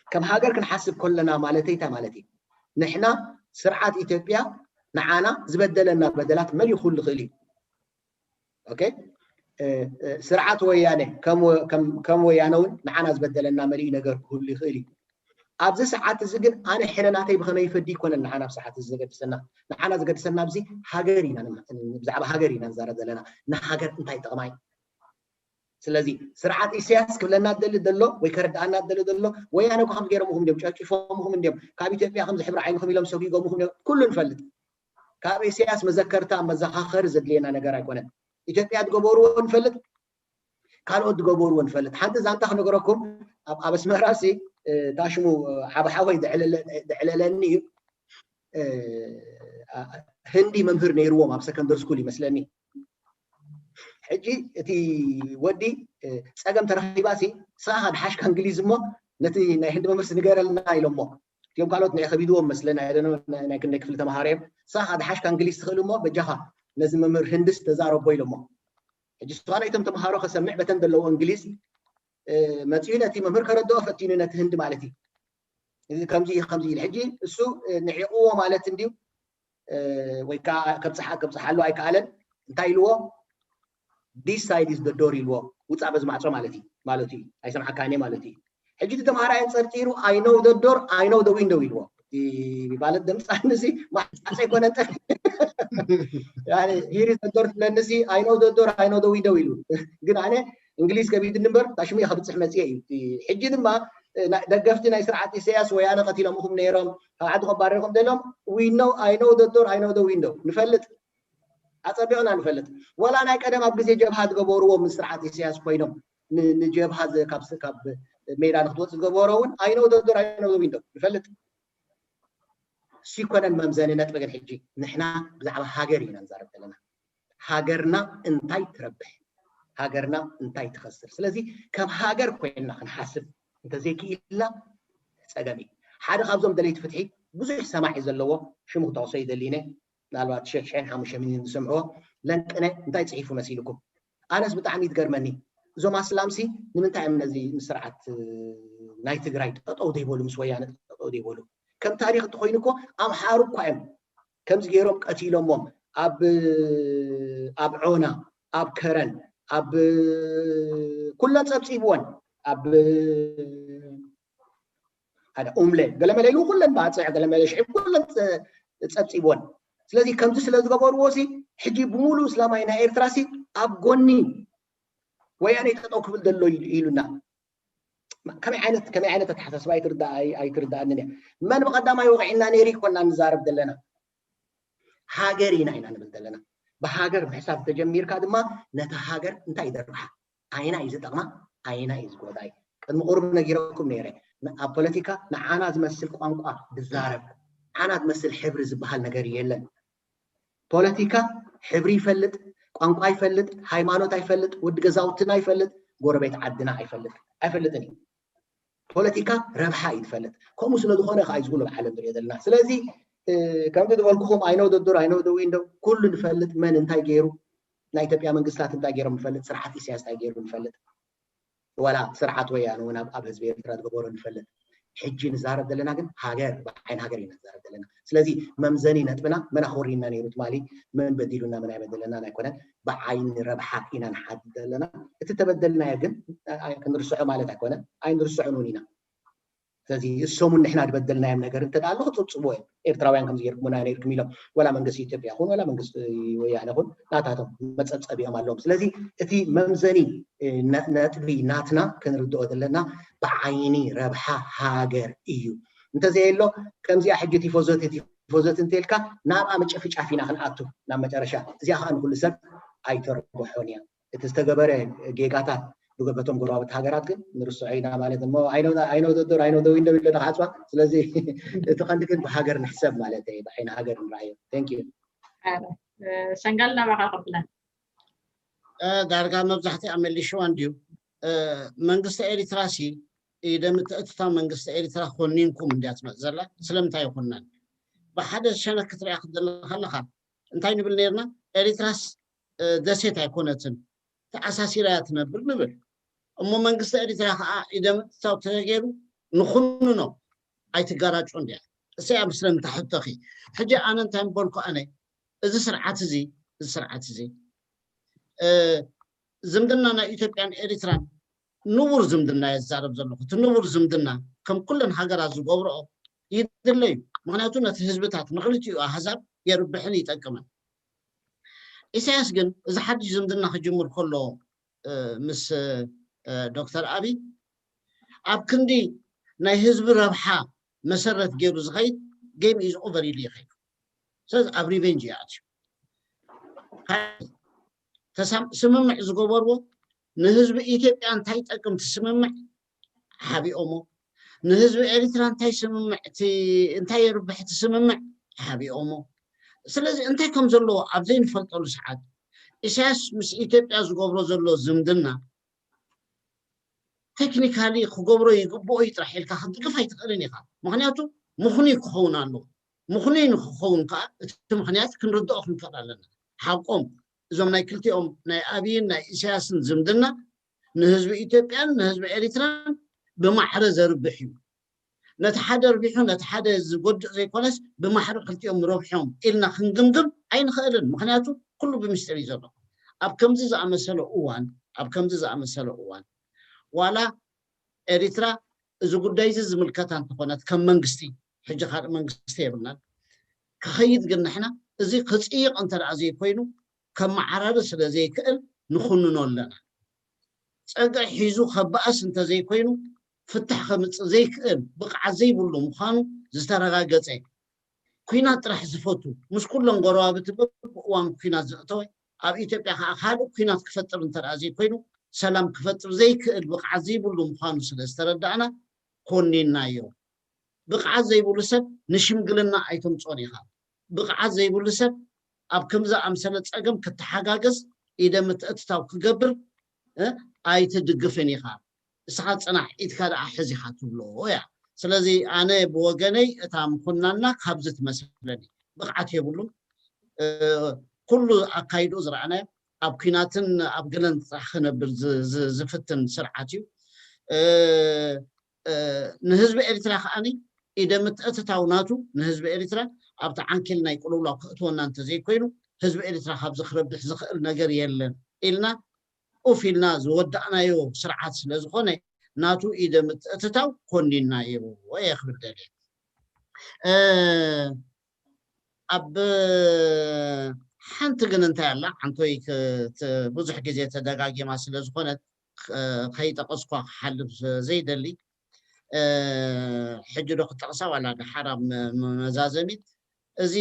ከም ሃገር ክንሓስብ ከለና ማለተይ እንታይ ማለት እዩ? ንሕና ስርዓት ኢትዮጵያ ንዓና ዝበደለና በደላት መሊኡ ክህሉ ይኽእል እዩ። ኦኬ ስርዓት ወያነ ከም ወያነ እውን ንዓና ዝበደለና መሊኡ ነገር ክህሉ ይኽእል እዩ። ኣብዚ ሰዓት እዚ ግን ኣነ ሕነ ናተይ ብኸመይ ይፈዲ ይኮነን ንዓና ኣብ ሰዓት እዚ ዘገድሰና። ንዓና ዘገድሰና ኣብዚ ሃገር ኢና ብዛዕባ ሃገር ኢና ንዛረብ ዘለና። ንሃገር እንታይ ጠቕማ እዩ? ስለዚ ስርዓት ኢሳያስ ክብለና ደሊ ዘሎ ወይ ከረድኣና ደሊ ዘሎ ወያነ እኮ ከምዚ ገይሮም ምኹም እንዲዮም ጨፍጭፎም ምኹም እንዲዮም ካብ ኢትዮጵያ ከምዚ ሕብሪ ዓይንኹም ኢሎም ሰጒጎም ምኹም እዮም ኩሉ ንፈልጥ። ካብ ኢሳያስ መዘከርታ መዘኻኸሪ ዘድልየና ነገር ኣይኮነን። ኢትዮጵያ ዝገበርዎ ንፈልጥ፣ ካልኦት ዝገበርዎ ንፈልጥ። ሓንቲ ዛንታ ክነገረኩም ኣብ ኣስመራ ሲ ታሽሙ ሓበሓወይ ዘዕለለኒ እዩ። ህንዲ መምህር ነይርዎም ኣብ ሰከንደር ስኩል ይመስለኒ። ሕጂ እቲ ወዲ ፀገም ተረኺባ ሲ ንስኻ ድሓሽካ እንግሊዝ እሞ ነቲ ናይ ህንዲ መምህርሲ ንገረልና ኢሎሞ። እቲኦም ካልኦት ንዕ ከቢድዎም መስለኒ ኣይደኖ ናይ ክንደይ ክፍሊ ተምሃሮ እዮም። ንስኻ ድሓሽካ እንግሊዝ ትኽእል እሞ በጃኻ ነዚ መምህር ህንድስ ተዛረቦ ኢሎሞ። ሕጂ ዝኾነ እቶም ተምሃሮ ከሰምዕ በተን ዘለዎ እንግሊዝ መፂኡ ነቲ መምህር ከረድኦ ፈቲኑ ነቲ ህንዲ ማለት እዩ። እዚ ከምዚ እዩ ከምዚ ኢሉ ሕጂ እሱ ንዒቕዎ ማለት እንድዩ ወይ ከዓ ከብፅሓ ከብፅሓሉ ኣይከኣለን። እንታይ ኢልዎ? This side is the door ኢልዎ። ውፃእ በዚ ማዕፆ ማለት እዩ ማለት እዩ። ኣይሰምዓካን እየ ማለት እዩ። ሕጂ እቲ ተምሃራይ ኣንፀርፂሩ I know the door, I know the window ኢልዎ። ማለት ደምፃኒ እዚ ማዕፃ ኣይኮነን። Here is the door ትብለኒ እዚ I know the door, I know the window ኢሉ። ግን ኣነ እንግሊዝ ከቢድኒ እምበር ታሽሙ እየ ከብፅሕ መፅየ እዩ። ሕጂ ድማ ደገፍቲ ናይ ስርዓት ኢሳያስ ወያነ ቀቲሎምኹም ነይሮም ካብ ዓዲ ከባረርኩም ደሎም we know I know the door, I know the window ንፈልጥ ኣፀቢቕና ንፈልጥ። ወላ ናይ ቀደም ኣብ ግዜ ጀብሃ ዝገበርዎ ምስ ስርዓት ኢሳያስ ኮይኖም ንጀብሃ ካብ ሜዳ ንክትወፅእ ዝገበሮ እውን I know the door, I know the window ንፈልጥ። ሲኮነን መምዘኒ ነጥቢ ግን ሕጂ ንሕና ብዛዕባ ሃገር ኢና ንዛረብ ዘለና። ሃገርና እንታይ ትረብሕ፣ ሃገርና እንታይ ትኸስር። ስለዚ ከም ሃገር ኮይንና ክንሓስብ እንተዘይክኢልና ፀገም እዩ። ሓደ ካብዞም ደለይቲ ፍትሒ ብዙሕ ሰማዒ ዘለዎ ሽሙ ክጠቕሶ ይደሊነ ምናልባት ሽሕን ሓሙሽተ ሚሊዮን ዝሰምዕዎ ለንቅነ እንታይ ፅሒፉ መሲልኩም? ኣነስ ብጣዕሚ ትገርመኒ እዞም ኣስላምሲ ንምንታይ እዮም ነዚ ንስርዓት ናይ ትግራይ ጠጠው ዘይበሉ ምስ ወያነ ጠጠው ዘይበሉ? ከም ታሪክ እንተኮይኑ እኮ ኣምሓሩ እኳ እዮም ከምዚ ገይሮም ቀቲሎሞም ኣብ ኣብ ዖና ኣብ ከረን ኣብ ኩለን ፀብፂብወን ኣብ ሓደ ኡምለ ገለመለ ኢሉ ኩለን ባፅዕ ገለመለ ሽዒብ ኩለን ፀብፂብወን። ስለዚ ከምዚ ስለ ዝገበርዎ ሲ ሕጂ ብምሉእ እስላማይ ናይ ኤርትራ ሲ ኣብ ጎኒ ወያነ ጠጠው ክብል ዘሎ ኢሉና። ከመይ ዓይነት ከመይ ዓይነት ኣተሓሳስባ ኣይትርዳኣንን እያ። መን ብቐዳማይ ወቂዕና ነይሩ ይኮና ንዛረብ ዘለና። ሃገር ኢና ኢና ንብል ዘለና። ብሃገር ምሕሳብ ተጀሚርካ ድማ ነታ ሃገር እንታይ ይደርብሓ? ኣይና እዩ ዝጠቕማ? ኣይና እዩ ዝጎዳይ? ቅድሚ ቁሩብ ነጊረኩም ነይረ። ኣብ ፖለቲካ ንዓና ዝመስል ቋንቋ ዝዛረብ ንዓና ዝመስል ሕብሪ ዝበሃል ነገር የለን። ፖለቲካ ሕብሪ ይፈልጥ፣ ቋንቋ ይፈልጥ፣ ሃይማኖት ኣይፈልጥ፣ ውዲ ገዛውትና ይፈልጥ፣ ጎረቤት ዓድና ኣይፈልጥ ኣይፈልጥን እዩ። ፖለቲካ ረብሓ እዩ ዝፈልጥ። ከምኡ ስለ ዝኾነ ከዓ እዩ ዝብሉ ዓለም ንሪኦ ዘለና። ስለዚ ከምቲ ዝበልኩኹም I know the door, I know the window ኩሉ ንፈልጥ፣ መን እንታይ ገይሩ፣ ናይ ኢትዮጵያ መንግስታት እንታይ ገይሮም ንፈልጥ፣ ስርዓት ኢሳያስ እንታይ ገይሩ ንፈልጥ። ዋላ ስርዓት ወያነ እውን ኣብ ህዝቢ ኤርትራ ዝገበሮ ንፈልጥ። ሕጂ ንዛረብ ዘለና ግን ሃገር ብዓይን ሃገር ኢና ንዛረብ ዘለና። ስለዚ መምዘኒ ነጥብና መን ኣኽብሪና ነይሩ ትማሊ መን በዲሉና መን ኣይበደለናን ኣይኮነን፣ ብዓይኒ ረብሓ ኢና ንሓድር ዘለና። እቲ ተበደልናዮ ግን ክንርስዖ ማለት ኣይኮነን፣ ኣይንርስዖን እውን ኢና። ስለዚ እሶምን ንሕና ዝበደልናዮም ነገር እንተ ኣሎ ክፅብፅቡ እዮም። ኤርትራውያን ከምዚ ገይርኩምና ነይርኩም ኢሎም፣ ወላ መንግስቲ ኢትዮጵያ ይኹን ወላ መንግስቲ ወያነ ይኹን ናታቶም መፀብፀቢኦም ኣለዎም። ስለዚ እቲ መምዘኒ ነጥቢ ናትና ክንርድኦ ዘለና ብዓይኒ ረብሓ ሃገር እዩ። እንተዘየሎ ከምዚኣ ሕጂ ቲፎዞቲ ቲፎዞቲ እንተልካ ናብኣ ምጭፍጫፍ ኢና ክንኣቱ ናብ መጨረሻ። እዚኣ ከዓ ንኩሉ ሰብ ኣይተርብሖን እያ። እቲ ዝተገበረ ጌጋታት ብገበቶም ጎረባብቲ ሃገራት ግን ንርስዖ ኢና ማለት እሞ ኣይነውደዶር ኣይነውደዊን ደው ኢለ ንክዓፅዋ። ስለዚ እቲ ቀንዲ ግን ብሃገር ንሕሰብ ማለት እዩ፣ ብዓይኒ ሃገር ንረኣዮ። Thank you። ሸንጋል ናባኻ ከብለን። ዳርጋ መብዛሕትኣ መሊሽዋ እንድዩ። መንግስቲ ኤሪትራ ሲ ኢደ ምትእትታው መንግስቲ ኤሪትራ ኮኒንኩም እንድያ ትመፅ ዘላ። ስለምንታይ ይኮነን? ብሓደ ሸነክ ክትሪኣ ክትደለካ ኣለካ እንታይ ንብል ነርና? ኤሪትራስ ደሴት ኣይኮነትን፣ ተኣሳሲራ እያ ትነብር ንብል። እሞ መንግስቲ ኤሪትራ ከዓ ኢደ ምትእትታው ተገይሩ ንኩንኖ። ኣይትጋራጮ እንድያ። እሰያ ምስለ እንተሕተኺ ሕጂ ኣነ እንታይ ምበልኩ ኣነ እዚ ስርዓት እዚ እዚ ስርዓት እዚ ዝምድና ናይ ኢትዮጵያን ኤሪትራን ንቡር ዝምድና እየ ዝዛረብ ዘለኹ። እቲ ንቡር ዝምድና ከም ኩለን ሃገራት ዝገብርኦ ይድለ እዩ። ምክንያቱ ነቲ ህዝብታት ንክልቲኡ ኣህዛብ የርብሕን ይጠቅምን። ኢሳያስ ግን እዚ ሓድሽ ዝምድና ክጅምር ከሎ ምስ ዶክተር ኣብይ ኣብ ክንዲ ናይ ህዝቢ ረብሓ መሰረት ገይሩ ዝኸይድ game is over ኢሉ ይኸይድ። ስለዚ ኣብ revenge እዩ ኣትዩ። ስምምዕ ዝገበርዎ ንህዝቢ ኢትዮጵያ እንታይ ይጠቅም እቲ ስምምዕ ሓቢኦሞ፣ ንህዝቢ ኤሪትራ እንታይ ስምምዕ እንታይ የርብሕ እቲ ስምምዕ ሓቢኦሞ። ስለዚ እንታይ ከም ዘለዎ ኣብ ዘይንፈልጠሉ ሰዓት ኢሳያስ ምስ ኢትዮጵያ ዝገብሮ ዘሎ ዝምድና ቴክኒካሊ ክገብሮ ይግብኦ እዩ ጥራሕ ኢልካ ክትድግፍ ኣይትኽእልን ኢኻ። ምክንያቱ ምኽኑይ ክኸውን ኣለዎ። ምኽኑይ ንክኸውን ከዓ እቲ ምክንያት ክንርድኦ ክንክእል ኣለና። ሓቆም እዞም ናይ ክልቲኦም ናይ ኣብይን ናይ ኢሳያስን ዝምድና ንህዝቢ ኢትዮጵያን ንህዝቢ ኤሪትራን ብማዕረ ዘርብሕ እዩ። ነቲ ሓደ ኣርቢሑ ነቲ ሓደ ዝጎድእ ዘይኮነስ ብማዕረ ክልቲኦም ረብሖም ኢልና ክንግምግም ኣይንኽእልን። ምክንያቱ ኩሉ ብምስጢር እዩ ዘሎ። ኣብ ከምዚ ዝኣመሰለ እዋን ኣብ ከምዚ ዝኣመሰለ እዋን ዋላ ኤሪትራ እዚ ጉዳይ እዚ ዝምልከታ እንተኾነት ከም መንግስቲ ሕጂ ካልእ መንግስቲ የብልናን ክኸይድ ግን ንሕና እዚ ክፅይቕ እንተ ደኣ ዘይኮይኑ ከመዓራሪ ስለ ዘይክእል ንኹንኖ ኣለና። ፀግዒ ሒዙ ከበኣስ እንተዘይኮይኑ ፍታሕ ከምፅእ ዘይክእል ብቕዓት ዘይብሉ ምዃኑ ዝተረጋገፀ ኩናት ጥራሕ ዝፈቱ ምስ ኩለን ጎረባብቲ በብእዋኑ ኩናት ዘእተወ ኣብ ኢትዮጵያ ከዓ ካልእ ኩናት ክፈጥር እንተ ደኣ ዘይኮይኑ ሰላም ክፈጥር ዘይክእል ብቕዓት ዘይብሉ ምዃኑ ስለ ዝተረዳእና ኮኒናዮ። ብቕዓት ዘይብሉ ሰብ ንሽምግልና ኣይተምፅኦን ኢኻ። ብቕዓት ዘይብሉ ሰብ ኣብ ከምዚ ኣምሰለ ፀገም ክተሓጋገዝ ኢደ ምትእትታው ክገብር ኣይትድግፍን ኢኻ። እስኻ ፅናሕ ኢድካ ደኣ ሕዚኻ ትብሎ እያ። ስለዚ ኣነ ብወገነይ እታ ምኹናና ካብዚ ትመስለኒ ብቕዓት የብሉን። ኩሉ ኣካይድኡ ዝረኣናዮ ኣብ ኲናትን ኣብ ገለን ጥራሕ ክነብር ዝፍትን ስርዓት እዩ። ንህዝቢ ኤሪትራ ከዓኒ ኢደ ምትእትታው ናቱ ንህዝቢ ኤሪትራ ኣብቲ ዓንኬል ናይ ቅልውላው ከእትወና እንተዘይኮይኑ ህዝቢ ኤሪትራ ካብዚ ክረብሕ ዝኽእል ነገር የለን ኢልና ኡፍ ኢልና ዝወዳእናዮ ስርዓት ስለ ዝኾነ ናቱ ኢደ ምትእትታው ኮኒናዮ እየ ክብል ደልየ። ኣብ ሓንቲ ግን እንታይ ኣላ ዓንቶይ ብዙሕ ግዜ ተደጋጊማ ስለ ዝኾነት ከይጠቀስኳ ክሓልፍ ዘይደሊ ሕጂ ዶ ክጠቅሳ ዋላ ድሓር ኣብ መዛዘሚት እዚ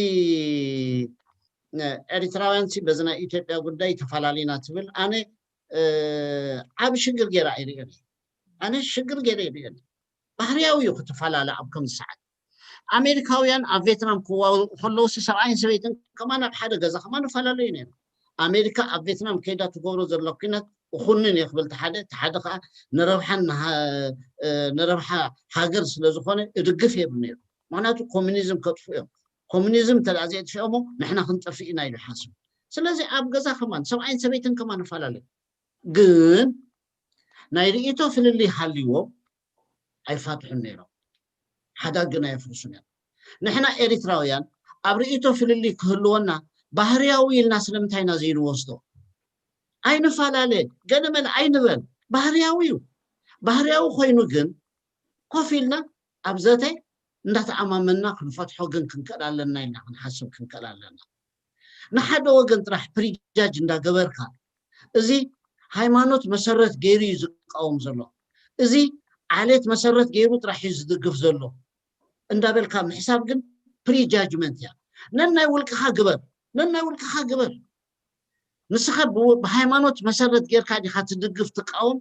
ኤሪትራውያን ሲ በዚ ናይ ኢትዮጵያ ጉዳይ ተፈላለዩና ትብል ኣነ ዓብ ሽግር ገይራ ኣይርእዮን ኣነ ሽግር ገይረ ይርእዮን ባህርያዊ እዩ ክትፈላለ ኣብ ከምዚ ሰዓት ኣሜሪካውያን ኣብ ቬትናም ክዋውኡ ከለውሲ ሰብኣይን ሰበይትን ከማን ኣብ ሓደ ገዛ ከማን ይፈላለዩ ነይሩ ኣሜሪካ ኣብ ቬትናም ከይዳ ትገብሮ ዘሎ ኩነት እኹንን እየ ክብል ሓደ ሓደ ከዓ ንረብሓን ንረብሓ ሃገር ስለዝኮነ እድግፍ የብል ነይሩ ምክንያቱ ኮሚኒዝም ከጥፉ እዮም ኮሚኒዝም እንተ ዘይጥፊኦሞ ንሕና ክንጠፍእ ኢና ኢሉ ሓስቡ ስለዚ ኣብ ገዛ ከማን ሰብኣይን ሰበይትን ከማን ይፈላለዩ ግን ናይ ርእይቶ ፍልልይ ሃልይዎም ኣይፋትሑን ነይሮም ሓዳግ ግን ኣየፍርሱን እዮም ንሕና ኤሪትራውያን ኣብ ርእይቶ ፍልልይ ክህልወና ባህርያዊ ኢልና ስለምንታይ ኢና ዘይንወስዶ ኣይንፈላለ ገለመለ ኣይንበል ባህርያዊ እዩ ባህርያዊ ኮይኑ ግን ኮፍ ኢልና ኣብ ዘተ እንዳተኣማመንና ክንፈትሖ ግን ክንክእል ኣለና ኢልና ክንሓስብ ክንክእል ኣለና። ንሓደ ወገን ጥራሕ ፕሪጃጅ እንዳገበርካ፣ እዚ ሃይማኖት መሰረት ገይሩ እዩ ዝቃወም ዘሎ፣ እዚ ዓሌት መሰረት ገይሩ ጥራሕ እዩ ዝድግፍ ዘሎ እንዳበልካ ምሕሳብ ግን ፕሪጃጅመንት እያ። ነናይ ውልቅኻ ግበር፣ ነናይ ውልቅኻ ግበር። ንስኻ ብሃይማኖት መሰረት ጌርካ ዲኻ ትድግፍ ትቃወም?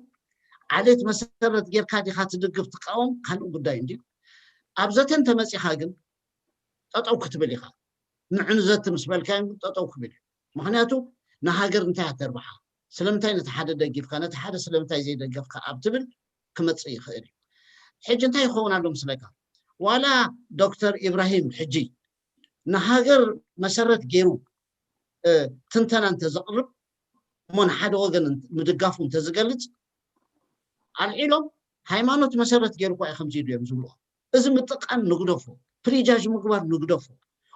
ዓሌት መሰረት ጌርካ ዲኻ ትድግፍ ትቃወም? ካልእ ጉዳይ እንድዩ። ኣብ ዘተ እንተመፂኻ ግን ጠጠው ክትብል ኢኻ። ንዕንዘቲ ምስ በልካዮም ግን ጠጠው ክብል እዩ። ምክንያቱ ንሃገር እንታይ ኣተርብሓ? ስለምንታይ ነቲ ሓደ ደጊፍካ፣ ነቲ ሓደ ስለምንታይ ዘይደገፍካ ኣብ ትብል ክመፅእ ይኽእል እዩ። ሕጂ እንታይ ይኸውን ኣሎ ምስለካ? ዋላ ዶክተር ኢብራሂም ሕጂ ንሃገር መሰረት ገይሩ ትንተና እንተዘቕርብ እሞ ንሓደ ወገን ምድጋፉ እንተዝገልፅ ኣልዒሎም ሃይማኖት መሰረት ገይሩ እኳ እዩ ከምዚ ኢሉ እዮም ዝብልዎ። እዚ ምጥቃን ንግደፎ፣ ፕሪጃጅ ምግባር ንግደፎ።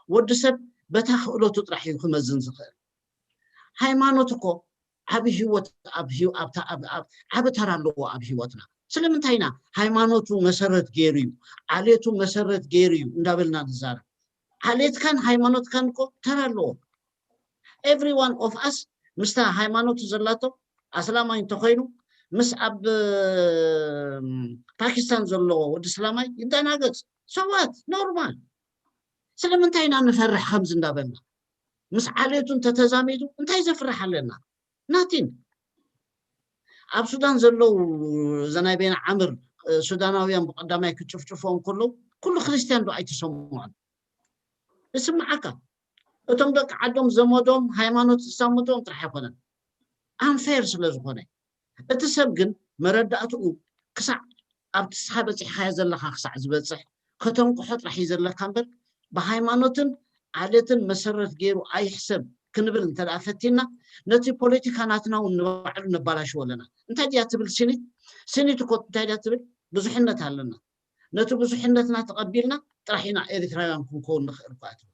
ወዲ ሰብ በታ ክእለቱ ጥራሕ እዩ ክመዝን ዝኽእል። ሃይማኖት እኮ ዓብ ህይወት ዓብ ተራ ኣለዎ ኣብ ህይወትና። ስለምንታይ ኢና ሃይማኖቱ መሰረት ገይሩ እዩ፣ ዓሌቱ መሰረት ገይሩ እዩ እንዳበልና ንዛረብ? ዓሌትካን ሃይማኖትካን እኮ ተራ ኣለዎ። Every one of us ምስታ ሃይማኖቱ ዘላቶ ኣስላማይ እንተኮይኑ ምስ ኣብ ፓኪስታን ዘሎ ወዲ ስላማይ ይደናገፅ። ሰዋት ኖርማል። ስለምንታይ ኢና ንፈርሕ ከምዚ እንዳበልና? ምስ ዓሌቱ እንተተዛሚዱ እንታይ ዘፍርሕ ኣለና? ናቲን። ኣብ ሱዳን ዘለዉ ዘናይ ቤን ዓምር ሱዳናውያን ብቀዳማይ ክጭፍጭፎም ከለዉ ኩሉ ክርስትያን ዶ ኣይተሰምዖን? እስምዓካ። እቶም ደቂ ዓዶም ዘመዶም ሃይማኖት ዝሳምቶም ጥራሕ ኣይኮነን፣ ኣንፌር ስለ ዝኾነ። እቲ ሰብ ግን መረዳእትኡ ክሳዕ ኣብቲ ንስኻ በፂሕኻዮ ዘለኻ ክሳዕ ዝበፅሕ ከተንቅሖ ጥራሕ እዩ ዘለካ እምበር ብሃይማኖትን ዓሌትን መሰረት ገይሩ ኣይሕሰብ ክንብል እንተ ደኣ ፈቲና ነቲ ፖለቲካ ናትና እውን ንባዕሉ ነባላሽዎ ኣለና። እንታይ ድያ ትብል ስኒት? ስኒት እኮ እንታይ ድያ ትብል? ብዙሕነት ኣለና። ነቲ ብዙሕነትና ተቐቢልና ጥራሕ ኢና ኤሪትራውያን ክንከውን ንኽእል እኳ ትብል።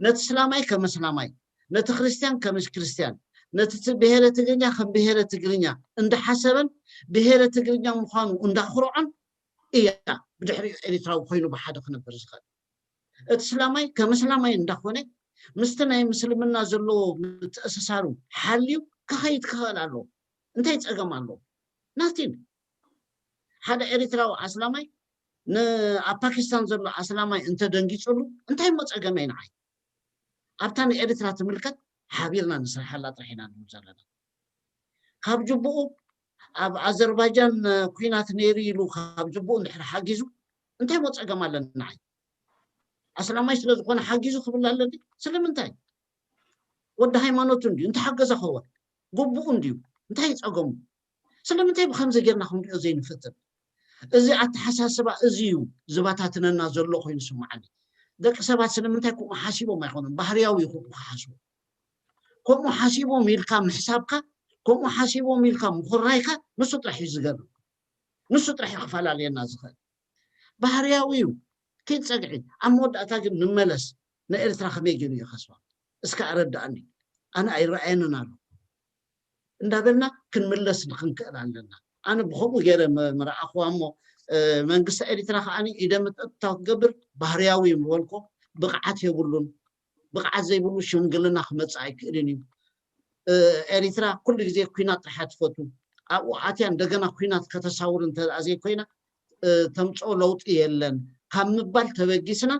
ነቲ ስላማይ ከም ኣስላማይ፣ ነቲ ክርስትያን ከም ክርስትያን፣ ነቲ ብሄረ ትግርኛ ከም ብሄረ ትግርኛ እንዳሓሰበን ብሄረ ትግርኛ ምዃኑ እንዳኹርዖን እያ ብድሕሪኡ ኤሪትራዊ ኮይኑ ብሓደ ክነብር ዝኽእል። እቲ ስላማይ ከም ስላማይ እንዳኾነ ምስቲ ናይ ምስልምና ዘለዎ ምትእስሳሩ ሓልዩ ክኸይድ ክኽእል ኣለዎ። እንታይ ፀገም ኣለዎ? ናቲን። ሓደ ኤሪትራዊ ኣስላማይ ን-፣ ኣብ ፓኪስታን ዘሎ ኣስላማይ እንተደንጊፅሉ እንታይ እሞ ፀገመይ ንዓይ? ኣብታ ንኤሪትራ ትምልከት ሓቢርና ንስርሓላ ጥራሕ ኢና ንብል ዘለና። ካብ ጅቡኡ ኣብ ኣዘርባይጃን ኩናት ነይሩ ኢሉ ካብ ጅቡኡ እንድሕር ሓጊዙ እንታይ እሞ ፀገም ኣለኒ ንዓይ? ኣስላማይ ስለ ዝኾነ ሓጊዙ ክብል ኣለኒ? ስለምንታይ? ወዲ ሃይማኖቱ እንድዩ፣ እንተሓገዘ ኸወ ግቡኡ እንድዩ። እንታይ ይፀገሙ? ስለምንታይ ብኸምዚ ጌርና ክንሪኦ ዘይንፍትን? እዚ ኣተሓሳስባ እዚ እዩ ዝበታትነና ዘሎ ኮይኑ ስምዓኒ። ደቂ ሰባት ስለምንታይ ከምኡ ሓሲቦም ኣይኮኑን፣ ባህርያዊ እዩ ከምኡ ክሓስቡ። ከምኡ ሓሲቦም ኢልካ ምሕሳብካ፣ ከምኡ ሓሲቦም ኢልካ ምኹራይካ ንሱ ጥራሕ እዩ ዝገርም። ንሱ ጥራሕ እዩ ክፈላለየና ዝኽእል። ባህርያዊ እዩ። ኪድ ፀግዒ። ኣብ መወዳእታ ግን ንመለስ። ንኤርትራ ከመይ ገይሩ ይኸስባ? እስከ ኣረድኣኒ። ኣነ ኣይረኣየንን ኣሎ። እንዳበልና ክንምለስ ንክንክእል ኣለና። ኣነ ብከምኡ ገይረ መ-፣ ምረኣኽዋ እሞ፣ እ፣ መንግስቲ ኤርትራ ከዓኒ ኢደ ምትእትታው ክገብር ባህርያዊ እዩ ምበልኮ፣ ብቕዓት የብሉን። ብቕዓት ዘይብሉ ሽምግልና ክመጽእ ኣይክእልን እዩ። እ፣ ኤርትራ ኩሉ ግዜ ኩናት ጥራሕ ትፈቱ። ኣብኡ ኣትያ እንደገና ኩናት ከተሳውር እንተ ደኣ ዘይኮይና፣ እ፣ ተምጽኦ ለውጢ የለን ካብ ምባል ተበጊስና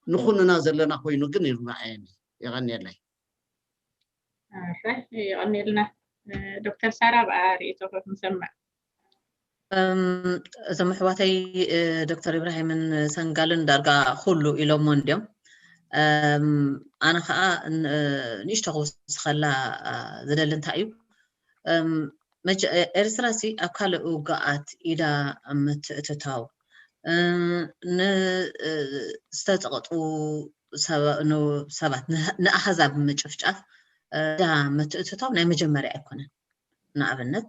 ንኹንና ዘለና ኮይኑ ግን ይረኣየኒ። የቐንየለይ። ኣረ፣ የቐንየልና። እ፣ ዶክተር ሳራ ብኣ ርእይቶኹም ንሰምዕ። እም፣ እዞም ኣሕዋተይ፣ እ፣ ዶክተር ኢብራሂምን ሰንጋልን ዳርጋ ኩሉ ኢሎሞ እንድዮም። እም፣ ኣነ ኸኣ ን-፣ እ፣ ንእሽቶ ክውስኸላ፣ እ፣ ዝደሊ እንታይ እዩ? እም፣ መቸ-፣ ኤ-፣ ኤርትራ ሲ ኣብ ካልእ ውግኣት ኢዳ ምትእትታው፣ እ፣ ን-፣ እ፣ ዝተጸቕጡ ሰባ-፣ ን-፣ ሰባት፣ ን-፣ ንኣህዛብ ምጭፍጫፍ፣ እ፣ ኢዳ ምትእትታው ናይ መጀመርያ ኣይኮነን። ንኣብነት፣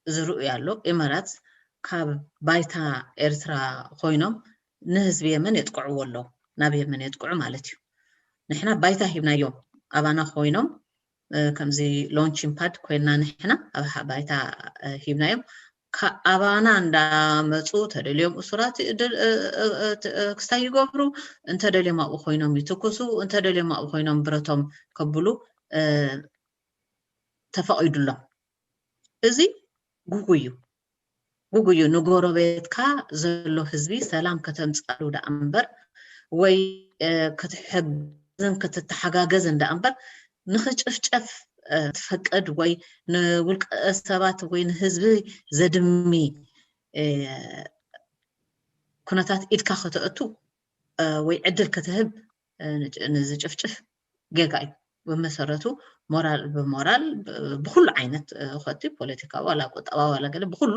ዝርእዩ ኣሎ። ኢማራት ካብ ባይታ ኤርትራ ኮይኖም ንህዝቢ የመን የጥቅዕዎ ኣለዉ። ናብ የመን የጥቅዑ ማለት እዩ። ንሕና ባይታ ሂብናዮም። ኣባና ኮይኖም፣ እ፣ ከምዚ ሎንቺን ፓድ ኮይንና ንሕና ኣብ ሓ-፣ ባይታ፣ እ፣ ሂብናዮም። ኣባና እንዳመፁ ተደልዮም እሱራት ክስታይ ይገብሩ፣ እንተደልዮም ኣብኡ ኮይኖም ይትኩሱ፣ እንተደልዮም ኣብኡ ኮይኖም ብረቶም ከብሉ ተፈቒዱሎም። እዚ ጉጉይ እዩ። ጉጉይ እዩ። ንጎረቤትካ ዘሎ ህዝቢ ሰላም ከተምፃሉ ደኣ እምበር ወይ ክትሕግዝን ክትተሓጋገዝን ደኣ እምበር ንኽጭፍጨፍ ትፈቅድ ወይ ንውልቀ ሰባት ወይ ንህዝቢ ዘድሚ ኩነታት ኢድካ ከተእቱ ወይ ዕድል ክትህብ ንዝጭፍጭፍ ጌጋ እዩ። ብመሰረቱ ሞራል ብሞራል ብኩሉ ዓይነት ኸቲ ፖለቲካዊ ዋላ ቁጠባ ዋላ ገለ ብኩሉ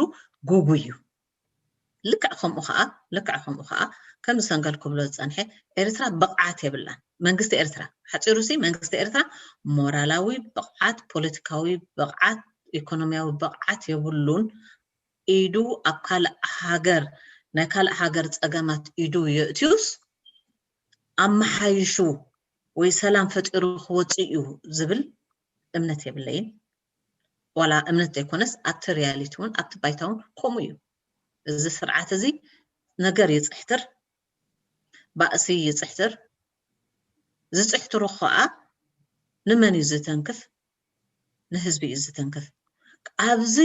ጉጉይ እዩ። ልክዕ ከምኡ ከዓ ልክዕ ከምኡ ከዓ ከም ዝሰንገል ክብሎ ዝፀንሐ ኤርትራ ብቕዓት የብላን። መንግስቲ ኤርትራ ሓፂሩ ሲ መንግስቲ ኤርትራ ሞራላዊ ብቕዓት፣ ፖለቲካዊ ብቕዓት፣ ኢኮኖሚያዊ ብቕዓት የብሉን። ኢዱ ኣብ ካልእ ሃገር ናይ ካልእ ሃገር ፀገማት ኢዱ የእትዩስ ኣመሓይሹ ወይ ሰላም ፈጢሩ ክወፅእ እዩ ዝብል እምነት የብለይን። ዋላ እምነት ዘይኮነስ ኣብቲ ሪያሊቲ እውን ኣብቲ ባይታ እውን ከምኡ እዩ። እዚ ስርዓት እዚ ነገር ይፅሕትር፣ ባእሲ ይፅሕትር። ዝፅሕትሩ ከዓ ንመን እዩ ዝተንክፍ? ንህዝቢ እዩ ዝተንክፍ። ኣብዚ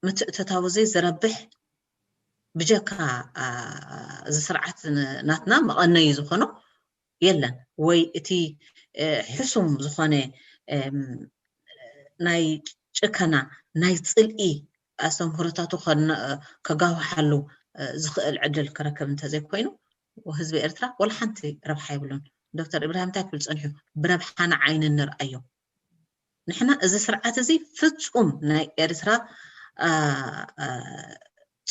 ምትእትታው እዚ ዝረብሕ ብጀካ እዚ ስርዓት ናትና መቐነዩ ዝኾኖ የለን ወይ እቲ ሕሱም ዝኾነ ናይ ጭከና ናይ ፅልኢ ኣስተምህሮታቱ ከጋውሓሉ ዝኽእል ዕድል ክረክብ እንተዘይኮይኑ ህዝቢ ኤርትራ ወላ ሓንቲ ረብሓ የብሉን። ዶክተር ኢብራሂም እንታይ ክብል ፀኒሑ? ብረብሓና ዓይኒ ንርኣዮ። ንሕና እዚ ስርዓት እዚ ፍፁም ናይ ኤርትራ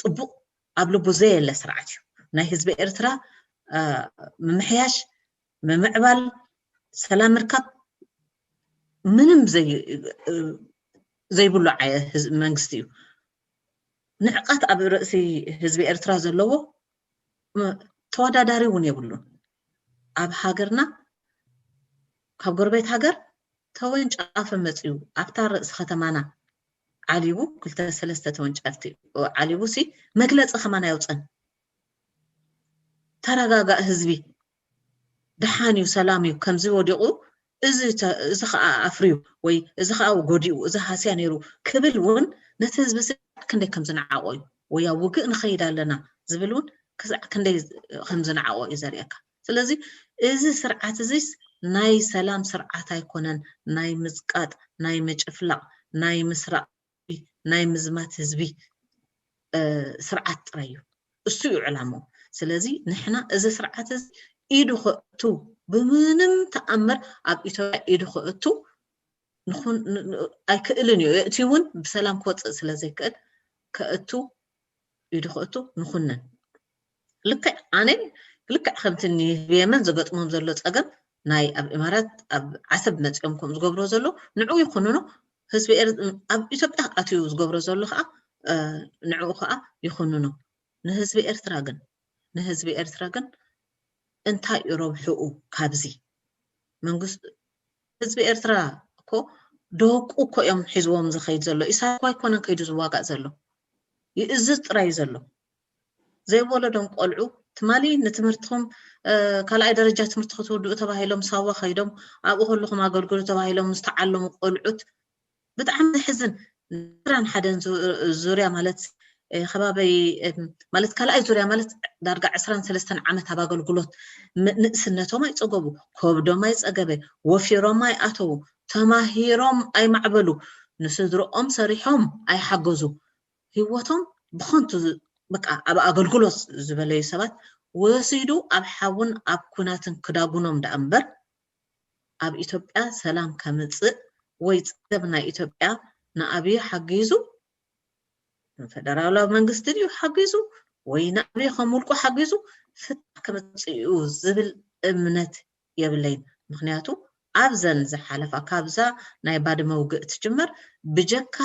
ፅቡቕ ኣብ ልቡ ዘየለ ስርዓት እዩ። ናይ ህዝቢ ኤርትራ ምምሕያሽ፣ ምምዕባል፣ ሰላም ምርካብ ምንም ዘይብሉ መንግስቲ እዩ። ንዕቀት ኣብ ርእሲ ህዝቢ ኤርትራ ዘለዎ ተወዳዳሪ እውን የብሉን። ኣብ ሃገርና ካብ ጎረቤት ሃገር ተወንጫፊ መፅዩ ኣብታ ርእሲ ከተማና ዓሊቡ ክልተ ሰለስተ ተወንጫፍቲ ዓሊቡ ሲ መግለፂ ከማን ኣየውፀን። ተረጋጋእ ህዝቢ፣ ደሓን እዩ፣ ሰላም እዩ፣ ከምዚ ወዲቑ እዚ ከዓ ኣፍርዩ ወይ እዚ ከዓ ጎዲኡ እዚ ሃስያ ነይሩ ክብል እውን ነቲ ህዝቢ ስጋዕ ክንደይ ከም ዝነዓቆ እዩ። ወይ ኣብ ውግእ ንኸይድ ኣለና ዝብል እውን ክሳዕ ክንደይ ከም ዝነዓቆ እዩ ዘርእየካ። ስለዚ እዚ ስርዓት እዚስ ናይ ሰላም ስርዓት ኣይኮነን፣ ናይ ምፅቃጥ፣ ናይ ምጭፍላቕ፣ ናይ ምስራቕ፣ ናይ ምዝማት ህዝቢ ስርዓት ጥራይ እዩ። እሱ እዩ ዕላምኡ። ስለዚ ንሕና እዚ ስርዓት እዚ ኢዱ ከእቱ ብምንም ተኣምር ኣብ ኢትዮጵያ ኢዱ ከእቱ ኣይክእልን እዩ። እቲ እውን ብሰላም ክወፅእ ስለ ዘይክእል ከእቱ ኢዱ ከእቱ ንኹንን። ልክዕ ኣነ ልክዕ ከምቲ ንህዝቢ የመን ዘገጥሞም ዘሎ ፀገም ናይ ኣብ ኢማራት ኣብ ዓሰብ መፂኦም ከም ዝገብሮ ዘሎ ንዑ ይኹንኖ ህዝቢ ኣብ ኢትዮጵያ ኣትዩ ዝገብሮ ዘሎ ከዓ ንዕኡ ከዓ ይኹንኖ። ንህዝቢ ኤርትራ ግን ንህዝቢ ኤርትራ ግን እንታይ እዩ ረብሕኡ ካብዚ? መንግስቲ ህዝቢ ኤርትራ እኮ ደቁ እኮ እዮም ሒዝዎም ዝኸይድ ዘሎ። ኢሳያስ እኮ ኣይኮነን ከይዱ ዝዋጋእ ዘሎ፣ ይእዝዝ ጥራይ እዩ ዘሎ። ዘይወለዶም ቆልዑ ትማሊ ንትምህርትኹም ካልኣይ ደረጃ ትምህርቲ ክትውድኡ ተባሂሎም ሳዋ ከይዶም ኣብኡ ከለኹም ኣገልግሉ ተባሂሎም ዝተዓለሙ ቆልዑት ብጣዕሚ ዘሕዝን። ዕስራን ሓደን ዙርያ ማለት ከባበይ ማለት ካልኣይ ዙርያ ማለት ዳርጋ ዕስራን ሰለስተን ዓመት ኣብ ኣገልግሎት ንእስነቶም ኣይፀገቡ፣ ከብዶም ኣይፀገበ፣ ወፊሮም ኣይኣተዉ፣ ተማሂሮም ኣይማዕበሉ፣ ንስድርኦም ሰሪሖም ኣይሓገዙ፣ ህይወቶም ብኸንቱ በቃ ኣብ ኣገልግሎት ዝበለዩ ሰባት ወሲዱ ኣብ ሓውን ኣብ ኩናትን ክዳጉኖም ደኣ እምበር ኣብ ኢትዮጵያ ሰላም ከምፅእ ወይ ፀገም ናይ ኢትዮጵያ ንኣብዩ ሓጊዙ ንፈደራላዊ መንግስቲ ድዩ ሓጊዙ ወይ ንኣብዩ ከም ውልቁ ሓጊዙ ፍታሕ ከምፅእ እዩ ዝብል እምነት የብለይን። ምክንያቱ ኣብዘን ዝሓለፋ ካብዛ ናይ ባድመ ውግእ ትጅመር ብጀካ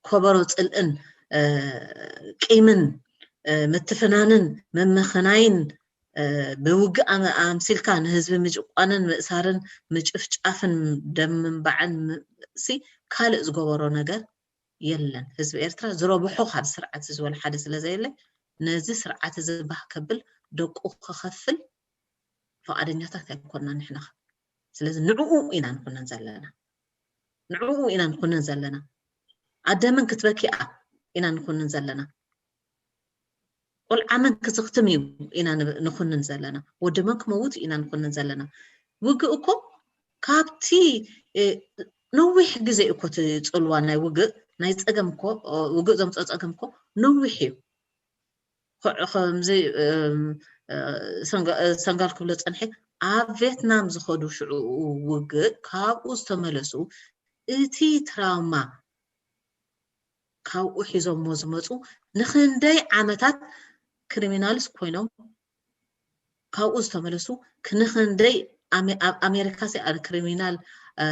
ከበሮ ፅልእን ቂምን ምትፍናንን ምምኽናይን ብውግእ ኣምሲልካ ንህዝቢ ምጭቋንን ምእሳርን ምጭፍጫፍን ደም ምንባዕን ሲ ካልእ ዝገበሮ ነገር የለን። ህዝቢ ኤርትራ ዝረብሖ ካብ ስርዓት ዝበለ ሓደ ስለ ዘየለ፣ ነዚ ስርዓት እዚ ባህ ከብል ደቁ ክኸፍል ፍቓደኛታት ኣይኮንና ንሕና። ስለዚ ንዕኡ ኢና ንኹንን ዘለና። ንዕኡ ኢና ንኹንን ዘለና። ኣደ መን ክትበኪ ኣኣ ኢና ንኹንን ዘለና። ቆልዓ መን ክስኽትም እዩ ኢና ንብ-፣ ንኹንን ዘለና። ወዲ መን ክመውት ኢና ንኹንን ዘለና። ውግእ እኮ ካብቲ፣ እ፣ ነዊሕ ግዜ እኮ እቲ ጽልዋ ናይ ውግእ፣ ናይ ጸገም እኮ፣ እ፣ ውግእ ዘምጽኦ ጸገም እኮ ነዊሕ እዩ። ከ-፣ ከምዚ፣ እም፣ እ፣ ሰንጋ-፣ እ፣ ሰንጋል ክብሎ ጸንሐ፣ ኣብ ቬትናም ዝኸዱ ሽዑ ውግእ ካብኡ ዝተመለሱ፣ እቲ ትራውማ ካብኡ ሒዞሞ ዝመጹ፣ ንኽንደይ ዓመታት ክሪሚናልስ ኮይኖም ካብኡ ዝተመለሱ፣ ክንኽንደይ ኣሜ-፣ ኣብ ኣሜሪካ ሲ ኣብ ክሪሚናል፣ እ፣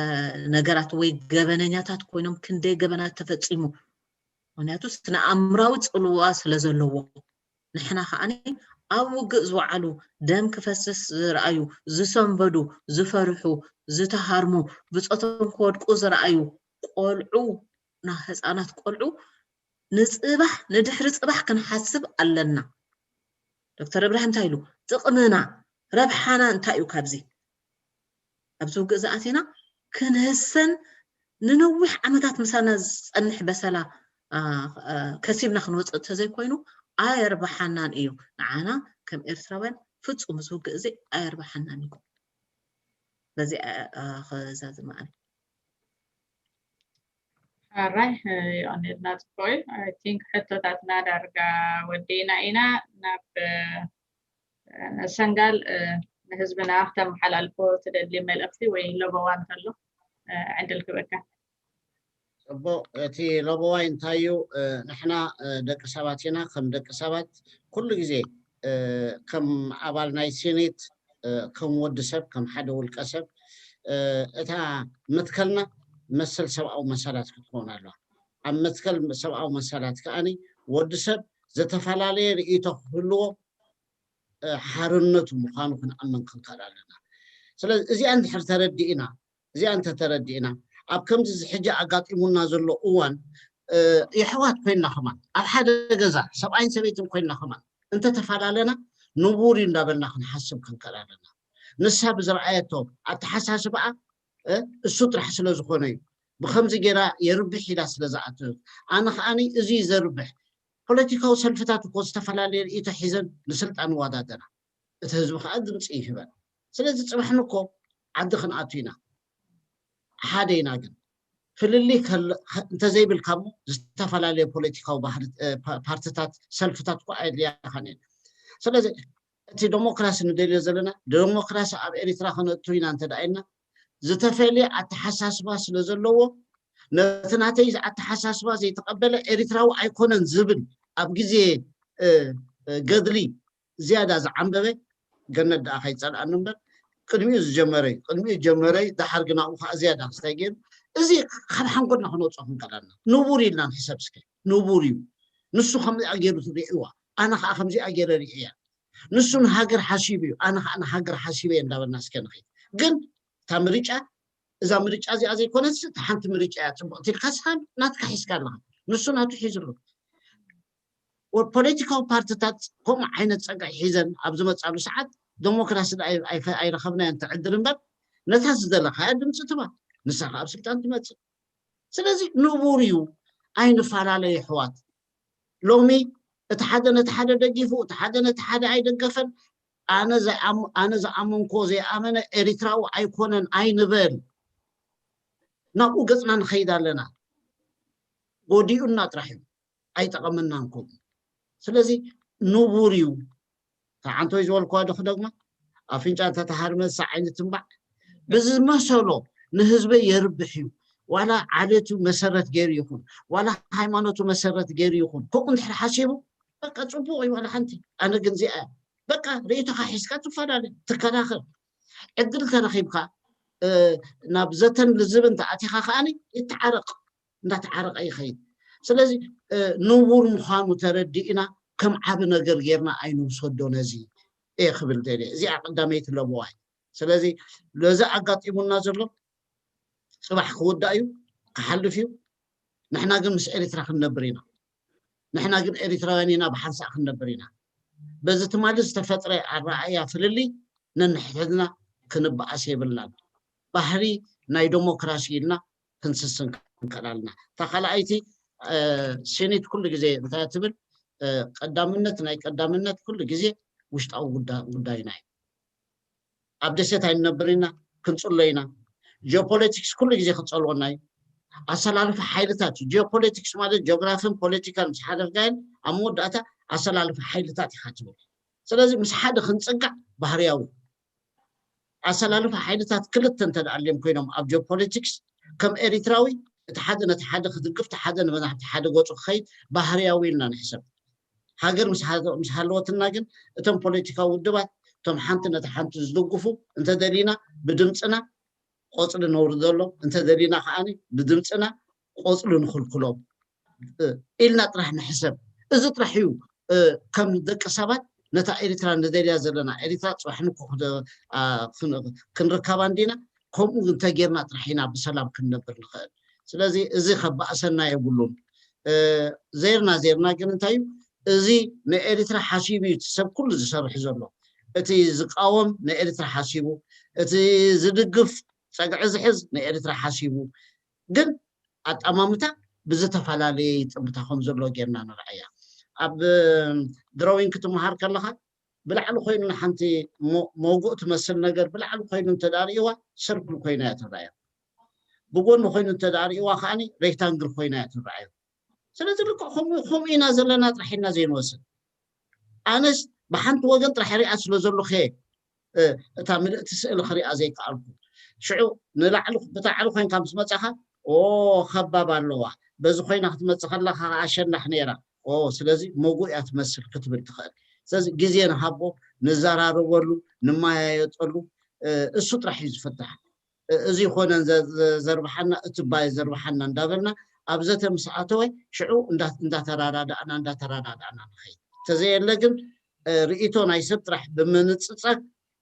ነገራት ወይ ገበነኛታት ኮይኖም ክንደይ ገበናት ተፈጺሙ። ምኽንያቱ ስነ ኣእምራዊ ጽልዋ ስለ ዘለዎ። ንሕና ከኣኒ ኣብ ውግእ ዝወዓሉ፣ ደም ክፈስስ ዝረኣዩ፣ ዝሰንበዱ፣ ዝፈርሑ፣ ዝተሃርሙ፣ ብጾቶም ክወድቁ ዝረኣዩ ቆልዑ፣ ና ህፃናት ቆልዑ ንጽባሕ፣ ንድሕሪ ጽባሕ ክንሓስብ ኣለና። ዶክተር እብራሂም እንታይ ኢሉ? ጥቕምና፣ ረብሓና እንታይ እዩ ካብዚ? ኣብዚ ውግእ ዝኣቲና ክንህሰን፣ ንነዊሕ ዓመታት ምሳና ዝጸንሕ በሰላ፣ አ፣ አ፣ ከሲብና ክንወጽእ እንተዘይኮይኑ ኣየርብሓናን እዩ። ንዓና ከም ኤርትራውያን ፍጹም እዚ ውግእ እዚ ኣየርብሓናን እዩ። በዚ፣ አ፣ አ፣ ክዛዝም ኣነ። ሕራይ፣ እ፣ የቐንየልና፣ ጽቡቕ እዩ። I think ሕቶታትና ዳርጋ ወዲእና ኢና። ናብ፣ እ፣ ሰንጋል፣ እ፣ ንህዝብና ክተመሓላልፎ ትደሊ መልእኽቲ ወይ ለበዋ እንተሎ፣ እ፣ ዕድል ክበካ። ጽቡቕ። እቲ ለበዋይ እንታይ እዩ? እ፣ ንሕና፣ እ፣ ደቂ ሰባት ኢና። ከም ደቂ ሰባት ኩሉ ግዜ፣ እ፣ ከም ኣባል ናይ ሴኔት፣ እ፣ ከም ወዲ ሰብ፣ ከም ሓደ ውልቀ ሰብ፣ እ፣ እታ መትከልና መሰል ሰብኣዊ መሰላት ክትከውን ኣለዋ። ኣብ መትከል ሰብኣዊ መሰላት ከኣኒ ወዲ ሰብ ዝተፈላለየ ርእይቶ ክህልዎ፣ እ፣ ሓርነቱ ምዃኑ ክንኣምን ክንክእል ኣለና። ስለዚ እዚኣ እንድሕር ተረዲእና፣ እዚኣ እንተተረዲእና፣ ኣብ ከምዚ እዚ ሕጂ ኣጋጢሙና ዘሎ እዋን፣ እ፣ የሕዋት ኮይንና ከማን፣ ኣብ ሓደ ገዛ ሰብኣይን ሰበይትን ኮይንና ከማን እንተተፈላለና፣ ንቡር እዩ እንዳበልና ክንሓስብ ክንክእል ኣለና። ንሳ ብዝረኣየቶ ኣተሓሳስባኣ፣ እ፣ እሱ ጥራሕ ስለ ዝኾነ እዩ። ብኸምዚ ጌራ የርብሕ ኢላ ስለ ዝኣተወት፣ ኣነ ከኣኒ እዚ እዩ ዘርብሕ። ፖለቲካዊ ሰልፍታት እኮ ዝተፈላለየ ርእይቶ ሒዘን ንስልጣን ይወዳደራ። እቲ ህዝቢ ከዓ ድምፂ ይህበን። ስለዚ ፅባሕ ንኮ ዓዲ ክንኣቱ ኢና። ሓደ ኢና ግን። ፍልልይ ከለ-፣ ከ-፣ እንተዘይብልካ እሞ ዝተፈላለየ ፖለቲካዊ ባህሪ፣ እ፣ ፓ-፣ ፓርትታት፣ ሰልፍታት እኮ ኣየድልያኻን እየን። ስለዚ እቲ ዴሞክራሲ ንደልዮ ዘለና፣ ዴሞክራሲ ኣብ ኤሪትራ ከነእቱ ኢና እንተ ደኣ ኢልና፣ ዝተፈልየ ኣተሓሳስባ ስለ ዘለዎ፣ ነቲ ናተይ ኣተሓሳስባ ዘይተቐበለ ኤሪትራዊ ኣይኮነን ዝብል ኣብ ግዜ፣ እ፣ እ፣ ገድሊ ዝያዳ ዝዓንበበ፣ ገነት ደኣ ከይጸልኣኒ እምበር፣ ቅድሚኡ ዝጀመረ እዩ። ቅድሚኡ ጀመረ እዩ፣ ደሓር ግን ኣብኡ ከዓ ዝያዳ ክስታይ ገይሩ። እዚ ካብ ሓንጎልና ክነውፅኦ ክንክእል ኣለና። ንቡር ኢልና ንሕሰብ እስከ። ንቡር እዩ። ንሱ ከምዚኣ ገይሩ ርእይዋ፣ ኣነ ከዓ ከምዚኣ ገይረ ርእየ። ንሱ ንሃገር ሓሲቡ እዩ፣ ኣነ ከዓ ንሃገር ሓሲበ እየ እንዳበልና እስከ ንኸይድ። ግን እታ ምርጫ፣ እዛ ምርጫ እዚኣ ዘይኮነትስ እታ ሓንቲ ምርጫ እያ ጽብቕቲ ኢልካ ንስኻ ናትካ ሒዝካ ኣለኻ። ንሱ ናቱ ሒዙ ኣሎ። ወ-፣ ፖለቲካዊ ፓርትታት ከምኡ ዓይነት ጸግዒ ሒዘን ኣብ ዝመጻሉ ሰዓት፣ ዴሞክራሲ ደኣ ኣይ-፣ ኣይፈ-፣ ኣይረኸብናዮን ትዕድል እምበር፣ ነታ ዝደለኻያ ድምፂ ትባ፣ ንሳ ከኣ ኣብ ስልጣን ትመጽእ። ስለዚ ንቡር እዩ፣ ኣይንፈላለ የሕዋት። ሎሚ እቲ ሓደ ነቲ ሓደ ደጊፉ፣ እቲ ሓደ ነቲ ሓደ ኣይደገፈን። ኣነ ዘይኣም-፣ ኣነ ዝኣመንኮ ዘይኣመነ ኤሪትራዊ ኣይኮነን ኣይንበል። ናብኡ ገጽና ንኸይድ ኣለና። ጎዲኡና ጥራሕ እዩ፣ ኣይጠቐመናን ከምኡ። ስለዚ ንቡር እዩ። ተዓንቶይ ዝበልኩዋ ዶ ክደግማ? ኣፍንጫ እንተተሃርመ ዝሳዕ ዓይኒ ትንባዕ። ብዝመሰሎ ንህዝበይ የርብሕ እዩ፣ ዋላ ዓሌቱ መሰረት ገይሩ ይኹን፣ ዋላ ሃይማኖቱ መሰረት ገይሩ ይኹን፣ ከምኡ እንድሕር ሓሲቡ፣ በቃ ጽቡቕ እዩ፣ ዋላ ሓንቲ። ኣነ ግን እዚኣ እያ። በቃ ርእይቶኻ ሒዝካ ትፈላለ፣ ትከራኸር። ዕድል ተረኺብካ፣ እ፣ ናብ ዘተን ልዝብን ተኣቲኻ ከኣኒ ይተዓረቕ፣ እንዳተዓረቐ ይኸይድ። ስለዚ፣ እ፣ ንቡር ምዃኑ ተረዲእና ከም ዓቢ ነገር ጌርና ኣይንውሰዶ ነዚ እየ ክብል ደልየ። እዚኣ ቀዳመይቲ ለበዋይ። ስለዚ ነዚ ኣጋጢሙና ዘሎ ጽባሕ ክውዳእ እዩ፣ ክሓልፍ እዩ። ንሕና ግን ምስ ኤሪትራ ክንነብር ኢና። ንሕና ግን ኤሪትራውያን ኢና፣ ብሓንሳእ ክንነብር ኢና። በዚ ትማሊ ዝተፈጥረ ኣረኣእያ ፍልልይ ነንሕድሕድና ክንበኣስ የብልናን። ባህሪ ናይ ዴሞክራሲ ኢልና ክንስስን ክንክእል ኣለና። እታ ካልኣይቲ፣ እ፣ ሲኒት ኩሉ ግዜ እንታይ ትብል፣ እ፣ ቀዳምነት፣ ናይ ቀዳምነት ኩሉ ግዜ ውሽጣዊ ጉዳ-፣ ጉዳይና እዩ። ኣብ ደሴት ኣይንነብር ኢና፣ ክንጽሎ ኢና። ጂኦፖለቲክስ ኩሉ ግዜ ክጸልወና እዩ። ኣሰላልፋ ሓይልታት እዩ። ጂኦፖለቲክስ ማለት ጂኦግራፍን ፖለቲካን ምስ ሓደ ክጋየን፣ ኣብ መወዳእታ ኣሰላልፋ ሓይልታት ኢኻ ትብል። ስለዚ ምስ ሓደ ክንጽጋዕ ባህርያዊ። ኣሰላልፋ ሓይልታት ክልተ እንተ ደኣ ኣልዮም ኮይኖም ኣብ ጂኦፖለቲክስ፣ ከም ኤሪትራዊ እቲ ሓደ ነቲ ሓደ ክድግፍ፣ እቲ ሓደ ንመናሕቲ ሓደ ገጹ ክኸይድ ባህርያዊ ኢልና ንሕሰብ። ሃገር ምስ ሃ-፣ ምስ ሃለወትና ግን እቶም ፖለቲካዊ ውድባት እቶም ሓንቲ ነቲ ሓንቲ ዝድግፉ እንተደሊና ብድምፅና ቆፅሊ ነውርደሎም፣ እንተደሊና ከዓኒ ብድምፅና ቆፅሊ ንኽልክሎም፣ እ፣ ኢልና ጥራሕ ንሕሰብ። እዚ ጥራሕ እዩ፣ እ፣ ከም ደቂ ሰባት ነታ ኤሪትራ ንደልያ ዘለና ኤሪትራ ፅባሕ ንኩ ክደ-፣ ኣ፣ ክን-፣ ክንርከባ እንዲና። ከምኡ እንተጌርና ጥራሕ ኢና ብሰላም ክንነብር ንኽእል። ስለዚ እዚ ከባእሰና የብሉን። እ፣ ዜርና ዜርና ግን እንታይ እዩ፣ እዚ ንኤሪትራ ሓሲቡ እዩ እቲ ሰብ ኩሉ ዝሰርሕ ዘሎ። እቲ ዝቃወም ንኤሪትራ ሓሲቡ፣ እቲ ዝድግፍ ጸግዒ ዝሕዝ ንኤሪትራ ሓሲቡ። ግን ኣጠማምታ ብዝተፈላለየ ይጥምታ ከም ዘሎ ጌርና ንርኣያ። ኣብ ድሮዊንግ ክትመሃር ከለኻ ብላዕሊ ኮይኑ ንሓንቲ ሞ-፣ መውጉእ ትመስል ነገር ብላዕሊ ኮይኑ እንተ ደኣ ርእይዋ ሰርክል ኮይና እያ ትረኣያ። ብጎኒ ኮይኑ እንተ ደኣ ርእይዋ ከዓኒ ሬክታንግል ኮይና እያ ትረኣዮ። ስለዚ ልክዕ ከምኡ፣ ከምኡ ኢና ዘለና ጥራሕ ኢና ዘይንወስድ። ኣነስ ብሓንቲ ወገን ጥራሕ ሪኣ ስለ ዘለኹ እየ፣ እ፣ እታ ምልእቲ ስእሊ ክሪኣ ዘይከኣልኩ። ሽዑ ንላዕሊ፣ ብታዕሊ ኮይንካ ምስ መጻኻ፣ ኦ፣ ከባብ ኣለዋ። በዚ ኮይና ክትመጽእ ከላ ከዓ ኣሸናሕ ነይራ። ኦ፣ ስለዚ መጉእ እያ ትመስል ክትብል ትኽእል። ስለዚ ግዜ ንሃቦ፣ ንዘራረበሉ፣ ንመያየጠሉ፣ እ፣ እሱ ጥራሕ እዩ ዝፍታሕ። እ-፣ እዚ ይኾነን ዘ-፣ ዘ-፣ ዘርብሓና፣ እቲ ባይ ዘርብሓና እንዳበልና ኣብ ዘተ ምስ ኣተወ ሽዑ እንዳ-፣ እንዳተረዳዳእና፣ እንዳተረዳዳእና ንኸይድ። እንተዘየለ ግን፣ እ፣ ርእይቶ ናይ ሰብ ጥራሕ ብምንጽጻግ፣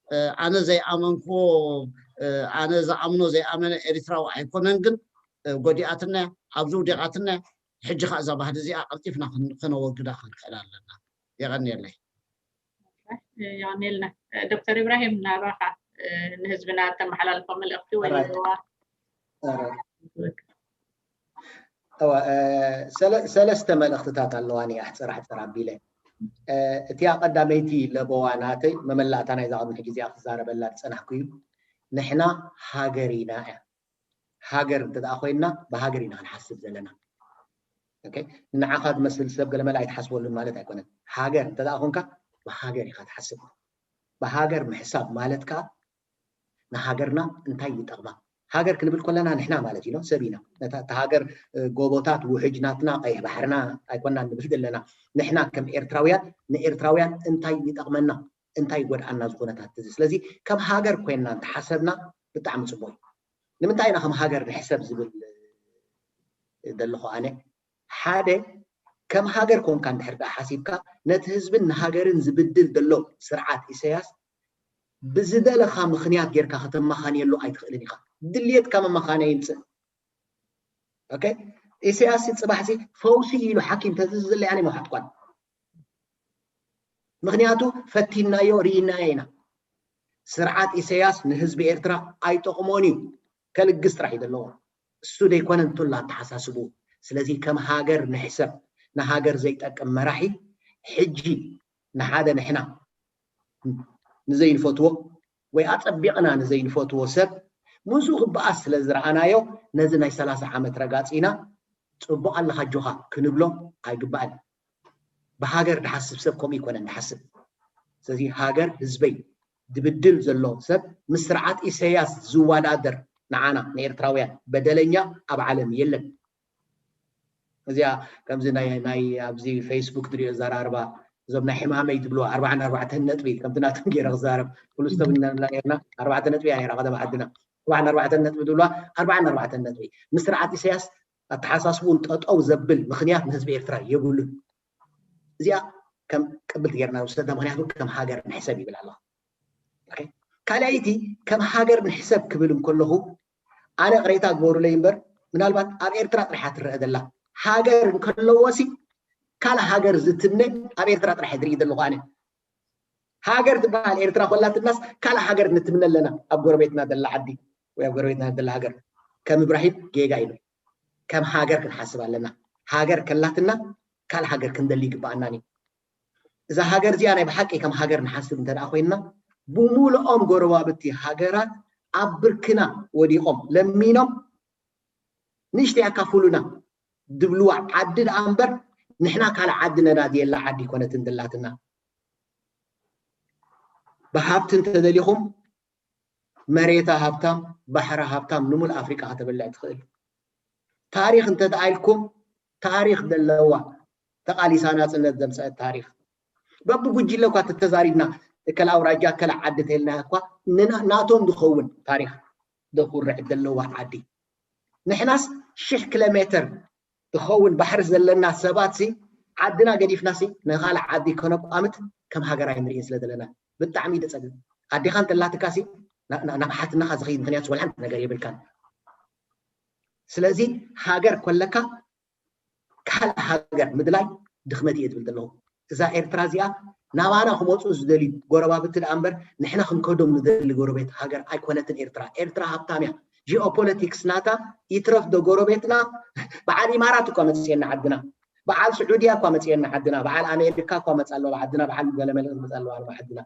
እ፣ ኣነ ዘይኣመንክዎ፣ እ፣ ኣነ ዝኣምኖ ዘይኣመነ ኤሪትራዊ ኣይኮነን፣ ግን፣ እ፣ ጎዲኣትና እያ፣ ኣብዚ ውዲቓትና እያ። ሕጂ ኸኣ እዛ ባህሊ እዚኣ ቀልጢፍና ክን-፣ ከነወግዳ ክንክእል ኣለና። የቐንየለይ። የቐንየልና። ዶክተር ኢብራሂም፣ ናባኻ፣ እ፣ ንህዝብና እተመሓላልፎ መልእኽቲ ወይ Alright. ለዋ? እ፣ እዋ፣ እ፣ ሰለ-፣ ሰለስተ መልእኽትታት ኣለዋኒ፣ ኣሕፅር ኣሕፅር ኣቢለ። እ፣ እቲኣ ቀዳመይቲ ለበዋ ናተይ መመላእታ ናይዛ ቅድሚ ሕጂ እዚኣ ክዛረበላ ዝፀናሕኩ እዩ። ንሕና ሃገር ኢና እያ። ሃገር እንተ ደኣ ኮይንና ብሃገር ኢና ክንሓስብ ዘለና። ኦኬ? ንዓኻ ዝመስል ሰብ ገለመለ ኣይትሓስበሉን ማለት ኣይኮነን። ሃገር እንተ ደኣ ኮንካ ብሃገር ኢኻ ትሓስብ። ብሃገር ምሕሳብ ማለት ከኣ ንሃገርና እንታይ ይጠቕማ? ሃገር ክንብል ከለና ንሕና ማለት እዩ፣ ሰብ ኢና። ነታ፣ እታ ሃገር፣ እ፣ ጎቦታት፣ ውሕጅ ናትና፣ ቀይሕ ባሕርና ኣይኮናን ንብል ዘለና። ንሕና ከም ኤርትራውያን፣ ንኤርትራውያን እንታይ ይጠቕመና? እንታይ ይጎድኣና? እዚ ኩነታት እዚ። ስለዚ ከም ሃገር ኮይንና እንተሓሰብና ብጣዕሚ ጽቡቕ እዩ። ንምንታይ ኢና ከም ሃገር ንሕሰብ ዝብል ዘለኹ ኣነ? ሓደ፣ ከም ሃገር ኮንካ እንድሕር ደኣ ሓሲብካ፣ ነቲ ህዝብን ንሃገርን ዝብድል ዘሎ ስርዓት ኢሳያስ ብዝደለኻ ምኽንያት ጌርካ ከተመኻንየሉ ኣይትኽእልን ኢኻ። ድልየትካ መመኻንያ ይምጽእ። ኦኬ? ኢሳያስ ጽባሕሲ ፈውሲ ኢሉ ሓኪም ተዝዝለያን ኣይመኻትኳን። ምኽንያቱ ፈቲናዮ፣ ርኢናዮ ኢና። ስርዓት ኢሳያስ ንህዝቢ ኤርትራ ኣይጠቕሞን እዩ። ከልግስ ጥራሕ እዩ ዘለዎ። እሱ ደይኮነ እንቱላ ኣተሓሳስቡ። ስለዚ ከም ሃገር ንሕሰብ። ንሃገር ዘይጠቅም መራሒ ሕጂ ንሓደ ንሕና ንዘይንፈትዎ ወይ ኣጸቢቕና ንዘይንፈትዎ ሰብ ምስኡ ክበኣስ ስለ ዝረኣናዮ ነዚ ናይ ሰላሳ ዓመት ረጋጺና ጽቡቕ ኣለኻ ኣጆኻ ክንብሎ ኣይግባእን። ብሃገር ድሓስብ ሰብ ከምኡ ይኮነን ድሓስብ። ስለዚ ሃገር ህዝበይ ድብድል ዘሎ ሰብ ምስ ስርዓት ኢሳያስ ዝወዳደር ንዓና ንኤርትራውያን በደለኛ ኣብ ዓለም የለን። እዚኣ ከምዚ ናይ፣ ናይ ኣብዚ ፌስቡክ ትሪኦ ዘራርባ እዞም ናይ ሕማመይ ትብልዋ ኣርባዓን ኣርባዕተን ነጥቢ ከምቲ ናቶም ገይረ ክዛረብ ኩሉ ሰብ እናበልና ነርና ኣርባዕተ ነጥቢ እያ ነይራ ቀደም ዓድና ኣርባዓን ኣርባዕተን ነጥቢ ትብልዋ ኣርባዓን ኣርባዕተን ነጥቢ ምስ ስርዓት ኢሳያስ ኣተሓሳስቡን ጠጠው ዘብል ምኽንያት ንህዝቢ ኤርትራ የብሉን። እዚኣ ከም ቅብልቲ ጌርና ንውሰዳ፣ ምኽንያቱ ከም ሃገር ንሕሰብ ይብል ኣለኹ። ካልኣይቲ ከም ሃገር ንሕሰብ ክብል እንከለኹ ኣነ ቅሬታ ግበሩለይ እምበር ምናልባት ኣብ ኤርትራ ጥራሕ እያ ትረአ ዘላ። ሃገር እንከለዎ ሲ ካልእ ሃገር ዝትምነ ኣብ ኤርትራ ጥራሕ እየ ዝርኢ ዘለኹ ኣነ። ሃገር ትበሃል ኤርትራ ኮላትናስ ካልእ ሃገር ንትምነ ኣለና። ኣብ ጎረቤትና ዘላ ዓዲ ወይ ኣብ ጎረቤትና ዘላ ሃገር ከም እብራሂም ጌጋ ኢሉ። ከም ሃገር ክንሓስብ ኣለና። ሃገር ከላትና ካልእ ሃገር ክንደሊ ይግብኣናን እዩ። እዛ ሃገር እዚኣ ናይ ብሓቂ ከም ሃገር ንሓስብ እንተ ደኣ ኮይንና፣ ብምሉኦም ጎረባብቲ ሃገራት ኣብ ብርክና ወዲቖም ለሚኖም ንእሽተይ ኣካፍሉና ድብልዋ ዓዲ ደኣ እምበር ንሕና ካልእ ዓዲ ነናድየላ ዓዲ ኣይኮነትን ደላትና። ብሃብቲ እንተደሊኹም መሬታ ሃብታም፣ ባሕራ ሃብታም፣ ንሙሉእ ኣፍሪቃ ከተበልዕ ትኽእል። ታሪኽ እንተ ደኣ ኢልኩም ታሪኽ ዘለዋ ተቓሊሳ ናጽነት ዘምፀአት ታሪኽ በብጉጅለ እኳ ተተዛሪብና እከለ ኣውራጃ እከለ ዓዲ ተልና እኳ ንና- ናቶም ዝኸውን ታሪኽ ዘኹርዕ ዘለዋ ዓዲ። ንሕናስ ሽሕ ኪሎ ሜትር ዝኸውን ባሕሪ ዘለና ሰባት ሲ ዓድና ገዲፍና ሲ ንኻልእ ዓዲ ከነቋምት ከም ሃገር ኣይንርእይን ስለ ዘለና ብጣዕሚ ደጸግም። ኣዴኻ እንተላትካ ሲ ና- ና- ናብ ሓትነኻ ዝኸይድ ምኽንያት ወላ ሓንቲ ነገር የብልካን። ስለዚ ሃገር ኮለካ ካልእ ሃገር ምድላይ ድኽመት እየ ዝብል ዘለኹ። እዛ ኤርትራ እዚኣ ናባና ክመፁ ዝደልዩ ጎረባብቲ ደኣ እምበር ንሕና ክንከዶም ንደሊ ጎረቤት ሃገር ኣይኮነትን ኤርትራ። ኤርትራ ሃብታም እያ። ጂኦፖለቲክስ ናታ ይትረፍ ዶ ጎረቤትና በዓል ኢማራት እኳ መፅየና ዓድና፣ በዓል ስዑድያ እኳ መፅየና ዓድና፣ በዓል ኣሜሪካ እኳ መፃ ኣለዋ ዓድና፣ በዓል ገለመለ መፃ ኣለዋ ዓድና።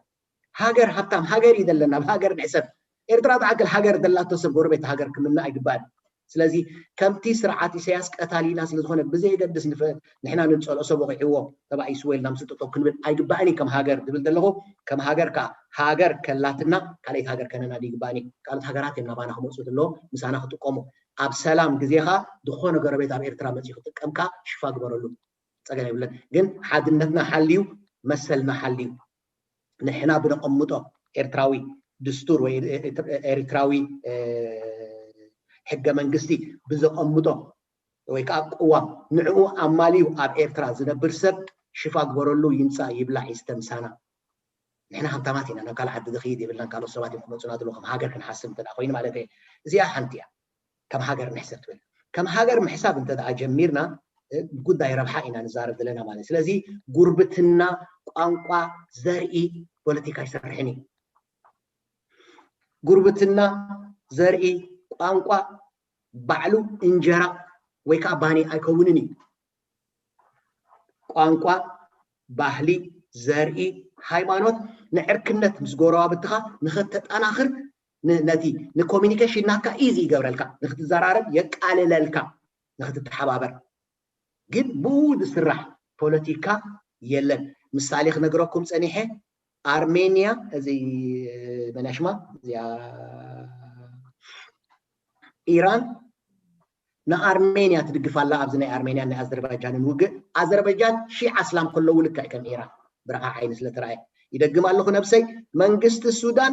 ሃገር ሃብታም ሃገር እዩ ዘለና፣ ብሃገር ንሕሰብ። ኤርትራ ዝኣክል ሃገር ዘላቶ ሰብ ጎረቤት ሃገር ክምነ ኣይግባእን። ስለዚ ከምቲ ስርዓት ኢሳያስ ቀታሊና ስለዝኾነ ብዘየገድስ ንፈ- ንሕና ንፀልኦ ሰብ ወቂዕዎ ተባኢስዎ ኢልና ምስ ጠጠው ክንብል ኣይግባእን እዩ ከም ሃገር ዝብል ዘለኹ። ከም ሃገር ከዓ ሃገር ከላትና ካልኣይት ሃገር ከነናዲ ይግባእን እዩ። ካልኦት ሃገራት እዮም ናባና ክመፁ ዘለዎ ምሳና ክጥቀሙ። ኣብ ሰላም ግዜኻ ዝኾነ ጎረቤት ኣብ ኤርትራ መፂኡ ክጥቀምካ ሽፋ ግበረሉ። ፀገም የብለን። ግን ሓድነትና ሓልዩ መሰልና ሓልዩ ንሕና ብነቐምጦ ኤርትራዊ ድስቱር ወይ ኤርትራዊ ሕገ መንግስቲ ብዘቐምጦ ወይ ከዓ ቅዋም ንዕኡ ኣማልዩ ኣብ ኤርትራ ዝነብር ሰብ ሽፋ ግበረሉ፣ ይምፃእ፣ ይብላዕ፣ ይስተ ምሳና። ንሕና ሃብታማት ኢና፣ ናብ ካልእ ዓዲ ዝኸይድ የብልናን፣ ካልኦት ሰባት እዮም ክመፁና ዘለዉ፣ ከም ሃገር ክንሓስብ እንተ ደኣ ኮይኑ ማለት እየ። እዚኣ ሓንቲ እያ። ከም ሃገር ንሕሰብ ትብል። ከም ሃገር ምሕሳብ እንተ ደኣ ጀሚርና፣ እ፣ ጉዳይ ረብሓ ኢና ንዛረብ ዘለና ማለት እዩ። ስለዚ ጉርብትና፣ ቋንቋ፣ ዘርኢ፣ ፖለቲካ ኣይሰርሕን እዩ። ጉርብትና፣ ዘርኢ፣ ቋንቋ ባዕሉ እንጀራ ወይ ከዓ ባኒ ኣይከውንን እዩ። ቋንቋ፣ ባህሊ፣ ዘርኢ፣ ሃይማኖት ንዕርክነት ምስ ጎረባብትኻ ንኸተጠናኽር ን- ነቲ ንኮሚኒኬሽን ናትካ ኢዚ ይገብረልካ፣ ንክትዘራረብ የቃልለልካ፣ ንክትተሓባበር። ግን ብኡ ዝስራሕ ፖለቲካ የለን። ምሳሌ ክነግረኩም ፀኒሐ፣ ኣርሜንያ፣ እዚ መን ሽማ እዚኣ፣ ኢራን ንኣርሜንያ ትድግፍ ኣላ ኣብዚ ናይ ኣርሜንያን ናይ ኣዘርባይጃንን ውግእ። ኣዘርባይጃን ሺዓ ኣስላም ከለዉ ልክዕ ከም ኢራን ብረኻ ዓይኒ ስለ ተረኣየ። ይደግም ኣለኹ ነብሰይ። መንግስቲ ሱዳን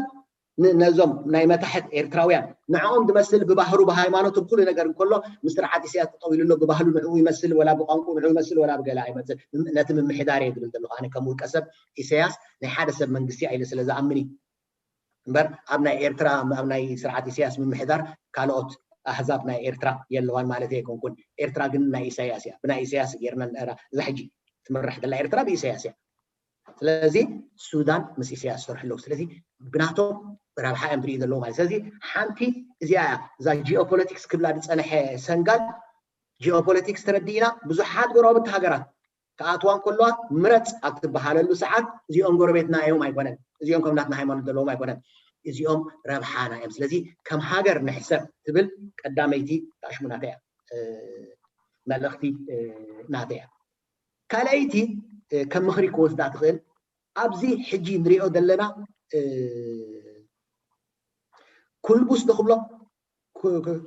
ን- ነዞም ናይ መታሕት ኤርትራውያን ንዕኦም ዝመስል ብባህሩ ብሃይማኖቱ ብኩሉ ነገር እንከሎ ምስ ስርዓት ኢሳያስ ተጠዊሉ ኣሎ። ብባህሉ ንዕኡ ይመስል ወላ ብቋንቁ ንዕኡ ይመስል ወላ ብገለ ኣይመስል። ነቲ ምምሕዳር እየ ዝብል ዘለኹ ኣነ ከም ውልቀ ሰብ። ኢሳያስ ናይ ሓደ ሰብ መንግስቲ እያ ኢለ ስለ ዝኣምን እዩ እምበር ኣብ ናይ ኤርትራ ኣብ ናይ ስርዓት ኢሳያስ ምምሕዳር ካልኦት ኣህዛብ ናይ ኤርትራ የለዋን ማለት ኣይኮንኩን። ኤርትራ ግን ናይ ኢሳያስ እያ። ብናይ ኢሳያስ ጌርና ንእራ እዛ ሕጂ ትምራሕ ዘላ ኤርትራ ብኢሳያስ እያ። ስለዚ ሱዳን ምስ ኢሳያስ ዝሰርሑ ኣለዉ። ስለዚ ብናቶም ረብሓ እዮም ዝርእዩ ዘለዉ ማለት። ስለዚ ሓንቲ እዚኣ እያ እዛ ጂኦፖለቲክስ ክብላ ዝፀነሐ ሰንጋል። ጂኦፖለቲክስ ተረዲእና ብዙሓት ጎረባብቲ ሃገራት ክኣትዋ እንከለዋ ምረፅ ኣብ ትበሃለሉ ሰዓት እዚኦም ጎረቤትና እዮም ኣይኮነን፣ እዚኦም ከም ናትና ሃይማኖት ዘለዎም ኣይኮነን፣ እዚኦም ረብሓና እዮም። ስለዚ ከም ሃገር ንሕሰብ ትብል ቀዳመይቲ ታሽሙ ናተያ መልእኽቲ ናተያ። ካልኣይቲ ከም ምኽሪ ክወስዳ ትኽእል ኣብዚ ሕጂ ንሪኦ ዘለና ኩልቡስ ዶ ክብሎ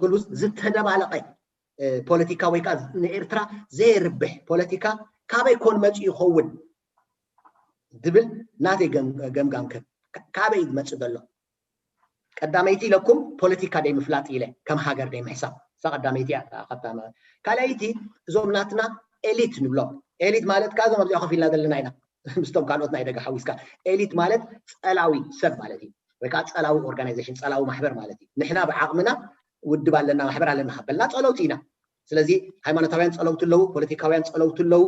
ኩልቡስ ዝተደባለቐ ፖለቲካ ወይ ከዓ ንኤርትራ ዘየርብሕ ፖለቲካ ካበይ ኮን መፂኡ ይኸውን ዝብል ናተይ ገምጋም ከም ካበይ ዝመፅእ ዘሎ ቀዳመይቲ ኢለኩም ፖለቲካ ደይ ምፍላጥ ኢለ ከም ሃገር ደይ ምሕሳብ እዛ ቀዳመይቲ እያ። ካልኣይቲ እዞም ናትና ኤሊት ንብሎም ኤሊት ማለት ከዓ እዞም ኣብዚኣ ኮፍ ኢልና ዘለና ኢና ምስቶም ካልኦት ናይ ደገ ሓዊስካ ኤሊት ማለት ፀላዊ ሰብ ማለት እዩ ወይ ከዓ ፀላዊ ኦርጋናይዜሽን ፀላዊ ማሕበር ማለት እዩ። ንሕና ብዓቕምና ውድብ ኣለና ማሕበር ኣለና ከበልና ፀለውቲ ኢና። ስለዚ ሃይማኖታውያን ጸለውቲ ኣለዉ፣ ፖለቲካውያን ጸለውቲ ኣለዉ፣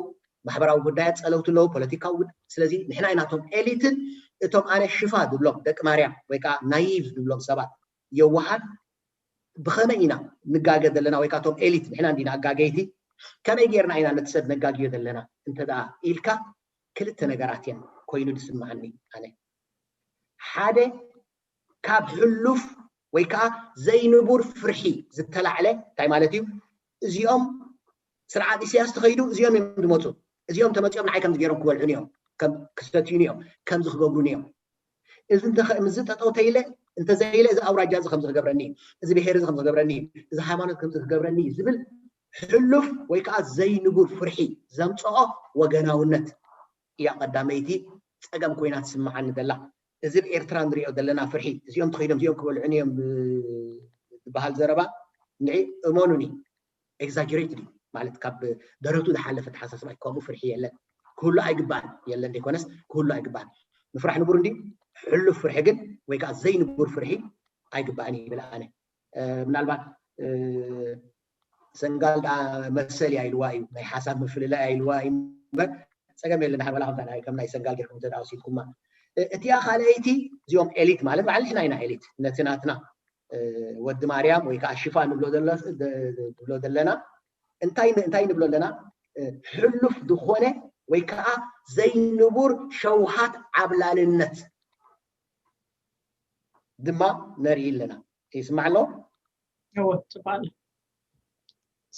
ማሕበራዊ ጉዳያት ጸለውቲ ኣለዉ፣ ፖለቲካዊ ጉዳይ። ስለዚ ንሕና ኢና እቶም ኤሊትን እቶም ኣነ ሽፋ ዝብሎም ደቂ ማርያም ወይ ከዓ ናይቭ ዝብሎም ሰባት የዋሃት ብኸመይ ኢና ንጋገ ዘለና ወይ ከዓ እቶም ኤሊት ንሕና እንዲና ኣጋገይቲ ከመይ ጌርና ኢና ነቲ ሰብ ነጋግዮ ዘለና እንተ ደኣ ኢልካ ክልተ ነገራት እዮም ኮይኑ ዝስምዓኒ ኣነ ሓደ ካብ ሕሉፍ ወይ ከዓ ዘይንቡር ፍርሒ ዝተላዕለ እንታይ ማለት እዩ እዚኦም ስርዓት ኢሳያስ ተኸይዱ እዚኦም እዮም ዝመፁ እዚኦም ተመፂኦም ንዓይ ከምዚ ገይሮም ክበልዑኒ እዮም ክሰትዩኒ እዮም ከምዚ ክገብሩኒ እዮም እዚ እንተኸ- ምስዚ ጠጠው ተይለ እንተዘይለ እዚ ኣውራጃ እዚ ከምዚ ክገብረኒ እዩ፣ እዚ ብሄር እዚ ከምዚ ክገብረኒ እዩ፣ እዚ ሃይማኖት ከምዚ ክገብረኒ እዩ ዝብል ሕሉፍ ወይ ከዓ ዘይንቡር ፍርሒ ዘምፀኦ ወገናውነት እያ ቀዳመይቲ ፀገም ኮይና ትስምዓኒ ዘላ። እዚ ኣብ ኤርትራ ንሪኦ ዘለና ፍርሒ እዚኦም ተኸይዶም እዚኦም ክበልዑኒ እዮም ብ- ዝበሃል ዘረባ ንዒ እመኑኒ ኤግዛጀሬትድ እዩ ማለት ካብ ደረቱ ዝሓለፈ ተሓሳስባ እዩ። ከምኡ ፍርሒ የለን ክህሉ ኣይግባእን የለን ዘይኮነስ ክህሉ ኣይግባእን ምፍራሕ ንቡር እንዲ ሕሉፍ ፍርሒ ግን ወይ ከዓ ዘይንቡር ፍርሒ ኣይግባእን ይብል ኣነ ምናልባት ሰንጋል ዳ መሰል እያ ኢልዋ እዩ ናይ ሓሳብ ምፍልላይ እያ ኢልዋ እዩ እምበር ፀገም የለን ሓበላ ከም ናይ ሰንጋል ጌርኩም ተዳ ወሲድኩማ እቲኣ ካልኣይቲ እዚኦም ኤሊት ማለት ባዕሊ ንሕና ኢና ኤሊት ነቲ ናትና ወዲ ማርያም ወይ ከዓ ሽፋ ንብሎ ዘለና እንታይ ንብሎ ኣለና ሕሉፍ ዝኾነ ወይ ከዓ ዘይንቡር ሸውሃት ዓብላልነት ድማ ነርኢ ኣለና ይስማዕ ኣሎ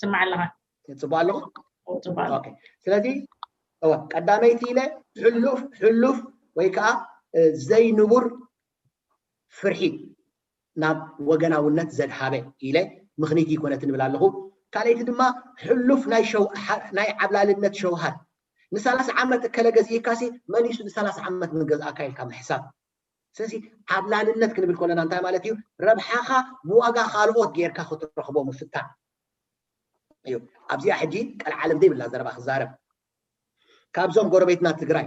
ስማዕ ኣለኻ ፅቡቅ ኣለኹ ፅቡቅ ኣሎ ስለዚ ቀዳመይቲ ኢለ ሕሉፍ ሕሉፍ ወይ ከዓ ዘይንቡር ፍርሒ ናብ ወገናውነት ዘድሃበ ኢለ ምኽንይቲ ይኮነት ንብል ኣለኹ ካልኣይቲ ድማ ሕሉፍ ናይ ዓብላልነት ሸውሃት ንሰላሳ ዓመት እከለ ገዚእካሲ መሊሱ ንሰላሳ ዓመት ምገዝኣካ ኢልካ ምሕሳብ ስለዚ ዓብላልነት ክንብል ከለና እንታይ ማለት እዩ ረብሓኻ ብዋጋ ካልኦት ጌርካ ክትረኽቦ ምፍታን እዩ ኣብዚኣ ሕጂ ቀልዓለም ዘይብላ ዘረባ ክዛረብ ካብዞም ጎረቤትና ትግራይ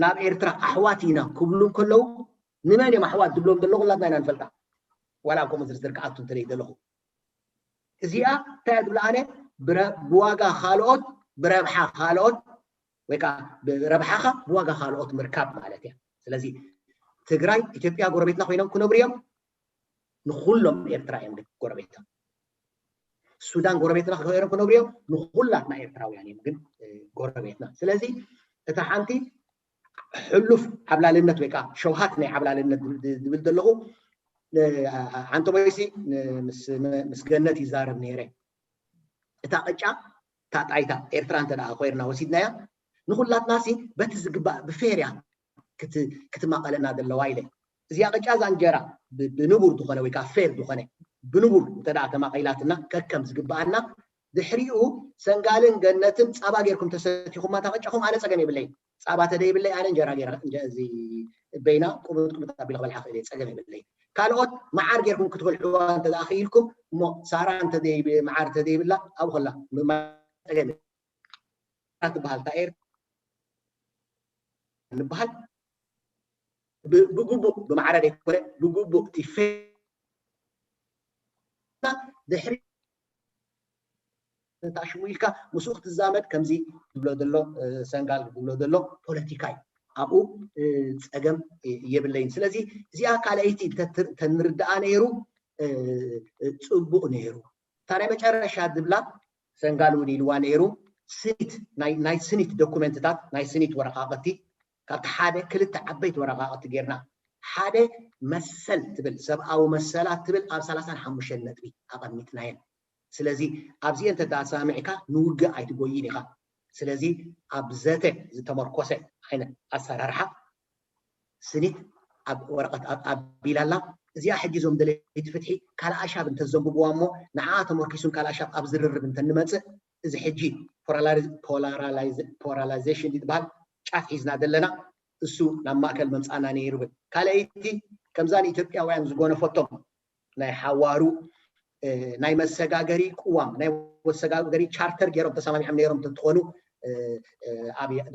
ናብ ኤርትራ ኣሕዋት ኢና ክብሉ ከለዉ ንመን እዮም ኣሕዋት ዝብሎም ዘሎ ኩላትና ኢና ንፈልጣ ዋላ ኣብ ከምኡ ዝርዝር ክኣቱ እንተለይ ዘለኹ እዚኣ እንታይ ትብላ ኣነ ብዋጋ ካልኦት ብረብሓ ካልኦት ወይ ከዓ ብረብሓኻ ብዋጋ ካልኦት ምርካብ ማለት እያ ስለዚ ትግራይ ኢትዮጵያ ጎረቤትና ኮይኖም ክነብሩ እዮም ንኩሎም ኤርትራ እዮም ግን ጎረቤትና ሱዳን ጎረቤትና ክነብሩ እዮም ንኩላትና ኤርትራውያን እዮም ግን ጎረቤትና ስለዚ እታ ሓንቲ ሕሉፍ ዓብላልነት ወይ ከዓ ሸውሃት ናይ ዓብላልነት ዝብል ዘለኹ ኣንተ ሞይሲ ምስ ገነት ይዛረብ ነይረ እታ ቅጫ እታ ጣይታ ኤርትራ እንተ ኮይርና ወሲድናያ ንኩላትና ሲ በቲ ዝግባእ ብፌር እያ ክትማቐለና ዘለዋ ኢለ እዚኣ ቅጫ እዛ እንጀራ ብንቡር ዝኾነ ወይ ከዓ ፌር ዝኾነ ብንቡር እንተ ተማቒላትና ከከም ዝግባኣና ድሕሪኡ ሰንጋልን ገነትን ፃባ ጌርኩም ተሰቲኹማ እታ ቅጫኹም ኣነ ፀገም የብለይ ፃባ ተደይብለይ ኣነ እንጀራ ጌራ እዚ በይና ቁብጥ ቁብጥ ኣቢለ ክበልዓ ክእል ፀገም የብለይ ካልኦት መዓር ጌርኩም ክትበልዕዋ እንተ ክኢልኩም እሞ ሳራ እንተ መዓር ተደይብላ ኣብ ከላ ፀገም ትበሃል ታኤር ንበሃል ብግቡእ ብማዕረ ዘይኮነ ብግቡእ እቲ ድሕሪ ታሽሙ ኢልካ ምስኡ ክትዛመድ ከምዚ ዝብሎ ዘሎ ሰንጋል ዝብሎ ዘሎ ፖለቲካ እዩ ኣብኡ ፀገም የብለይን ስለዚ እዚኣ ካልኣይቲ ተንርዳኣ ነይሩ ፅቡቅ ነይሩ እታ ናይ መጨረሻ ዝብላ ሰንጋል እውን ኢልዋ ነይሩ ስኒት ናይ ስኒት ዶኩመንትታት ናይ ስኒት ወረቃቅቲ ካብቲ ሓደ ክልተ ዓበይቲ ወረቃቅቲ ጌርና ሓደ መሰል ትብል ሰብኣዊ መሰላት ትብል ኣብ ሰላሳን ሓሙሽተን ነጥቢ ኣቐሚጥናየን ስለዚ ኣብዚኤን ተተሰማሚዕካ ንውግእ ኣይትጎይን ኢኻ ስለዚ ኣብ ዘተ ዝተመርኮሰ ዓይነት ኣሰራርሓ ስኒት ኣብ ወረቐት ኣቢላ ኣላ እዚኣ ሕጂ እዞም ደለይቲ ፍትሒ ካልኣሻብ እንተዘንብብዋ እሞ ንዓ ተመርኪሱን ካልኣሻብ ኣብ ዝርርብ እንተንመፅእ እዚ ሕጂ ፖላራይዜሽን ዝበሃል ጫፍ ሒዝና ዘለና እሱ ናብ ማእከል መምፃና ነይሩ ብል ካልኣይቲ ከምዛ ንኢትዮጵያውያን ዝጎነፈቶም ናይ ሓዋሩ ናይ መሰጋገሪ ቅዋም ናይ መሰጋገሪ ቻርተር ገይሮም ተሰማሚዖም ነይሮም እንትኾኑ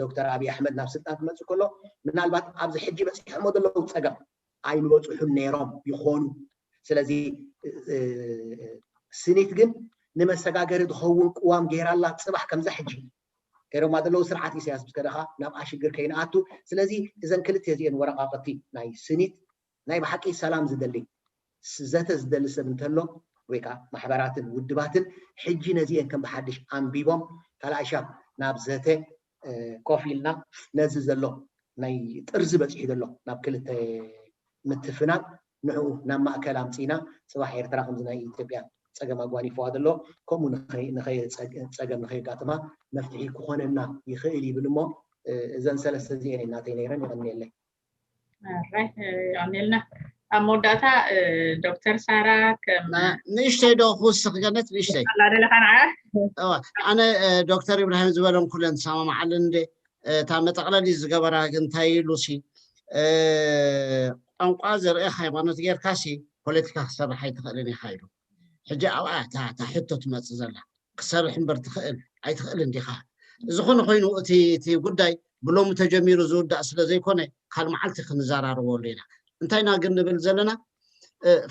ዶክተር ኣብይ ኣሕመድ ናብ ስልጣን ክመፅእ ከሎ ምናልባት ኣብዚ ሕጂ በፂሖሞ ዘለዉ ፀገም ኣይምበፅሑን ነይሮም ይኾኑ ስለዚ ስኒት ግን ንመሰጋገሪ ዝኸውን ቅዋም ገይራላ። ጽባሕ ከምዛ ሕጂ ገይሮማ ዘለዉ ስርዓት ኢሳያስ ምስ ከደኻ ናብኣ ሽግር ከይንኣቱ። ስለዚ እዘን ክልተ እዚአን ወረቃቅቲ ናይ ስኒት ናይ ብሓቂ ሰላም ዝደሊ ዘተ ዝደሊ ሰብ እንተሎ ወይ ከዓ ማሕበራትን ውድባትን ሕጂ ነዚአን ከም ብሓድሽ ኣንቢቦም ካልኣይ ሻብ ናብ ዘተ ኮፍ ኢልና ነዚ ዘሎ ናይ ጥርዚ በፂሑ ዘሎ ናብ ክልተ ምትፍናል ንዕኡ ናብ ማእከል ኣምፂና ጽባሕ ኤርትራ ከምዚ ናይ ኢትዮጵያ ፀገም ኣጓኒፍዋ ዘሎ ከምኡ ንኸይ- ንኸይ- ፀገም ንኸየጋጥማ መፍትሒ ክኾነና ይኽእል ይብል እሞ እዘን ሰለስተ እዚአን ናተይ ነይረን። የቐንየለይ። ራይ ኣሜልና። ኣብ መወዳእታ ዶክተር ሳራ ከም ንእሽተይ ዶ ክውስኽ ገነት ንእሽተይ ኣላ ደለኻ ንዓ ኣነ ዶክተር ኢብራሂም ዝበሎም ኩለን ሰማማዓለን እንደ እታ መጠቕለሊ ዝገበራ እንታይ ኢሉ ሲ ቋንቋ ዘርኢ ሃይማኖት ጌርካ ሲ ፖለቲካ ክሰርሕ ኣይትኽእልን ኢኻ ኢሉ። ሕጂ ኣብኣ እታ ሕቶ ትመፅእ ዘላ ክሰርሕ እምበር ትኽእል ኣይትኽእልን ዲኻ? ዝኾነ ኮይኑ እቲ እቲ ጉዳይ ብሎሚ ተጀሚሩ ዝውዳእ ስለ ዘይኮነ ካል መዓልቲ ክንዘራረበሉ ኢና። እንታይ ኢና ግን ንብል ዘለና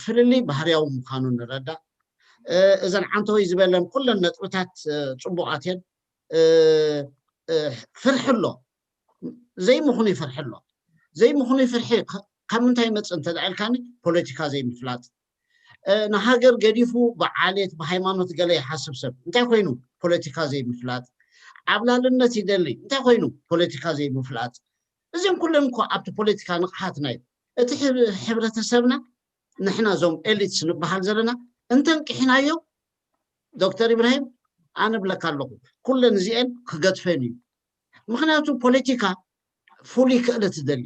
ፍልልይ ባህርያዊ ምዃኑ ንረዳእ። እዘን ዓንተወይ ዝበለን ኩለን ነጥብታት ፅቡቓት እየን። ፍርሒ ኣሎ፣ ዘይምኽኑይ ፍርሒ ኣሎ። ዘይምኽኑይ ፍርሒ ካብ ምንታይ ይመፅእ እንተደኣ ኢልካኒ ፖለቲካ ዘይምፍላጥ ንሃገር ገዲፉ ብዓሌት ብሃይማኖት ገለ ይሓስብ ሰብ እንታይ ኮይኑ ፖለቲካ ዘይምፍላጥ፣ ዓብላልነት ይደሊ እንታይ ኮይኑ ፖለቲካ ዘይምፍላጥ። እዚም ኩለን እኮ ኣብቲ ፖለቲካ ንቕሓትና እዩ። እቲ ሕብረተሰብና ንሕና እዞም ኤሊትስ ንበሃል ዘለና እንተንቅሕናዮ ዶክተር ኢብራሂም ኣነ ብለካ ኣለኹ ኩለን እዚአን ክገድፈን እዩ። ምክንያቱ ፖለቲካ ፍሉይ ክእለት ትደሊ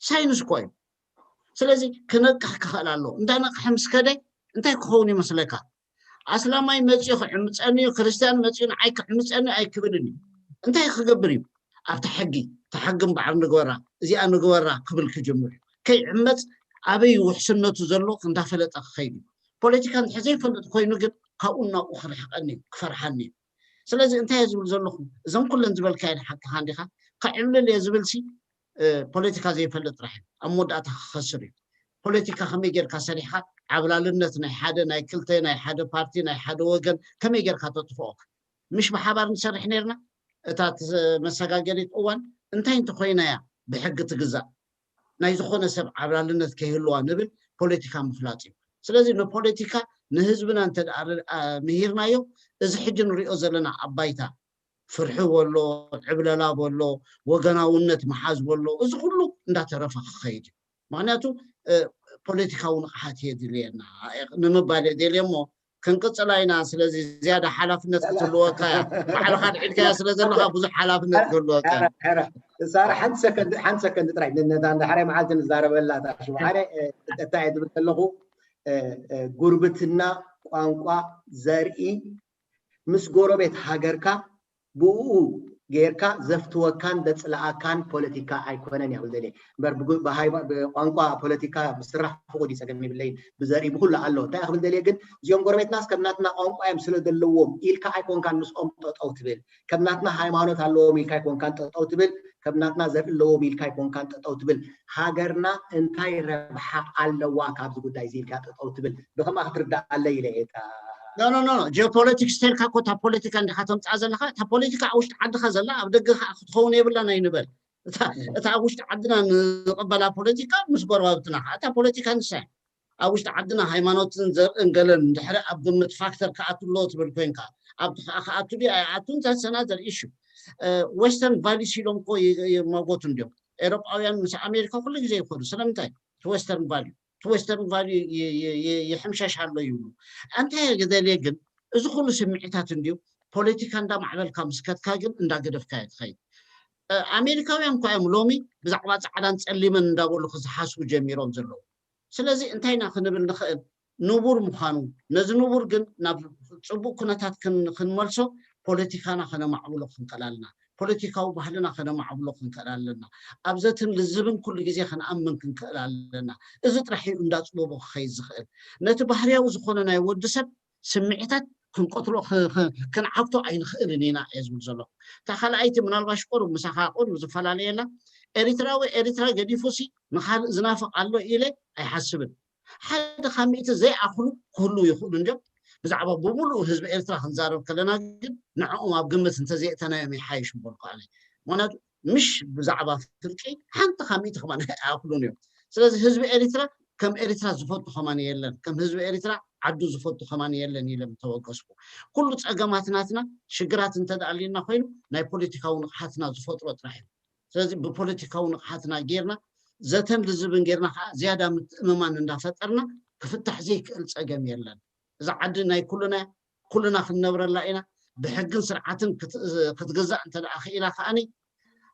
ሳይንስ እኮ እዩ። ስለዚ ክነቅሕ ክኽእል ኣለዎ። እንዳነቅሐ ምስ ከደ እንታይ ክኸውን ይመስለካ? ኣስላማይ መፂኡ ክዕምፀኒ እዩ፣ ክርስትያን መፂኡ ንዓይ ክዕምፀኒ ኣይክብልን እዩ። እንታይ ክገብር እዩ? ኣብቲ ሕጊ እታ ሕጊ እምበዓር ንግበራ እዚኣ ንግበራ ክብል ክጅምር እዩ። ከይዕመፅ ኣበይ ውሕስነቱ ዘሎ እንዳፈለጠ ክኸይድ እዩ። ፖለቲካ እንድሕር ዘይፈልጥ ኮይኑ ግን ካብኡ ናብኡ ክርሕቀኒ እዩ፣ ክፈርሓኒ እዩ። ስለዚ እንታይ እየ ዝብል ዘለኹ? እዞም ኩለን ዝበልካየን ሓቅኻ እንዲኻ? ክዕብልል እየ ዝብል ሲ ፖለቲካ ዘይፈልጥ ጥራሕ እዩ ኣብ መወዳእታ ክኸስር እዩ። ፖለቲካ ከመይ ጌርካ ሰሪሕካ ዓብላልነት ናይ ሓደ ናይ ክልተ ናይ ሓደ ፓርቲ ናይ ሓደ ወገን ከመይ ጌርካ ተጥፍኦ? ምሽ ብሓባር ንሰርሕ ነርና። እታ መሰጋገሪት እዋን እንታይ እንተኮይና እያ ብሕጊ ትግዛእ ናይ ዝኾነ ሰብ ዓብላልነት ከይህልዋ ንብል ፖለቲካ ምፍላጥ እዩ። ስለዚ ንፖለቲካ ንህዝብና እንተ ምሂርናዮ እዚ ሕጂ ንሪኦ ዘለና ኣባይታ ፍርሒ በሎ፣ ዕብለላ በሎ፣ ወገናውነት መሓዝ በሎ፣ እዚ ኩሉ እንዳተረፈ ክኸይድ እዩ። ምክንያቱ ፖለቲካዊ ንቕሓት እየ ድልየና ንምባል እየ ደልየ እሞ ክንቅፅላ ኢና። ስለዚ ዝያዳ ሓላፍነት ክትህልወካ እያ። ባዕልካ ድዒድካያ ስለ ዘለካ ብዙሕ ሓላፍነት ክህልወካ እዩ። ሳራ ሓንቲ ሰከንድ ሓንቲ ሰከንድ ጥራይ ነታ ዳሕራይ መዓልቲ ንዛረበላ እታ ሽሙ ኣነ እንታይ እየ ዝብል ዘለኹ ጉርብትና ቋንቋ ዘርኢ ምስ ጎረቤት ሃገርካ ብኡ ጌርካ ዘፍትወካን ዘፅልኣካን ፖለቲካ ኣይኮነን እያ ክብል ደልየ እምበር ብቋንቋ ፖለቲካ ብስራሕ ፍቁድ እዩ ፀገም የብለይን ብዘርኢ ብኩሉ ኣሎ እንታይ ክብል ደልየ ግን እዚኦም ጎረቤትናስ ከም ናትና ቋንቋ እዮም ስለ ዘለዎም ኢልካ ኣይኮንካን ምስኦም ጠጠው ትብል ከም ናትና ሃይማኖት ኣለዎም ኢልካ ኣይኮንካን ጠጠው ትብል ከም ናትና ዘርኢ ኣለዎም ኢልካ ኣይኮንካን ጠጠው ትብል ሃገርና እንታይ ረብሓ ኣለዋ ካብዚ ጉዳይ እዚ ኢልካ ጠጠው ትብል ብከምኣ ክትርዳእ ኣለ ኢለ እየ ኖ ኖ ኖ ጂኦፖለቲክስ ተልካ እኮ እታ ፖለቲካ እንዲካ ተምፅኣ ዘለካ እታ ፖለቲካ ኣብ ውሽጢ ዓድካ ዘላ ኣብ ደገ ከዓ ክትኸውን የብላን ኣይንበል እታ ኣብ ውሽጢ ዓድና ንቅበላ ፖለቲካ ምስ ጎረባብትና ከዓ እታ ፖለቲካ ንሳ ኣብ ውሽጢ ዓድና ሃይማኖትን ዘርእን ገለን እንድሕሪ ኣብ ግምት ፋክተር ክኣቱ ኣለዎ ትብል ኮይንካ ኣብቲ ከዓ ክኣቱ ድዩ ኣይኣቱን that's another issue western values ኢሎም እኮ ይማጎቱ እንዲዮም ኤሮጳውያን ምስ ኣሜሪካ ኩሉ ግዜ ይኮዱ ስለምንታይ western value western value ይሕምሸሽ ኣሎ ይብሉ እንታይ ገደልየ ግን እዚ ኩሉ ስምዒታት እንድዩ ፖለቲካ እንዳማዕበልካ ምስ ከድካ ግን እንዳገደፍካ እየ ትኸይድ ኣሜሪካውያን እኳ እዮም ሎሚ ብዛዕባ ፃዕዳን ፀሊምን እንዳበሉ ክዝሓስቡ ጀሚሮም ዘለዉ ስለዚ እንታይ ኢና ክንብል ንኽእል ንቡር ምዃኑ ነዚ ንቡር ግን ናብ ፅቡቅ ኩነታት ክንመልሶ ፖለቲካና ከነማዕብሎ ክንክእል ኣለና ፖለቲካዊ ባህልና ከነማዕብሎ ክንክእል ኣለና ኣብዘትን ልዝብን ኩሉ ግዜ ክንኣምን ክንክእል ኣለና እዚ ጥራሕ እዩ እንዳፅበቦ ክኸይድ ዝኽእል ነቲ ባህርያዊ ዝኾነ ናይ ወዲ ሰብ ስምዒታት ክንቆትሎ ክንዓብቶ ኣይንኽእልን ኢና እየ ዝብል ዘሎ እታ ካልኣይቲ ምናልባሽ ቁሩብ ምሳኻ ቁሩብ ዝፈላለየላ ኤሪትራዊ ኤሪትራ ገዲፉ ሲ ንኻልእ ዝናፍቕ ኣሎ ኢለ ኣይሓስብን ሓደ ካብ ሚእቲ ዘይኣኽሉ ክህልው ይኽእሉ እንድዮም ብዛዕባ ብምሉእ ህዝቢ ኤርትራ ክንዛረብ ከለና ግን ንዕኦም ኣብ ግምት እንተዘየእተናዮም ይሓይሽ ምበልኩ ኣነ። ምክንያቱ ምሽ ብዛዕባ ፍርቂ ሓንቲ ካብ ሚእቲ ከማን ኣይኣኽሉን እዮም። ስለዚ ህዝቢ ኤርትራ ከም ኤርትራ ዝፈቱ ከማን የለን፣ ከም ህዝቢ ኤርትራ ዓዱ ዝፈቱ ከማን የለን ኢለ ምተወገስኩ። ኩሉ ጸገማት ናትና ሽግራት እንተደኣልና ኮይኑ ናይ ፖለቲካዊ ንቕሓትና ዝፈጥሮ ጥራሕ እዩ። ስለዚ ብፖለቲካዊ ንቕሓትና ጌርና ዘተን ልዝብን ጌርና ከዓ ዝያዳ ምትእምማን እንዳፈጠርና ክፍታሕ ዘይክእል ጸገም የለን። እዛ ዓዲ ናይ ኩሉና ኩልና ክንነብረላ ኢና። ብሕግን ስርዓትን ክትግዛእ እንተ ደኣ ክኢላ ከዓኒ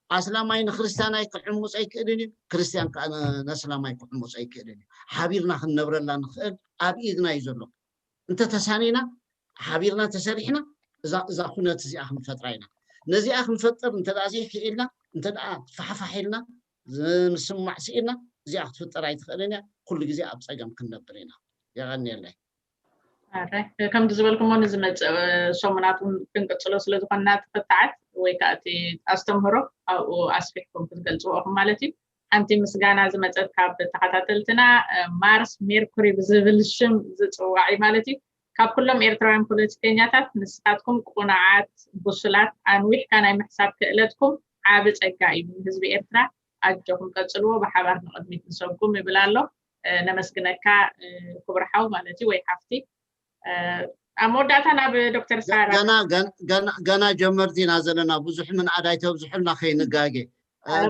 ኣስላማይ ንክርስትያናይ ክዕምፅ ኣይክእልን እዩ፣ ክርስትያን ከዓ ነስላማይ ክዕምፅ ኣይክእልን እዩ። ሓቢርና ክንነብረላ ንኽእል ኣብ ኢድና እዩ ዘሎ። እንተተሳኒና ሓቢርና ተሰሪሕና እዛ ኩነት እዚኣ ክንፈጥራ ኢና። ነዚኣ ክንፈጥር እንተ ደኣ ዘይክኢልና እንተ ደኣ ፋሕፋሕ ኢልና ምስማዕ ስኢልና እዚኣ ክትፍጠር ኣይትኽእልን እያ። ኩሉ ግዜ ኣብ ፀገም ክንነብር ኢና። የቐንየለይ። ከምቲ ዝበልኩሞ ንዝመፅእ ሰሙናት እውን ክንቅፅሎ ስለዝኮንና ተፈታዓት ወይ ከዓ እቲ ኣስተምህሮ ኣብኡ ኣስፊሕኩም ክትገልፅዎ ኢኹም ማለት እዩ። ሓንቲ ምስጋና ዝመፀት ካብ ተኸታተልትና ማርስ ሜርኩሪ ብዝብል ሽም ዝፅዋዕ እዩ ማለት እዩ። ካብ ኩሎም ኤርትራውያን ፖለቲከኛታት ንስኻትኩም ቁኑዓት፣ ብሱላት፣ ኣንዊሕካ ናይ ምሕሳብ ክእለትኩም ዓቢ ጸጋ እዩ ንህዝቢ ኤርትራ። ኣጆኹም ቀጽልዎ፣ ብሓባር ንቕድሚት ንሰጉም ይብል ኣሎ። ነመስግነካ ክቡር ሓው ማለት እዩ ወይ ሓፍቲ። ኣብ መወዳእታ ናብ ዶክተር ሳራ ገና ገና ጀመርቲ ኢና ዘለና፣ ብዙሕ ምንኣድ ኣይተብዝሑልና ከይንጋጌ።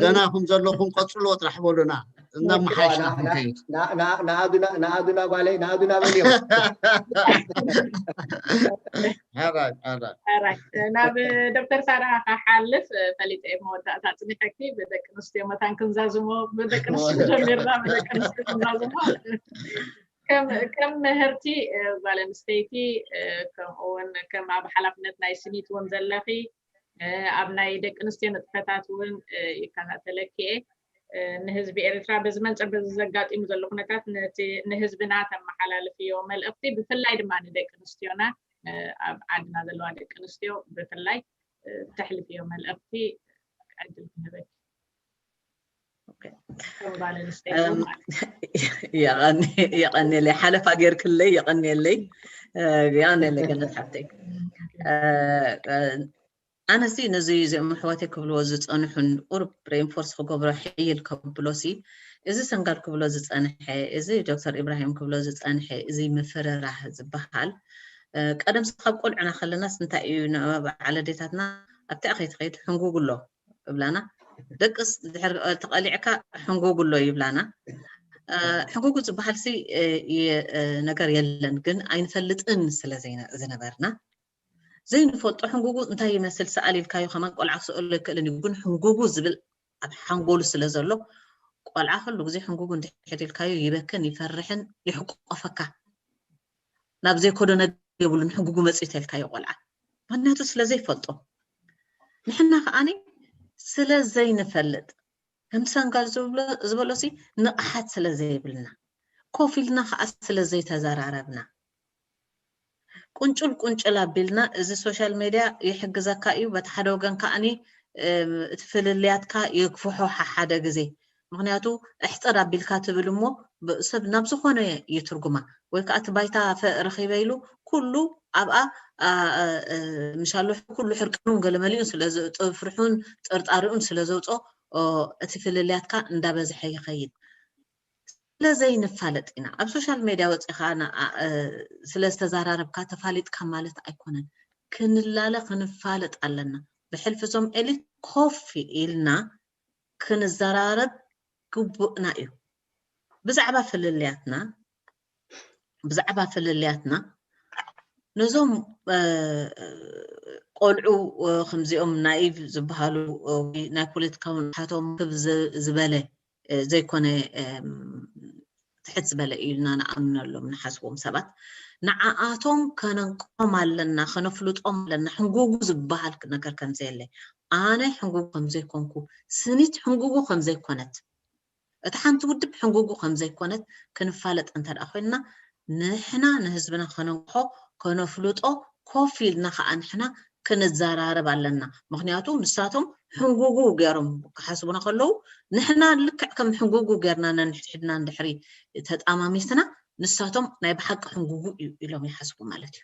ገና ኢኹም ዘለኹም ቀጽልዎ ጥራሕ በሉና፣ እናመሓየሽና ክንከይድ። ንኣዱና ጓለይ ንኣዱና በልዮም። ሕራይ ሕራይ። ሕራይ። ናብ ዶክተር ሳራ ክሓልፍ ፈሊጠ እየ፣ መወዳእታ ኣጽኒሐኪ። ብደቂ ኣንስትዮ መታን ክንዛዝሞ፣ ብደቂ ኣንስትዮ ጀሚርና ብደቂ ኣንስትዮ ክንዛዝሞ። ከም ምህርቲ ጓል ኣንስተይቲ፣ ከምኡ እውን ከም ኣብ ሓላፍነት ናይ ስኒት እውን ዘለኺ፣ ኣብ ናይ ደቂ ኣንስትዮ ንጥፈታት እውን ይከታተለኪ እየ። ንህዝቢ ኤርትራ በዚ መንፅር በዚ ዘጋጢሙ ዘሎ ኩነታት ንህዝብና ተመሓላልፍዮ መልእኽቲ፣ ብፍላይ ድማ ንደቂ ኣንስትዮና፣ ኣብ ዓድና ዘለዋ ደቂ ኣንስትዮ ብፍላይ ተሕልፍዮ መልእኽቲ ዕድል ክንህበኪ። የቐንየለይ፣ ሓለፋ ጌርክለይ፣ የቐንየለይ። የቐንየለይ ገነት ሓፍተይ። ኣነሲ ነዚ እዚኦም ኣሕዋተይ ክብልዎ ዝፀንሑን ቁሩብ ሬንፎርስ ክገብሮ ሕይል ከብሎሲ፣ እዚ ሰንጋል ክብሎ ዝፀንሐ፣ እዚ ዶክተር ኢብራሂም ክብሎ ዝፀንሐ፣ እዚ ምፍርራህ ዝበሃል ቀደምሲ ካብ ቆልዑና ከለናስ እንታይ እዩ ንበዓል ኣዴታትና ኣብቲኣ ከይትኸይድ ሕንጉጉ ኣሎ እብላና። ደቅስ ድሕር ተቐሊዕካ ሕንጉጉ ኣሎ ይብላና። ሕንጉጉ ዝበሃል ሲ ነገር የለን፣ ግን ኣይንፈልጥን ስለ ዝነበርና ዘይንፈልጦ ሕንጉጉ እንታይ ይመስል ሰኣል ኢልካዮ ከማን ቆልዓ ክስእሎ ይክእልን እዩ። ግን ሕንጉጉ ዝብል ኣብ ሓንጎሉ ስለ ዘሎ ቆልዓ ኩሉ ግዜ ሕንጉጉ እንድሕር ኢልካዮ ይበክን ይፈርሕን ይሕቆፈካ። ናብ ዘይኮዶ ነገር የብሉን ሕንጉጉ መፅዩ ተልካዮ ቆልዓ፣ ምክንያቱ ስለ ዘይፈልጦ። ንሕና ከዓኒ ስለ ዘይንፈልጥ ከም ሰንጋል ዝበሎ ሲ ንቕሓት ስለ ዘይብልና፣ ኮፍ ኢልና ከዓ ስለ ዘይተዘራረብና፣ ቁንጭል ቁንጭል ኣቢልና፣ እዚ ሶሻል ሜድያ ይሕግዘካ እዩ፣ በቲ ሓደ ወገን ከዓኒ እቲ ፍልልያትካ የግፍሖ ሓሓደ ግዜ። ምክንያቱ እሕፅር ኣቢልካ ትብል እሞ ሰብ ናብ ዝኾነ ይትርጉማ። ወይ ከዓ እቲ ባይታ ረኺበ ኢሉ ኩሉ ኣብኣ ምሻሉ ኩሉ ሕርቅኑን ገለመሊኡን ስለዝጥፍርሑን ጥርጣሪኡን ስለዘውፅኦ እቲ ፍልልያትካ እንዳበዝሐ ይኸይድ። ስለዘይንፋለጥ ኢና። ኣብ ሶሻል ሜድያ ወፂኻ ስለ ዝተዘራረብካ ተፋሊጥካ ማለት ኣይኮነን። ክንላለ ክንፋለጥ ኣለና። ብሕልፊ እዞም ኤሊት ኮፍ ኢልና ክንዘራረብ ግቡእና እዩ። ብዛዕባ ፍልልያትና ብዛዕባ ፍልልያትና ነዞም ቆልዑ ከምዚኦም ናኢቭ ዝበሃሉ ናይ ፖለቲካዊ ንቕሓቶም ክብ ዝበለ ዘይኮነ ትሕት ዝበለ እዩ ኢልና ንኣምነሎም ንሓስቦም ሰባት ንዓኣቶም ከነንቅሖም ኣለና፣ ከነፍልጦም ኣለና። ሕንጉጉ ዝበሃል ነገር ከምዘየለ፣ ኣነ ሕንጉጉ ከምዘይኮንኩ፣ ስኒት ሕንጉጉ ከምዘይኮነት፣ እታ ሓንቲ ውድብ ሕንጉጉ ከምዘይኮነት ክንፋለጥ እንተ ደኣ ኮይንና፣ ንሕና ንህዝብና ከነንቅሖ ከነፍልጦ ኮፍ ኢልና ከዓ ንሕና ክንዘራረብ ኣለና። ምክንያቱ ንሳቶም ሕንጉጉ ገይሮም ክሓስቡና ከለዉ ንሕና ልክዕ ከም ሕንጉጉ ገይርና ነንሕድሕድና እንድሕሪ ተጣማሚትና ንሳቶም ናይ ብሓቂ ሕንጉጉ እዩ ኢሎም ይሓስቡ ማለት እዩ።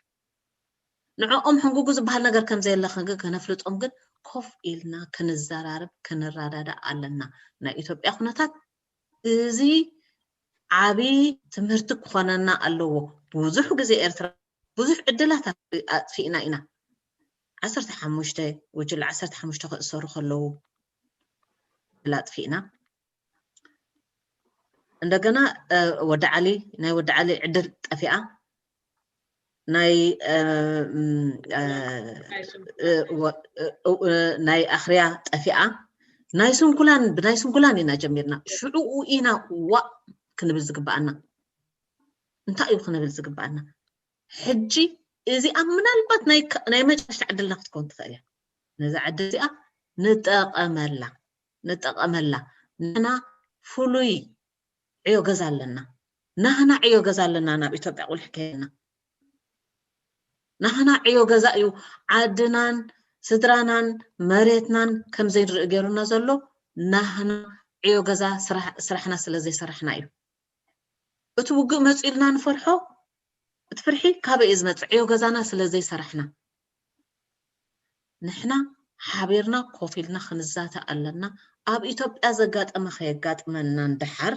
ንዕኦም ሕንጉጉ ዝበሃል ነገር ከም ዘየለ ከነፍልጦም ግን ኮፍ ኢልና ክንዘራርብ ክንረዳዳእ ኣለና። ናይ ኢትዮጵያ ኩነታት እዚ ዓቢ ትምህርቲ ክኾነና ኣለዎ። ብዙሕ ግዜ ኤርትራ ብዙሕ ዕድላት ኣጥፊእና ኢና። ዓሰርተ ሓሙሽተ ጉጅለ ዓሰርተ ሓሙሽተ ክእሰሩ ከለዉ ዕድል ኣጥፊእና። እንደገና ወዲ ዓሊ ናይ ወዲ ዓሊ ዕድል ጠፊኣ ናይ ናይ ኣኽርያ ጠፊኣ ናይ ስንኩላን ብናይ ስንኩላን ኢና ጀሚርና። ሽዑኡ ኢና ዋእ ክንብል ዝግበኣና። እንታይ እዩ ክንብል ዝግበኣና? ሕጂ እዚኣ ምናልባት ናይ መጨረሽታ ዕድልና ክትከውን ትኽእል እያ። ነዛ ዕድል እዚኣ ንጠቐመላ ንጠቐመላ። ንሕና ፍሉይ ዕዮ ገዛ ኣለና። ናህና ዕዮ ገዛ ኣለና። ናብ ኢትዮጵያ ቁልሕ ከይና ናህና ዕዮ ገዛ እዩ ዓድናን ስድራናን መሬትናን ከም ዘይንርኢ ገይሩና ዘሎ። ናህና ዕዮ ገዛ ስራሕና ስለ ዘይሰራሕና እዩ። እቲ ውግእ መፂኡ ኢልና ንፈርሖ። እቲ ፍርሒ ካበይ እዩ ዝመፅእ? ዕዮ ገዛና ስለ ዘይሰራሕና። ንሕና ሓቢርና ኮፍ ኢልና ክንዛተ ኣለና። ኣብ ኢትዮጵያ ዘጋጠመ ከየጋጥመና ንደሓር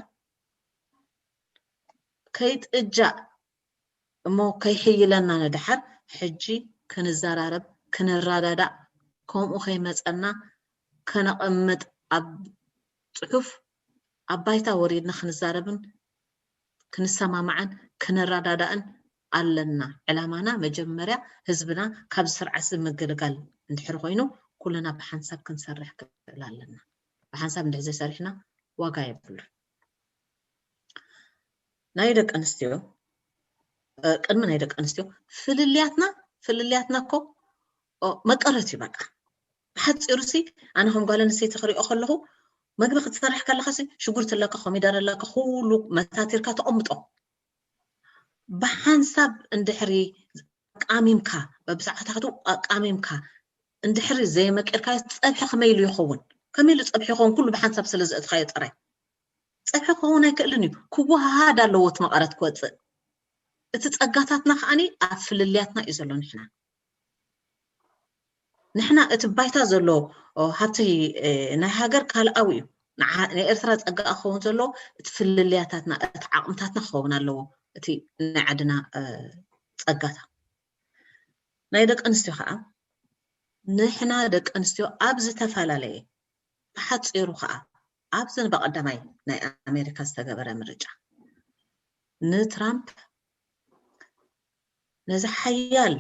ከይጥጃእ እሞ ከይሕይለና ንደሓር ሕጂ ክንዘራረብ ክንረዳዳእ ከምኡ ከይመፀና ከነቐምጥ ኣብ ፅሑፍ ኣብ ባይታ ወሪድና ክንዛረብን ክንሰማማዕን ክንረዳዳእን ኣለና። ዕላማና መጀመርያ ህዝብና ካብዚ ስርዓት እዚ ምግልጋል እንድሕር ኮይኑ ኩልና ብሓንሳብ ክንሰርሕ ክእል ኣለና። ብሓንሳብ እንድሕር ዘይሰሪሕና ዋጋ የብሉን። ናይ ደቂ ኣንስትዮ ቅድሚ ናይ ደቂ ኣንስትዮ ፍልልያትና ፍልልያትና እኮ መቀረት እዩ። በቃ ብሓፂሩ ሲ ኣነ ከም ጓል ኣንስተይቲ ክሪኦ ከለኹ መግቢ ክትሰርሕ ከለኻ ሲ ሽጉርቲ ኣለካ ኮሚደረ ኣለካ ኩሉ መታቲርካ ተቐምጦ። ብሓንሳብ እንድሕሪ ኣቃሚምካ በብሰዓታቱ ኣቃሚምካ እንድሕሪ ዘየመቂርካዮ ፀብሒ ከመይ ኢሉ ይኸውን? ከመይ ኢሉ ፀብሒ ይኸውን? ኩሉ ብሓንሳብ ስለ ዘእትኻዮ ጥራይ ፀብሒ ክኸውን ኣይክእልን እዩ። ክወሃሃድ ኣለዎ እቲ መቐረት ክወፅእ። እቲ ፀጋታትና ከዓኒ ኣብ ፍልልያትና እዩ ዘሎ። ንሕና ንሕና እቲ ባይታ ዘሎ ሃብቲ ናይ ሃገር ካልኣዊ እዩ። ንኤርትራ ፀጋ ክኸውን ዘለዎ እቲ ፍልልያታትና እቲ ዓቕምታትና ክኸውን ኣለዎ። እቲ ናይ ዓድና ፀጋታ ናይ ደቂ ኣንስትዮ ከዓ ንሕና ደቂ ኣንስትዮ ኣብ ዝተፈላለየ ብሓፂሩ ከዓ ኣብዚ በቀዳማይ ናይ ኣሜሪካ ዝተገበረ ምርጫ ንትራምፕ ነዚ ሓያል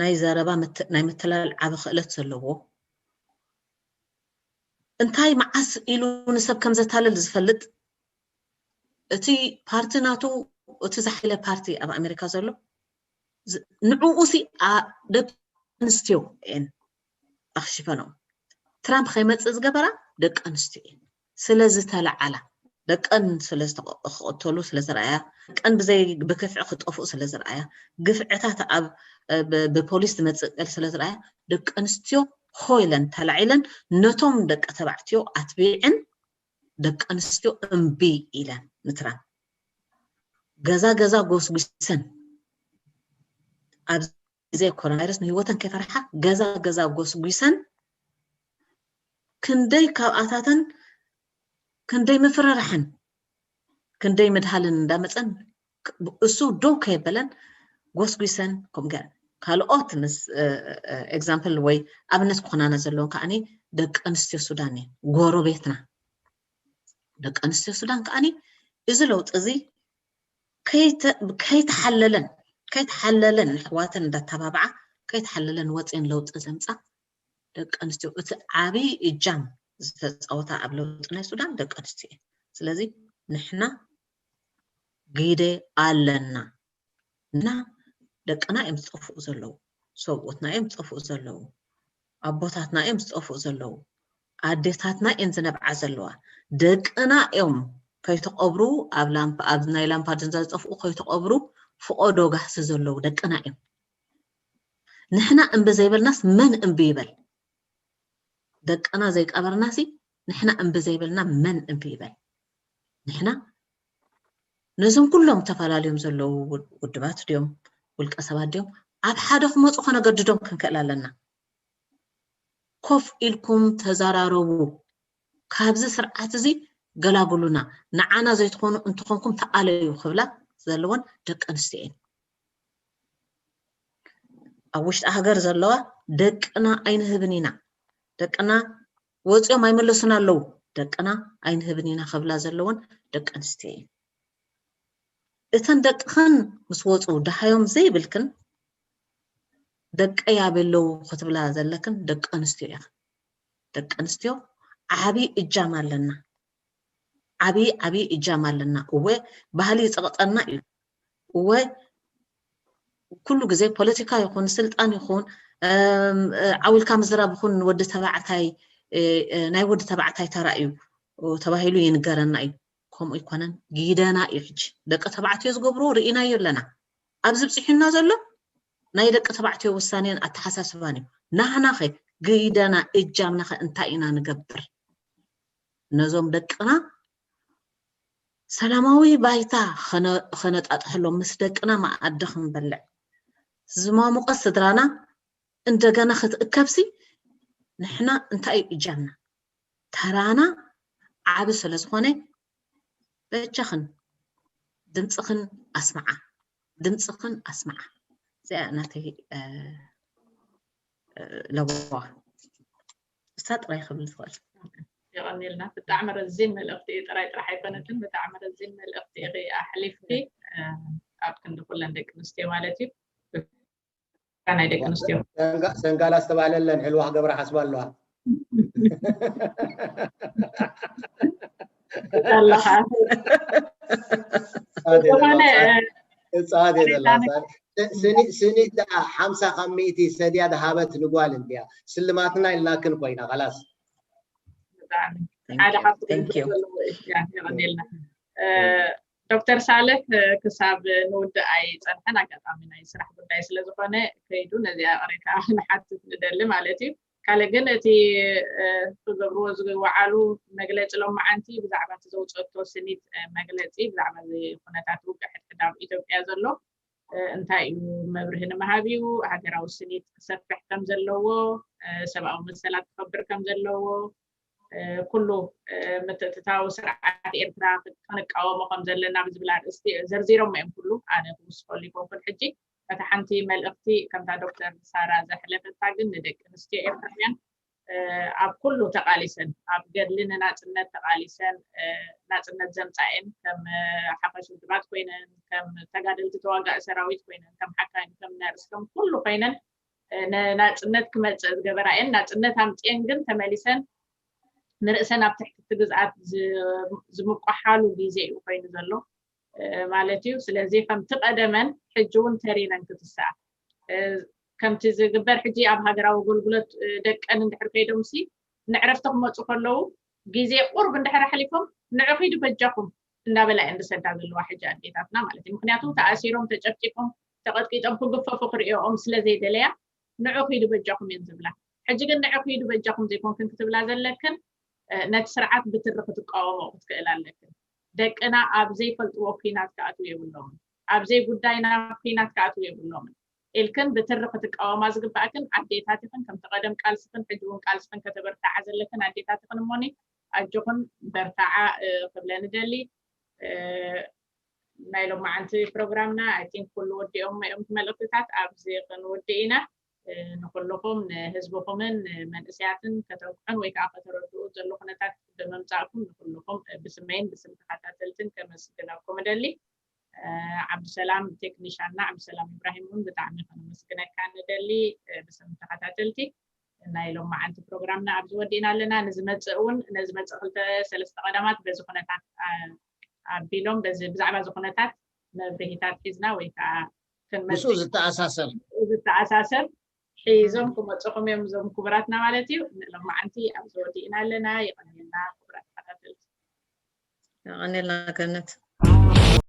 ናይ ዘረባ ናይ ምትላል ዓቢ ክእለት ዘለዎ እንታይ መዓስ ኢሉ ንሰብ ከም ዘታልል ዝፈልጥ እቲ ፓርቲ ናቱ እቲ ዝሓይለ ፓርቲ ኣብ ኣሜሪካ ዘሎ ንዕኡ ሲ ደቂ ኣንስትዮ እየን ኣኽሽፈንኦ። ትራምፕ ከይመፅእ ዝገበራ ደቂ ኣንስትዮ እየን። ስለ ዝተለዓላ ደቀን ስለ ክቕተሉ ስለ ዝረኣያ ደቀን ብዘይ ብክፍዒ ክጠፍኡ ስለ ዝረኣያ ግፍዕታት ኣብ ብፖሊስ ዝመፅእ ገለ ስለ ዝረኣያ ደቂ ኣንስትዮ ሆ ኢለን ተላዒለን ነቶም ደቂ ተባዕትዮ ኣትቢዕን ደቂ ኣንስትዮ እምቢ ኢለን ንትራምፕ ገዛ ገዛ ጎስጒሰን ኣብ ግዜ ኮሮና ቫይረስ ንህይወተን ከይፈርሓ ገዛ ገዛ ጎስጒሰን ክንደይ ካብኣታተን ክንደይ ምፍርራሕን ክንደይ ምድሃልን እንዳመፀን እሱ ደው ከየበለን ጎስጒሰን ከም ገ ካልኦት ምስ ኤግዛምፕል ወይ ኣብነት ክኾናና ዘለዎም ከዓኒ ደቂ ኣንስትዮ ሱዳን እየን ጎረቤትና። ደቂ ኣንስትዮ ሱዳን ከዓኒ እዚ ለውጢ እዚ ከይተሓለለን ከይተሓለለን ንሕዋተን እንዳተባብዓ ከይተሓለለን ወፅየን ለውጢ ዘምፃ ደቂ ኣንስትዮ እቲ ዓብዪ እጃም ዝተፃወታ ኣብ ለውጢ ናይ ሱዳን ደቂ ኣንስትዮ እየን። ስለዚ ንሕና ግደ ኣለና እና ደቅና እዮም ዝጠፍኡ ዘለዉ፣ ሰብኡትና እዮም ዝጠፍኡ ዘለዉ፣ ኣቦታትና እዮም ዝጠፍኡ ዘለዉ፣ ኣዴታትና እየን ዝነብዓ ዘለዋ። ደቅና እዮም ከይተቐብሩ ኣብ ላምፓ ኣብ ናይ ላምፓዱዛ ዝጠፍኡ ከይተቐብሩ ፍቐዶ ጋህሲ ዘለዉ ደቅና እዮም። ንሕና እምቢ ዘይበልናስ መን እምቢ ይበል? ደቅና ዘይቀበርናሲ ንሕና እምቢ ዘይበልና መን እምቢ ይበል? ንሕና ነዞም ኩሎም ተፈላለዮም ዘለዉ ውድባት ድዮም ውልቀ ሰባት ድዮም ኣብ ሓደ ክመፁ ከነገድዶም ክንክእል ኣለና። ኮፍ ኢልኩም ተዘራረቡ፣ ካብዚ ስርዓት እዚ ገላግሉና፣ ንዓና ዘይትኾኑ እንተኾንኩም ተኣለዩ ክብላ ዘለወን ደቂ ኣንስትዮ እየን። ኣብ ውሽጢ ሃገር ዘለዋ ደቅና ኣይንህብን ኢና፣ ደቅና ወፂኦም ኣይመለሱን ኣለዉ፣ ደቅና ኣይንህብን ኢና ክብላ ዘለወን ደቂ ኣንስትዮ እየን። እተን ደቅኽን ምስ ወፁ ደሃዮም ዘይብልክን ደቀይ ኣበይ ኣለዉ ክትብላ ዘለክን ደቂ ኣንስትዮ ኢኽን። ደቂ ኣንስትዮ ዓብዪ እጃም ኣለና፣ ዓብዪ ዓብዪ እጃም ኣለና። እወ ባህሊ ይፀቕጠና እዩ። እወ ኩሉ ግዜ ፖለቲካ ይኹን ስልጣን ይኹን ዓዊልካ ምዝራብ ይኹን ወዲ ተባዕታይ ናይ ወዲ ተባዕታይ ተራ እዩ ተባሂሉ ይንገረና እዩ። ከምኡ ይኮነን፣ ግደና እዩ። ሕጂ ደቂ ተባዕትዮ ዝገብርዎ ርኢናዮ ኣለና። ኣብዚ ብፂሑና ዘሎ ናይ ደቂ ተባዕትዮ ውሳኔን ኣተሓሳስባን እዩ። ናህናኸ ግደና፣ እጃምናኸ እንታይ ኢና ንገብር? ነዞም ደቅና ሰላማዊ ባይታ ኸነጣጥሐሎም፣ ምስ ደቅና መኣዲ ክንበልዕ፣ ዝማሙቐ ስድራና እንደገና ክትእከብሲ ንሕና እንታይ እዩ እጃምና? ተራና ዓቢ ስለ ዝኾነ በጃኽን ድምፅኽን ኣስምዓ፣ ድምፅኽን ኣስምዓ። እዚኣ ናተይ ለዋ እሳ ጥራይ ክብል ዝኽእል። የቐኒልና። ብጣዕሚ ረዚን መልእኽቲ እዩ። ጥራይ ጥራሕ ኣይኮነትን፣ ብጣዕሚ ረዚን መልእኽቲ ኢኺ ኣሕሊፍኪ ኣብ ክንዲ ኩለን ደቂ ኣንስትዮ ማለት እዩ። ናይ ደቂ ኣንስትዮ ሰንጋላ ዝተባህለለን ሕልዋ ክገብራ ሓስባ ኣለዋ። እፃት እየ ዘላ። ስኒት ደኣ ሓምሳ ካብ ሚእቲ ሰድያ ዝሃበት ንጓል እንድያ። ስልማትና ኢልናክን ኮይና ኸላስ። ሓደ ካብቲ የቐኒልና። ዶክተር ሳልሕ ክሳብ ንውድእ ኣይፀንሐን፣ ኣጋጣሚ ናይ ስራሕ ጉዳይ ስለዝኾነ ከይዱ ነዚኣ ቅሬታ ንሓትት ንደሊ ማለት እዩ። ካልእ ግን እቲ ክገብርዎ ዝወዓሉ መግለፂ ሎማዓንቲ ብዛዕባ እቲ ዘውፀቶ ስኒት መግለፂ ብዛዕባ ኩነታት ውግእ ሕድሕድ ኣብ ኢትዮጵያ ዘሎ እንታይ እዩ መብርሂ ንምሃብ እዩ። ሃገራዊ ስኒት ክሰፍሕ ከም ዘለዎ፣ ሰብኣዊ መሰላት ክኸብር ከም ዘለዎ፣ ኩሉ ምትእትታው ስርዓት ኤርትራ ክንቃወሞ ከም ዘለና ብዝብል ኣርእስቲ ዘርዚሮሞ እዮም ኩሉ። ኣነ ክውስኸሉ ይኮንኩን ሕጂ። እታ ሓንቲ መልእኽቲ ከምታ ዶክተር ሳራ ዘሕለፈታ ግን ንደቂ ኣንስትዮ ኤርትራውያን ኣብ ኩሉ ተቓሊሰን ኣብ ገድሊ ንናጽነት ተቓሊሰን ናጽነት ዘምጻኤን ከም ሓፋሽ ውድባት ኮይነን ከም ተጋደልቲ ተዋጋኢ ሰራዊት ኮይነን ከም ሓካይም ከም ነርስ ከም ኩሉ ኮይነን ንናጽነት ክመጽእ ዝገበራ እየን። ናጽነት ኣምጽኤን ግን ተመሊሰን ንርእሰን ኣብ ትሕቲ ግዝኣት ዝምቋሓሉ ግዜ እዩ ኮይኑ ዘሎ ማለት እዩ። ስለዚ ከምቲ ቀደመን ሕጂ እውን ተሪረን ክትስኣ ከምቲ ዝግበር ሕጂ ኣብ ሃገራዊ ኣገልግሎት ደቀን እንድሕር ከይዶም ሲ ንዕረፍቲ ክመፁ ከለዉ ግዜ ቁርብ እንድሕር ኣሕሊፎም ንዑ ኪዱ በጃኹም እንዳበላ እየን ዝሰዳ ዘለዋ ሕጂ ኣዴታትና ማለት እዩ። ምክንያቱ ተኣሲሮም ተጨፍጭፎም ተቐጥቂጦም ክግፈፉ ክርእዮኦም ስለ ዘይደለያ ንዑ ኪዱ በጃኹም እየን ዝብላ። ሕጂ ግን ንዑ ኪዱ በጃኹም ዘይኮንክን ክትብላ ዘለክን ነቲ ስርዓት ብትሪ ክትቃወሞ ክትክእል ኣለክን። ደቅና ኣብ ዘይፈልጥዎ ኲናት ክኣትዉ የብሎምን። ኣብ ዘይጉዳይና ኲናት ክኣትዉ የብሎምን ኢልክን ብትሪ ክትቃወማ ዝግባእክን ኣዴታት ኢኽን። ከምቲ ቀደም ቃልስኽን ሕጂ እውን ቃልስኽን ከተበርትዓ ዘለክን ኣዴታት ኢኽን እሞኒ ኣጆኽን በርትዓ ክብለን እደሊ። ናይ ሎማዓንቲ ፕሮግራምና I think ኩሉ ወዲኦሞ እዮም እቲ መልእኽትታት። ኣብዚ ክንውድእ ኢና። ንኩልኹም ንህዝብኹምን ንመንእሰያትን ከተንቅሑን ወይ ከዓ ከተረድኡ ዘሎ ኩነታት ብምምፃእኩም ንኩልኹም ብስመይን ብስም ተኸታተልትን ከመስግነኩም እደሊ። ዓብዱሰላም ቴክኒሻንና ዓብዱሰላም ኢብራሂም እውን ብጣዕሚ ከነመስግነካ ንደሊ ብስም ተኸታተልቲ ናይ ሎማዓንቲ ፕሮግራምና ኣብዚ ወዲእና ኣለና። ንዝመፅእ እውን ነዝመፅእ ክልተ ሰለስተ ቀዳማት በዚ ኩነታት ኣቢሎም በዚ ብዛዕባ እዚ ኩነታት መብርሂታት ሒዝና ወይ ከዓ ክንመፅእ ምስኡ ዝተኣሳሰር ዝተኣሳሰር ሒዞም ክመፁኹም እዮም እዞም ክቡራትና ማለት እዩ። ንሎማዓንቲ ኣብዚ ወዲእና ኣለና። የቐንየልና ክቡራት ተኸታተልቲ። የቐንየልና ገነት።